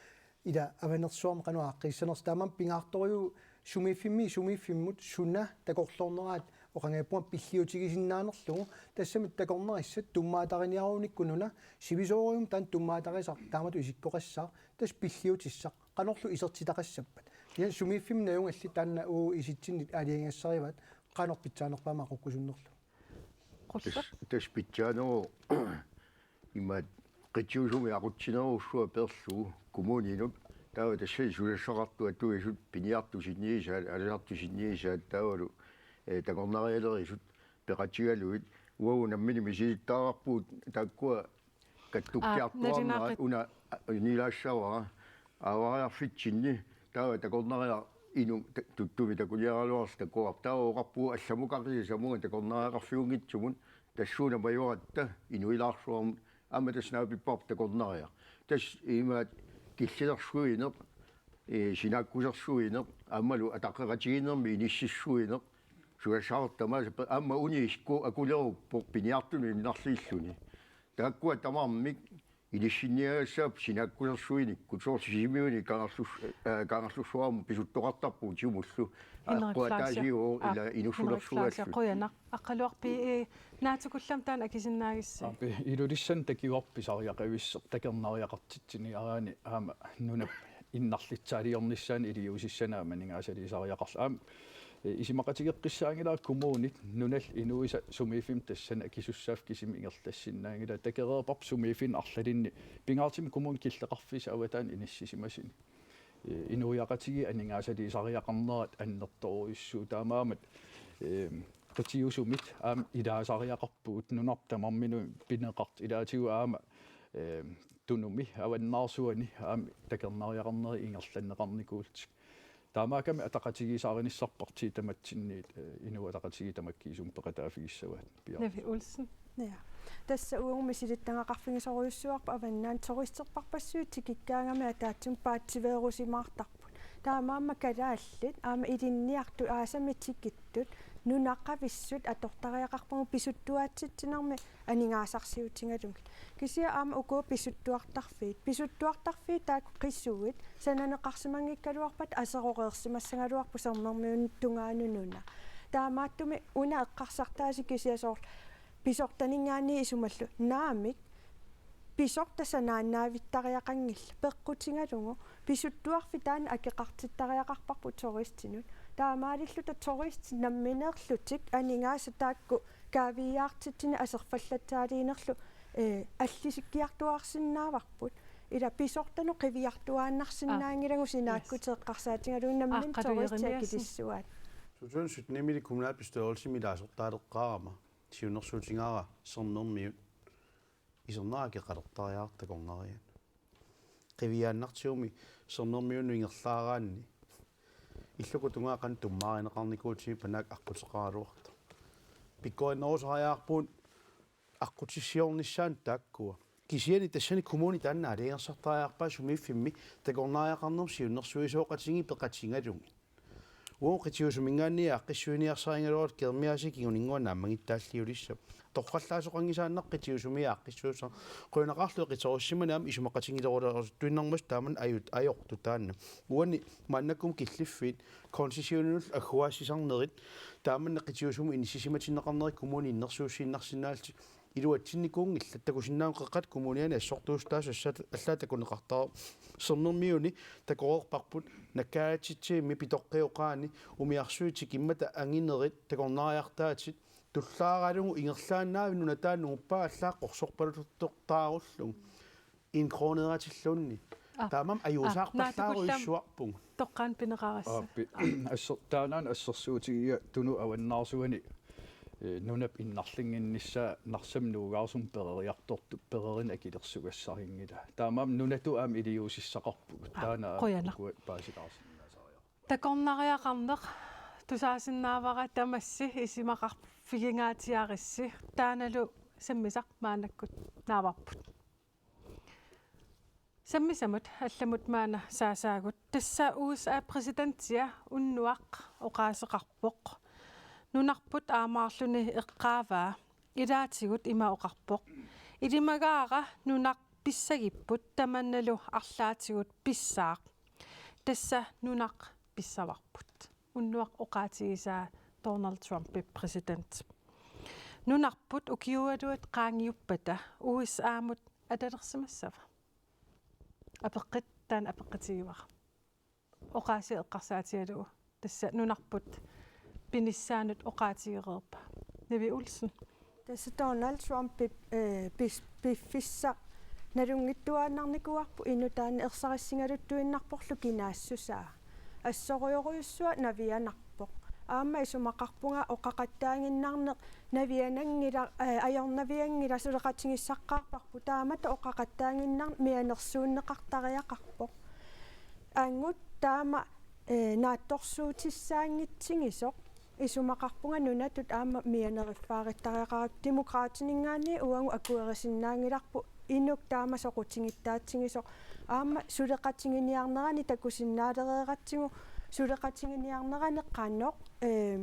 ila Avanersuarmi qanoq aaqqiissanersoq. Taamaammat pingaartorujuuvoq sumiiffimmi sumiiffimmut suna takorloorneraat oqanngippunga pilliutigisinnaanerlugu, tassami takornarissat tummaatariniarunikku nuna sivisoorujummik taanna tummaatarisaq taamatut isikkoqassaaq, tassa pilliutissaq qanorlu isertitaqassappat. Ja sumiiffimmi najugallit taanna uagut isitsinnit aalajangigassarivaat qanoq pitsaanerpaamik aqukkusunnerlugu. Qullaq. Tassa, tassa pitsaaneruvoq imaat qitiusumi aqutsinerujussuaq peerlugu kommuninut, taava tassani susassaqartut atuisut piniartut sinnigisaat, aalisartut sinnigisaat taavalu, eh, takornarialerisut peqatigalugit, uagut nammineq misilittagaqarpugut taakkua kattukkiartuaarnerat. Aa, nalunaaqut. Una, a-, unilaassavara aavariarfitsinni, taava takornariaq inuk ta-, tuttumi takuniaraluarsi takuarput, taava oqarpugut allamut qaqisisa amunga takornariaqarfiunngitsumut, tassuuna majuaratta inuilaarsuarmut, aamma tassa naapipparput takornariaq. Tassa imaat killilersuineq, ee, sinaakkusersuineq, aammalu ataqqeqatigiinnermi inississuineq, susassaqartut tamaasa pe-, aamma uni isikkoq akuleruppoq piniartunut innarliilluni. Taakkua tamarmik inissinniagassaapput sinaakkusersuinikkut, soorlu Sisimiuni Kangerlus-, eh, Kangerlussuarmut pisuttoqartarpugut timullu. Henrik Flaasia. Aqquataasiuvoq. Aa, ila Henrik Flaasia, inuusulersugaalluni. Qujanaq. Aqqaluaq P A, naatsukullammik taanna akisinnaagissi? Aap, Ilulissani takuarput pisariaqavissoq takornariaqartitsiniaraanni aamma nunap innarlitsaaliornissaanut iliuusissanik aamma aningaasaliisariaqarluni. Aamma, eh, isumaqatigeqqissaanngilara kommunit nunallu inuisa sumiiffinni tassani akisussaaffik kisimi ingerlassinnaanngilaq, takoreerparput sumiiffinni arlalinni pingaartumik kommunip killeqarfissap avataani inissisimasunik. Eh, inuiaqatigiit aningaasaliisariaqarnerat annertoorujussuuvoq, taamaammat, eh, qitiusumit aamma ilaasariaqarpugut nunarput tamarminut pineqartut, ilaatigut aamma, eh, Tunumi avannaarsuani aamma takornariaqarnerit ingerlanneqarnikuullutik. Taamaakkami ataqatigiissaarnissarput partiit tamatsinniit, eh, Inuit Ataqatigiit tamakkiisumik peqataaffigissavaat. Pia. Navi Olsen. Ja. Tassa uagut misilittagaqarfigisorujussuarput avannaani turisterpassuit tikikkaangamik ataatsimut paatsiveerusimaartarput. Taamaammat kalaallit aamma ilinniartut aasami tikittut nunaqavissut atortariaqarpagut pisuttuatsitsinermi aningaasarsiutigalugit. Kisianni aamma uku pisuttuartarfiit. Pisuttuartarfiit taakku qisuit sananeqarsimanngikkaluarpata aseroreersimassagaluarpoq sermermiunut tungaanut nuna. Taamaattumik una eqqarsartaasi kisianni soorlu pisortaninngaanniit isumallu naamik pisortat sanaannaavittariaqanngillat peqqutigalugu pisuttuarfik taanna akeqartittariaqarparput turistinut. Taamaalilluta turistit nammineerlutik aningaasat taakku kaaviiaartitsineq aserfallatsaaliinerlu, eh, allisikkiartuaarsinnaavarput. Ila pisortanut qiviartuaannarsinnaanngilagut sinaakkuteeqqarsaatigalugu nammineq turistit akiliissuaat. Susun syttenimili kommunalbestyrelsimi ilaasortaaleqqaarama siunnersuutigaara sermermiut iserneq akeqalertariaqartoq takornariat. Qiviaannartigummi sermermiunut ingerlaaraanni illuku tungaa qanoq tummaarineqarnikuutigit panaak aqquteqaraluartoq. Pikkorinnerusariaqarpugut aqqutissiornissaannut taakkua. Kisianni tassani kommuni taanna aalajangersartariaqarpaa sumiiffimmi takornariaqarnermut siunnersuisoqatigiit peqatigalugit. Uagut qitiusuminngaanniit aaqqissuiniarsarigaluarluta Germiasi kinguninnguaq naammagittaalliulissap. Torrallaasoqanngisaannaq qitiusumi aaqqissuussaq. Qujanaqaarlu eqiterussimaneq aamma isumaqatigileruleruttuinnarmat taamannak ajut-, ajortut taanna. Uani maannakkut killiffiit koncessioninullu agguaassisarnerit taamannak qitiusumut inissisimatinneqarnerit kommuni innersuussiinnarsinnaallutik iluatsinnikuunngillat, takusinnaavat Qeqqata Kommuniani assortuussutaasut assaat allaat takuneqartarput. Sermermiuni takoreerparput nakkaatitsivimmi pitoqqioqaani umiarsuit tikimmata anginerit takornariartaatit tullaaralugu ingerlaannaavinnut nutaanut uppa allaat qorsorpaluttortaarullugu en kroneeratilluunniit. Aa. Taamaammat ajuusaarpallaarujussuarpugut. Toqqaannaq pineqarassi. Aappi, asser-, taannaana assersuutigiga Tunumi avannaarsuani, eh, nunap innarlinnginnissaa Narsami nuugaarsumik peroriartortut perorineq akilersugassarinngilaa. Taamaammat nunatut aamma iliuusissaqarpugut. Aa, taanna qujanaq. Ukua paasilaarsinnaasariaqarput. Takornariaqarneq tusaasinnaavara tamassi isumaqarfigingaatsiarissi. Taannalu sammisaq maannakkut naavarput. Sammisamut allamut maanna saasaagut. Tassa U S A-p præsidentia unnuaq oqaaseqarpoq. Nunarput aammaarluni eqqaavaa. Ilaatigut ima oqarpoq: Ilimagaara nunaq pissagipput, tamannalu arlaatigut pissaaq. Tassa nunaq pissavarput. Unnuaq oqaatigisaa Donald Trumpip præsident. Nunarput ukiualuit qaangiuppata U S A-mut atalersimassava? Apeqqut taanna apeqqutigivara. Oqaasii eqqarsaatigalugu. Tassa nunarput pinissaanut oqaatigereerpa. Nivi Olsen. Tassa Donald Trumpip, eh, pis-, piffissaq nalunngittuaannarnikuuarput, inuk taanna ersarissigaluttuinnarporlu kinaassusaa. Assorujorujussuaq navianarpoq. Aamma isumaqarpunga oqaqattaaginnarneq naviananngilaq, eh, ajornavianngilaq, suleqatigissaqqaarparput, taamatut oqaqattaaginnarneq mianersuunneqartariaqarpoq. Angut taama, eh, naatsorsuutissaanngitsigisoq isumaqarpunga nunatut aamma mianeriffaarittariaqarpoq. Demokraatininngaanniit uagut akuerisinnaanngilarput inuk taama soqutigittaatsigisoq. Aamma suleqatiginiarnerani takusinnaalereeratsigu, suleqatiginiarnerani qanoq, eh,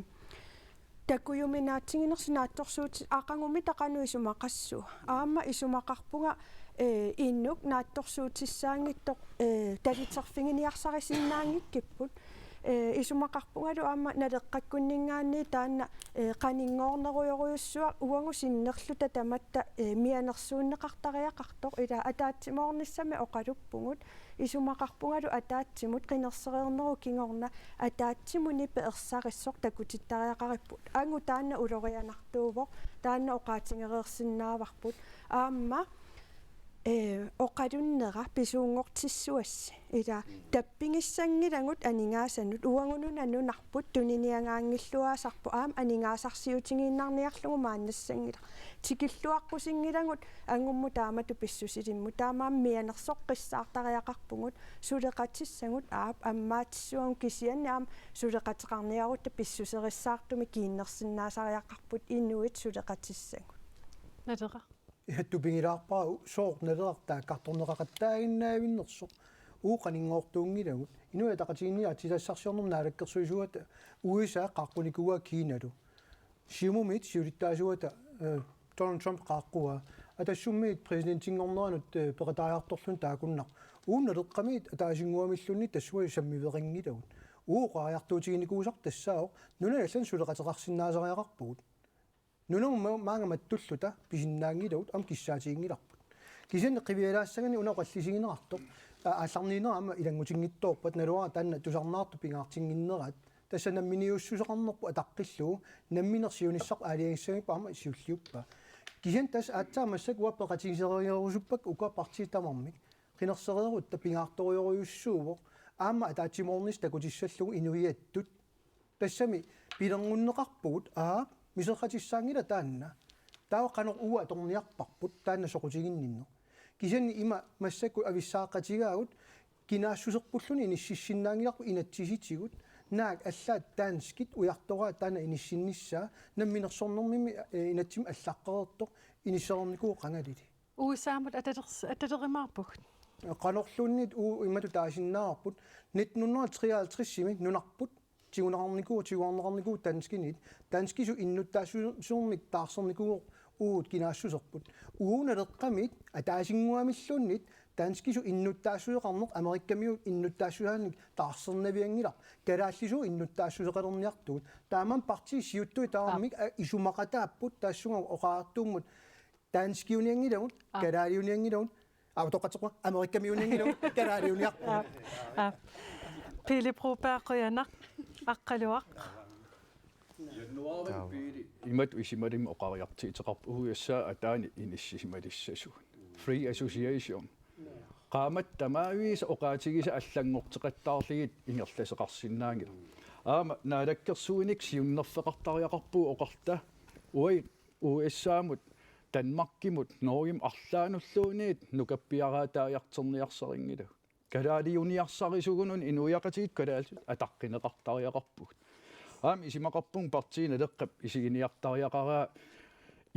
takujuminaatsiginersoq naatsorsuuti-, aqagummi taqanu isumaqassuu. Aamma isumaqarpunga, eh, inuk naatsorsuutissaanngitsoq, eh, taliterfiginiarsarisinnaanngikkipput. Eh, isumaqarpungalu aamma Naleqqakkunninngaanniit taanna, eh, qaninngoornerujorujussuaq uagut sinnerluta tamatta, eh, mianersuunneqartariaqartoq, ila ataatsimoornissami oqaluppugut. Isumaqarpungalu ataatsimut qinersereernerup kingorna ataatsimut nipi ersarissoq takutittariaqaripput. Angut taanna ulorianartuuvoq, taanna oqaatigereersinnaavarput. Aamma, eh, oqalunnera pisuunngortissuassi. Ila tappigissanngilagut aningaasanut, uagut nunarput tuniniagaanngilluinnarpoq, aamma aningaasarsiutigiinnarniarlugu maannassanngilagut. Tikilluaqqusinngilagut angummut taamatut pissusilimmut. Taamaammat mianersoqqissaartariaqarpugut, suleqatissagut aap ammaatissuagut, kisianni aamma suleqateqarniarutta pissuserissaartumik kiinnersinnaasariaqarput inuit suleqatissagut. Naleraq. Ja, tupigilaarpara sooq Naleraq taakkartorneqaqattaaginnaavinnersoq. Uagut qaninngoortuunngilagut. Inuit Ataqatigiinni aatsitassarsiornermi naalakkersuisuata U S A qaaqqunikuuaa Kinalu. Siumumi siulittaasuata, eh, Donald Trump qaaqquaa. Atassummiit præsidentinngorneranut, eh, peqataajartorluni taakkununnga. Uagut Naleqqamiit ataasinnguamilluunniit tassunga sammiveqanngilagut. Uagut oqariartuutiginikuusarput tassaavoq nunani allani suleqateqarsinnaasariaqarpugut. Nunamut ma-, maanga mattulluta pisinnaanngilagut aamma kissaatiginngilarput. Kisianni qivialaassagani una oqallisigineqartoq, a-, aallarniinera aamma ilanngutinngitsoorpat, naluara taanna tusarnaartoq pingaartinnginneraat. Tassa namminiussuseqarnerput ataqqillugu, nammineq siunissaq aalajangissagippaa aamma siulliuppaa. Kisianni tassa aatsaat massakkut uanga peqatigisereerusuppakka uku partiit tamarmik. Qinersereerutta pingaartorujorujussuuvoq. Aamma ataatsimoornissaq takutissallugu inuiattut. Tassami pilerngunneqarpugut, aap, miserratissaanngilaq taanna. Taava qanoq uagut atorniarparput taanna soqutiginninneq. Kisianni ima massakkut avissaaqatigaagut, kinaassuserpulluni inississinnaanngilarput inatsisitigut, naak allaat danskit ujartoraat taanna inissinnissaa, namminersornermimmi, eh, inatsimmi allaqqereertoq inissereernikuuvoq qangalili. U S A-mut atalers-, atalerimaarpugut. Qanorluunniit u-, imatut taasinnaavarput, nitten hundrede og treoghalvtreds-imi nunarput tiguneqarnikuuvoq, tiguneqarnikuuvoq danskinit. Danskisut innuttaassusermik taarsernikuuvoq uagut kinaassuserput. Uagut Naleqqamiit ataasinnguamilluunniit danskisut innuttaassuseqarneq, Amerikamiut innuttaassuseqarneq taarsernavianngilaq. Kalaallisut innuttaassuseqalerniartugut. Taamaammat partiit siuttut tamarmik, aa, isumaqataapput tassunga oqariartuummut danskiunianngilagut, aa, kalaaliunianngilagut, aa, utoqqatseqquaq, Amerikamiunianngilagut, kalaaliuniarpugut. Aa, aa. Pele Broberg, qujanaq, Aqqaluaq. Januaarimi Pele imatut isumalimi oqariartuuteqarpoq U S A ataani inissisimalissasoq. Free Association. Qaammat tamaavisa oqaatigisat allanngorteqattaarlugit ingerlasoqarsinnaanngilaq. Aamma naalakkersuinik siunnerfeqartariaqarpugut oqarta uagut U S A-mut, Danmarkimut, Norgemut arlaannulluunniit nukappiaraataajartorniarsarinngilagut. Kalaaliuniarsarisugununa inuiaqatigiit kalaallisut ataqqineqartariaqarpugut. Aamma isumaqarpunga Partii Naleqqap isiginiartariaqaraa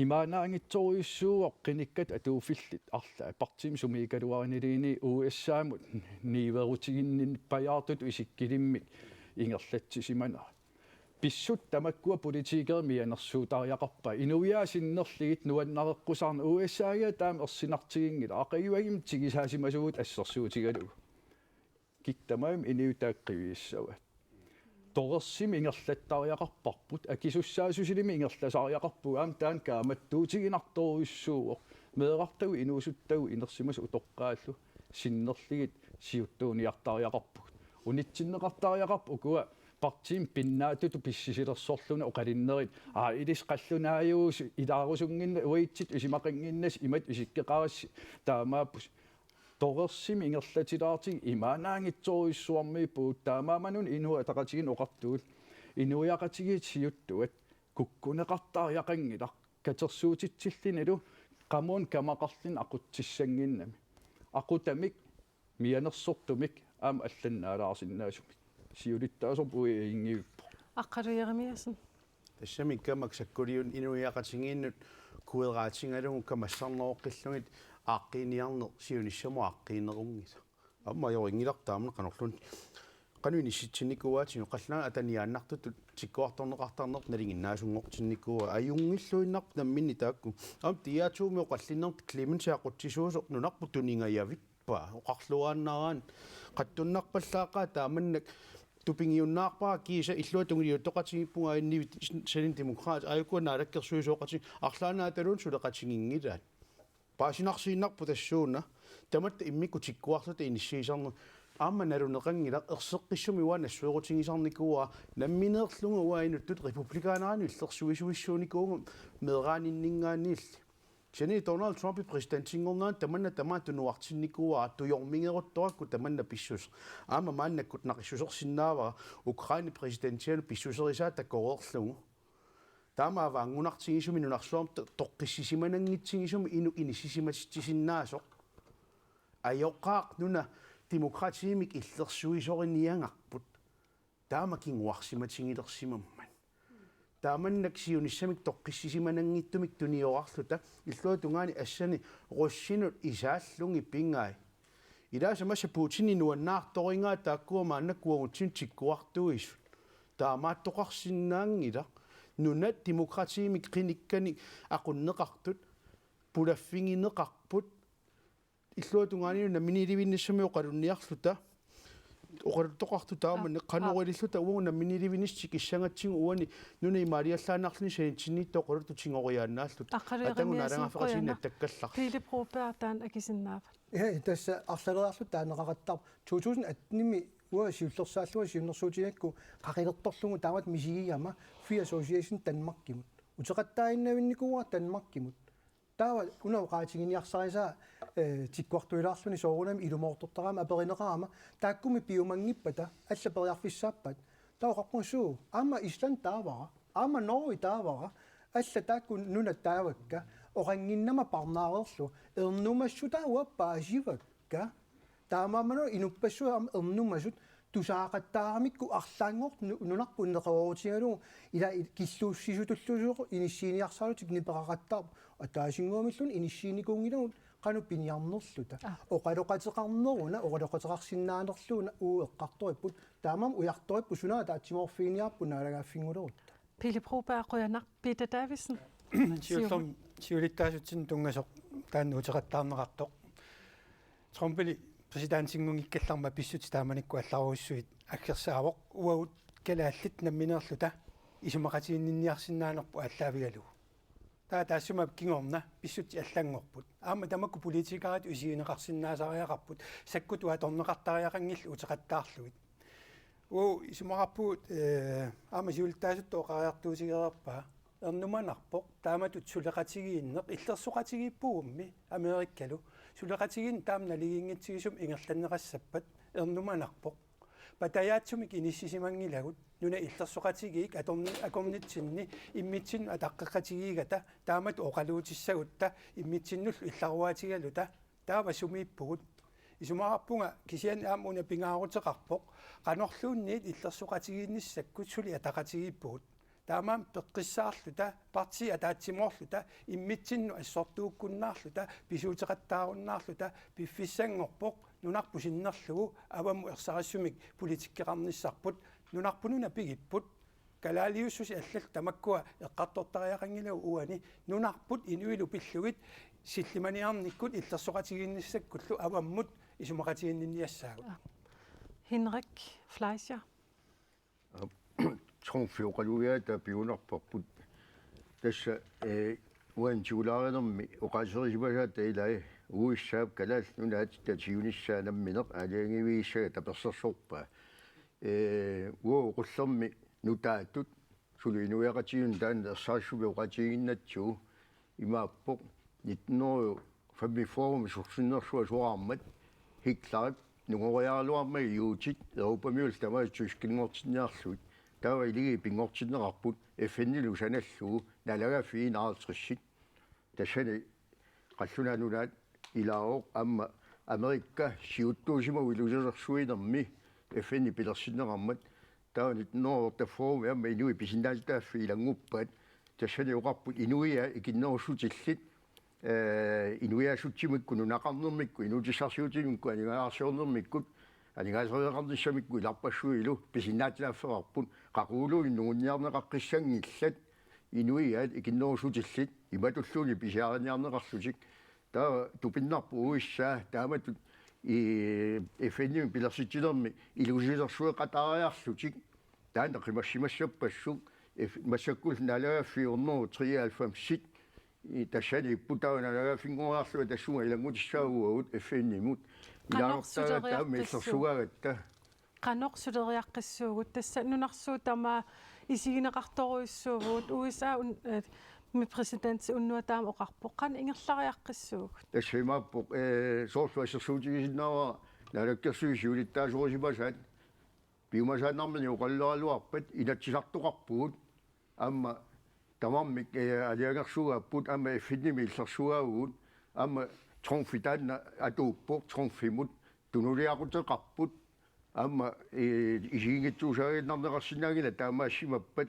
imaannaanngitsorujussuuvoq qinikkat atuuffillit arlaat partiimi sumiikkaluariniliini U S A-mut niuerutiginninniarpajaartutut isikkilimmik ingerlatsisimanera. Pissutsit tamakkua politikerit mianersuutariaqarpaat. Inuiaat sinnerlugit nuannareqqusaarneq, U S A-giat taama ersinartiginngilaq. Aqaguagummi tigusaasimasugut assersuutigalugu. Kikkut tamarmik inuit taakku qiviussavaat. Torersimi ingerlattariaqarparput, akisussaassusilimi ingerlasariaqarpugut, aamma taanna kaammattuutiginartorujussuuvoq. Meerartagut inuusuttagut inersimasut utoqqaallu sinnerlugit siuttuuniartariaqarpugut. Unitsinneqartariaqarput ukua partiimi pinnaatutut pissisilersorluni oqalinnerit, aa, ilissi qallunaajuusut, ilaarusunnginna uatsinnut isumaqannginnassi imatut isikkoqarassi taamaappusi. Torersimi ingerlatilaartigit imaannaanngitsorujussuarmiippugut, taamaammat una Inuit Ataqatigiinni oqartugut, inuiaqatigiit siuttuat kukkuneqartariaqanngilaq, katersuutitsillunilu qamuuna kamaqarluni aqutsissannginnami. Aqutamik, mianersortumik, aamma allannaalaarsinnaasumik. Siulittaasorput uagut ajunngivippoq. Aqqalu Jeremiassen. Tassami ikkammak sakkuliun inuiaqatigiinnut kueraatigalugu kamassarneroqqillugit aaqqiiniarneq siunissamut aaqqiinerunngilaq. Aamma ajorinngilarput taamani qanorluunniit. Qanoq inissitsinnikuuaatinga, qallunaat ataniaannartutut tikkuartorneqartarneq nalinginnaasunngortinnikuuaa, ajunngilluinnarpoq namminneq taakku. Aamma DR to-mi oqallinnermi Clements aqutsisuusoq nunarput tuningajavippa oqarluaannaraanni, qatsunnarpallaaqaaq taamannak tupigiunnaarpara kiisa illuatungiliuttoqatigiippunga aajuna Saniatigut Demokraatit, aajuku naalakkersuisooqatigiit, arlaannaataluunniit suleqatiginngilaat. Paasinarsiinnarpoq tassuuna, tamatta immikkut tikkuarluta inissiisarneq. Aamma naluneqanngilaq, erseqqissumik uanga nassuerutigisarnikuuara, nammineerlunga uanga inuttut republikaanerinnut illersuisuissuunikuuvunga meeraaninninngaanniilli. Kisianni Donald Trump præsidentinngornerani tamanna tamaat tunuartinnikuuara, tujormigeruttorakku tamanna pissuseq. Aamma maannakkut naqissusersinnaavara Ukraine præsidentianut pissuserisaa takoreerlugu. Taama avaanngunartigisumik nunarsuarmi to-, toqqissisimananngitsigisumik inuk inissisimatitsisinnaassasoq. Ajoqaaq nuna demokratiimik illersuisoriniagarput. Taama kinguarsimatigilersimammat. Taamannak siunissamik toqqissisimananngitsumik tuniorarluta illuatungaani assani russinut isaallugit pingai. Ilaasa massa Putinip nuannaartorigaa taakkua maannakkut uagutsinnut tikkuartuisut. Taamaattoqarsinnaanngilaq. Nunat demokratiimik qinikkanik aqunneqartut, pulaffigineqarput, illuatungaanilu namminiilivinnissamik oqalunniarluta, oqaluttoqartut taamani, aap, qanoq, aap, ililluta uagut namminiilivinnissaq tikissagatsigu uani nunap imaaliallaannarluni sanitsinniittut oqaluttoq tigoriaannaalluta. Aqqalu Jeremiassen, atagu naalagaaffeqatigiinneq qujanaq. Attakkallarlu. Pele Broberg taanna akisinnaavat. Ja, tassa arlaleriarluta taaneqaqattaarpoq. To tusind atten-imi uanga siullersaallunga siunnersuutigigakku qaqilertorlugu taamatut misigigama Free Association Danmarkimut. Uteqattaaginnavinnikuuara Danmarkimut. Taava una oqaatiginiarsarisaa, eh, tikkuartuilaarluni soorunami ilumoortortarama aperineqarama, taakkumi piumanngippata alla periarfissaappat. Taava oqarpunga suu, aamma Island taavara, aamma Norge taavara, alla taakku nunat taavakka, oqannginnama parnaareerlugu, ernumassutaat uanga paasivakka. Taamaammat inuppassuit aamma ernumasut tusaaqattaaramikku arlaanngortut nu-, nunarput neqeroorutigalugu ila i-, killuussisutulluunniit inissiiniarsaralutik nipeqaqattaarput, ataasinnguamilluunniit inissiinikuunngilagut qanoq piniarnerluta. Aa. Oqaloqateqarneruna, oqaloqateqarsinnaanerluuna uagut eqqartoripput, taamaammat ujartoripput suna ataatsimoorfiginiarpat naalagaaffinngulerutta. Pele Broberg, qujanaq. Peter Davidsen. Siullermik siulittaasutsinnut tunngasoq taanna uteqattaarneqartoq. Trumpili præsidentinngunngikkallarmat pissutsit taamanikkut allarujussuit aggersaavoq, uagut kalaallit nammineerluta isumaqatiginninniarsinnaanerput aallaavigalugu. Taava taassuma kingorna pissutsit allanngorput. Aamma tamakku politikeritut isigineqarsinnaasariaqarput, sakkutut atorneqartariaqanngillat uteqattaarlugit. Uagut isumaqarpugut, eh, aamma siulittaasuttut oqariartuutigereerpaa. Ernumanarpoq taamatut suleqatigiinneq, illersoqatigiippugummi Amerikkalu. Suleqatigiinneq taama naligiinngitsigisumik ingerlanneqassappat ernumanarpoq. Patajaatsumik inissisimanngilagut, nunat illersoqatigiit atorni-, akornatsinni immitsinnut ataqqeqatigiigatta taamatut oqaluutissagutta immitsinnullu illaruaatigaluta. Taava sumiippugut. Isumaqarpunga kisianni aamma una pingaaruteqarpoq, qanorluunniit illersoqatigiinnissakkut suli ataqatigiippugut. Taamaammat peqqissaarluta, partiit ataatsimoorluta, immitsinnut assortuukkunnaarluta, pisuuteqattaarunnaarluta, piffissanngorpoq, nunarput sinnerlugu, avammut ersarissumik politikkeqarnissarput, nunarput nuna pigipput, kalaaliussuseq allallu tamakkua eqqartortariaqanngilagut uani, nunarput inuilu pillugit sillimaniarnikkut illersoqatigiinnissakkullu avammut isumaqatiginninniassaagut. Henrik Fleischer. Aap, Trumfi oqalugiata piunarparput. Tassa, eh, uani tigulaarinermi oqaaserisimasaata ilai, U S A-p Kalaallit Nunaata tatiunissaa nammineq aalajangiivigissagaa tapersersorpaa. Eh, uagut oqullermi nutaatut suli inuiaqatigiinnut taanna ersarissumik oqaatigiinnartigu imaappoq: nitten hundrede femogfyrre sorsunnersuaq soraarmat Hitlerip nungoriaraluarmat juutit Europamiut tamaasa tyskinngortinniarlugit. Taava iligi pinngortinneqarput F N-ilu sanallugu naalagaaffiit enoghalvtredsit. Tassani Qallunaat Nunaat ilaavoq aamma Amerika siuttuusimasoq ilusilersuinermi F N-i pilersinneqarmat. Taava nitten hundrede otteogfyrre aamma inuit pisinnaatitaaffii ilannguppaat. Tassani oqarput inuiaat ikinnerussutillit, eh, inuiaassutsimikkut, nunaqarnermikkut, inuutissarsiutimikkut, aningaasarsiornermikkut, aningaaseriveqarnissamikku ilarpassuilu pisinnaatitaaffeqarput, qaquguunik nungunniarneqaqqissanngillat inuiaat ikinnerussutillit, imatulluunniit pisiariniarneqarlutik. Taava tupinnarpoq U S A taamatut i F N-imi pilersitsinermi ilusilersueqataariarlutik. Taanna qimassimassappassuk, F-, massakkullu naalagaaffiit hundrede treoghalvfemsit, i tassaniipput, taava naalagaaffinngoriarlunga tassunga ilanngutissaagut F N-imut. Qanoq ilaasortaagatta aamma suleriaqqissuugut? Illersugaagatta. Qanoq suleriaqqissuugut? Tassa nunarsuup tamaat isigineqartorujussuuvugut, U S A un-, eh, mi præsidenti unnuaq taama oqarpoq. Qanoq ingerlariaqqissuugut? Tassa imaappoq, eh, soorlu assersuutigisinnaavara Naalakkersuisut siulittaasorisimasaat piumasaannarmini oqaluleraluarpat Inatsisartoqarpugut, aamma tamarmik, eh, aalajangersugaapput, aamma F N-imi illersugaavugut, aamma Trumfi taanna atuuppoq, Trumfimut tunuliaquteqarput, aamma, eh, isiginngitsuusariinnarneqarsinnaanngilaq taamaassimappat.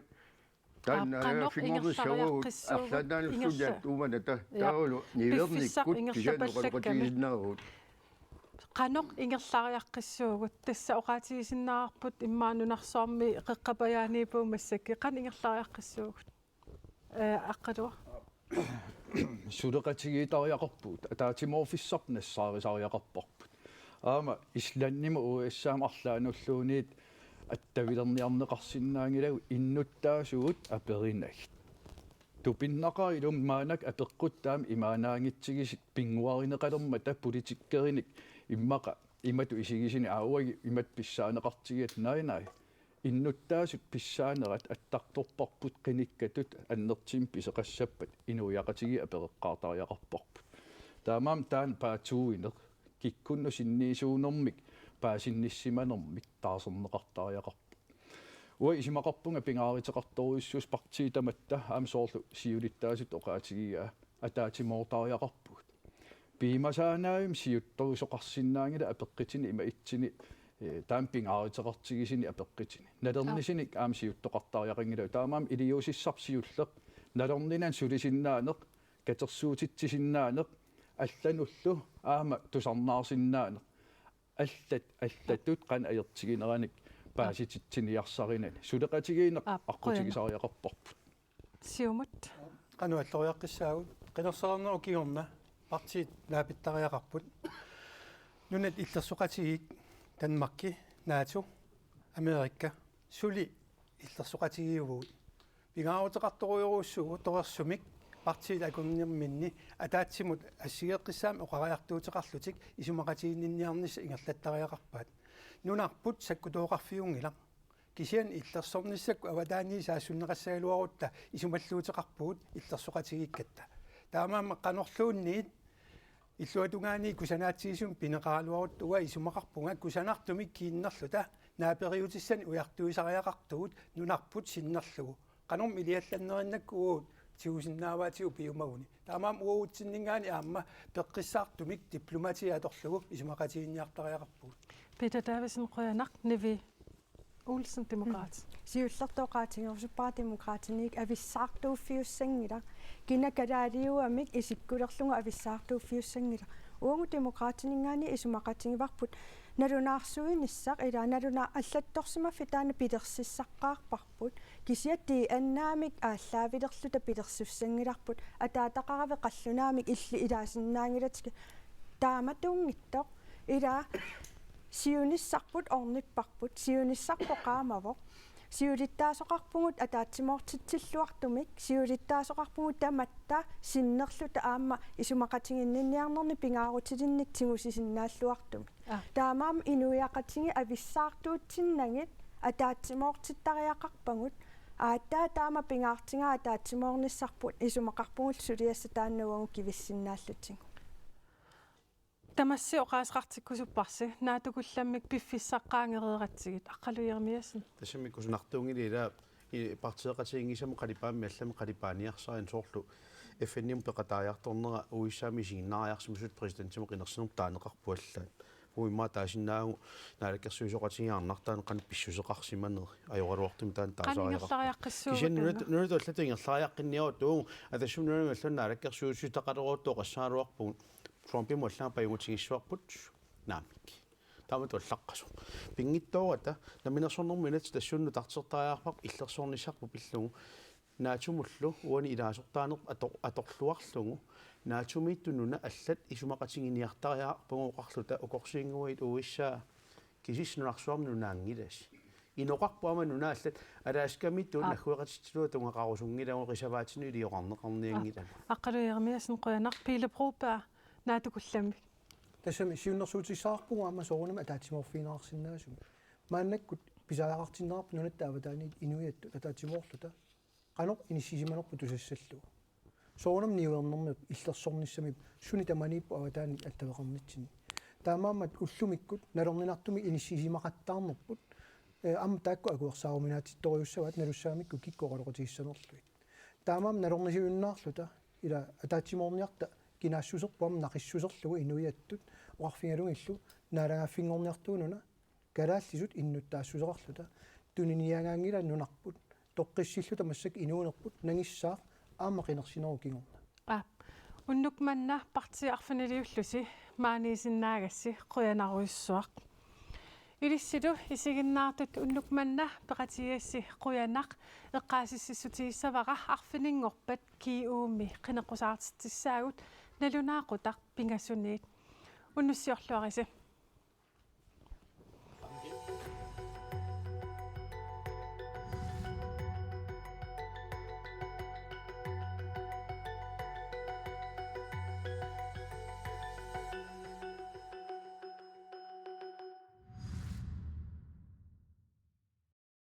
Taanna, aap, qanoq finngornissaagut ingerlariaqqissuugut? Arlaannaalluunniit ingerla-, atuumanata, ja, taavalu niuernikkut piffissaq kisianni ingerlapallakkami oqaloqatigisinnaavagut. Qanoq ingerlariaqqissuugut? Tassa oqaatigisinnaavarput immaqa nunarsuarmi qeqqapajaaniippugut massakkut. Qanoq ingerlariaqqissuugut? Eh, Aqqaluaq. Suleqatigiittariaqarpugut, ataatsimoorfissarput nassaarisariaqarparput. Aamma Islandimut U S A-mut arlaannulluunniit attavilerniarneqarsinnaanngilagut innuttaasut aperinagit. Tupinnaqaaq ilumut maannakkut apeqqutit aamma imaannaanngitsigisut pinnguarineqalermata politikkerinik immaqa imatut isigisunik, aa, uagut imatut pissaaneqartigigatta, naaj, naaj. Innuttaasut pissaanerat attartorparput, qinikkatut annertuumik pisoqassappat inuiaqatigiit apereqqaartariaqarparput. Taamaammat taanna paatsuuineq kikkunnut sinniisuunermik paasinnissimanermik taarserneqartariaqarpoq. Uanga isumaqarpunga pingaaruteqartorujussuusoq partiit tamatta, aamma soorlu siulittaasutut oqaatigigaa, ataatsimoortariaqarpugut. Piumasaannaavimmi siuttuusoqarsinnaanngilaq apeqqutini, imaattoq, eh, taama pingaaruteqartigisunik apeqqutini. Nalornisunik aamma siuttoqartariaqanngilagut. Taamaammat iliuusissarput siulleq, nalorninani sulisinnaaneq, katersuutitsisinnaaneq, allanullu aamma tusarnaarsinnaaneq. Allat, allatut qanoq ajortigineranik paasititsiniarsarinani. Suleqatigiinneq, aap, aqqutigisariaqarparput. Siumut. Qanoq alloriaqqissaagut? Qinersinerup kingorna partiit naapittariaqarput. Nunat illersoqatigiit, Danmarki, NATO, Amerika, suli illersoqatigiivugut. Pingaaruteqartorujorujussuuvoq torersumik partiit akornanni ataatsimut assigeeqqissaamik oqariartuuteqarlutik isumaqatiginninniarnissaq ingerlattariaqarpaat. Nunarput sakkutooqarfiunngilaq. Kisianni illersornissakkut avataaniit saassunneqassagaluarutta isumalluuteqarpugut illersoqatigiikkatta. Taamaammat qanorluunniit illuatungaani kusanaatsigisumik pineqaraluarutta uanga isumaqarpunga kusanartumik kiinnerluta naaperiutissanik ujartuisariaqartugut nunarput sinnerlugu. Qanormi iliallannerinnakku uagut tigusinnaavaatigut piumaguni. Taamaammat uagutsinninngaanniit aamma peqqissaartumik diplomati atorlugu isumaqatiginninniartariaqarpugut. Peter Davidsen, qujanaq. Nivi Olsen, Demokraatit. Siullertut oqaatigerusuppara Demokraatiniit avissaartuuffiussanngilaq. Kina kalaaliuamik isikkulerlugu avissaartuuffiussanngilaq. Uagut Demokraatininngaanniit isumaqatigivarput nalunaarsuinissaq, ilaa, nalunaa-, allattorsimaffik taanna pilersissaqqaarparput. Kisianni T N A-mik aallaavilerluta pilersussanngilarput, ataataqaravit qallunaamik illit ilaasinnaanngilatit. Taamatuunngitsoq, ilaa, siunissarput ornipparput, siunissarput qaamavoq. Siulittaasoqarpugut ataatsimoortitsilluartumik, siulittaasoqarpugut tamatta sinnerluta aamma isumaqatiginninniarnernik pingaarutilinnik tigusisinnaalluartumik. Aa. Taamaammat inuiaqatigiit avissaartuutsinnagit ataatsimoortittariaqarpagut, aatsaat taama pingaartigaa ataatsimoornissarput isumaqarpugut suliassat taanna uagut kivissinnaallutigit. Tamassi oqaaseqartikkusupparsi, naatsukullammik piffissaq qaangereeratsigit, Aqqalu Jeremiassen. Tassami kusanartuunngilaq ila i-, partiiqatiginngisamut qalipaammik allamik qalipaaniarsarineq, soorlu F N-imut peqataajartornera U S A-mi isiginnaariarsimasut præsidentimut qinersinermut taaneqarpoq allaat. Uagut immaqa taasinnaavugut naalakkersuisooqatigiit arnartaanni qanoq pissuseqarsimaneri, ajoraluartumik taanna taasariaqarpoq. Qanoq ingerlariaqqissuugut? Kisianni nunat-, una? Nunatut allatut ingerlariaqqinniaruttuuvoq, atassut nunamut allanut naalakkersuisutaqaleruuttoq oqassagaluarpugut, Trumpimut allaat pajugutigissavarput, naamik. Taamatut allaqqasoq. Pinngitsoorata, Namminersornermut Inatsit tassuuna nutartertariaqarparput illersornissarput pillugu, NATO-mullu uani ilaasortaanerput ator-, atorluarlugu, NATO-miittut nunat allat isumaqatiginiartariaqarpagut oqarluta ukorsiinnguit U S A, kisianni nunarsuarmi nunaanngilasi. Inoqarpoq aamma nunat allat, Alaskamiittut Aa. naggueqatitsiluat tungaqarusunngilagut, reservatinut iliorarneqarnianngilagut. Aqqalu Jeremiassen, qujanaq. Pele Broberg, naatsukullammik. Tassami siunnersuutissavarput aamma soorunami ataatsimoorfigineqarsinnaasumik. Maannakkut pisariaqartinneqarput nunatta avataaniit inuiattut ataatsimoorluta qanoq inissisimanerput tusassallugu. Soorunami niuernermik illersornissamik suni tamaniippoq avataaniit attaveqarnitsinni. Taamaammat ullumikkut nalorninartumik inissisimaqattaarnerput, eh, aamma taakku akuersaaruminaatsittorujussuuaat nalussagamikku kikkut oqaloqatigissanerlugit. Taamaammat nalornisiuinnaarluta ila ataatsimoorniarta kinaassuserput aamma naqissuserlugu inuiattut oqarfigalugillu naalagaaffinngorniartuununa kalaallisut innuttaassuseqarluta tuniniagaanngilaq nunarput, toqqissilluta massakkut inuunerput nangissaaq aamma qinersinerup kingorna. Aa, unnuk manna partiit arfiniliullusi maaniisinnaagassi, qujanarujussuaq. Ilissilu isiginnaartut unnuk manna peqatigigassi qujanaq, eqqaasitsissutigissavara arfininngorpat G U-mi qineqqusaartitsissaagut nalunaaqutaq pingasuniit. Unnussiorluarisi.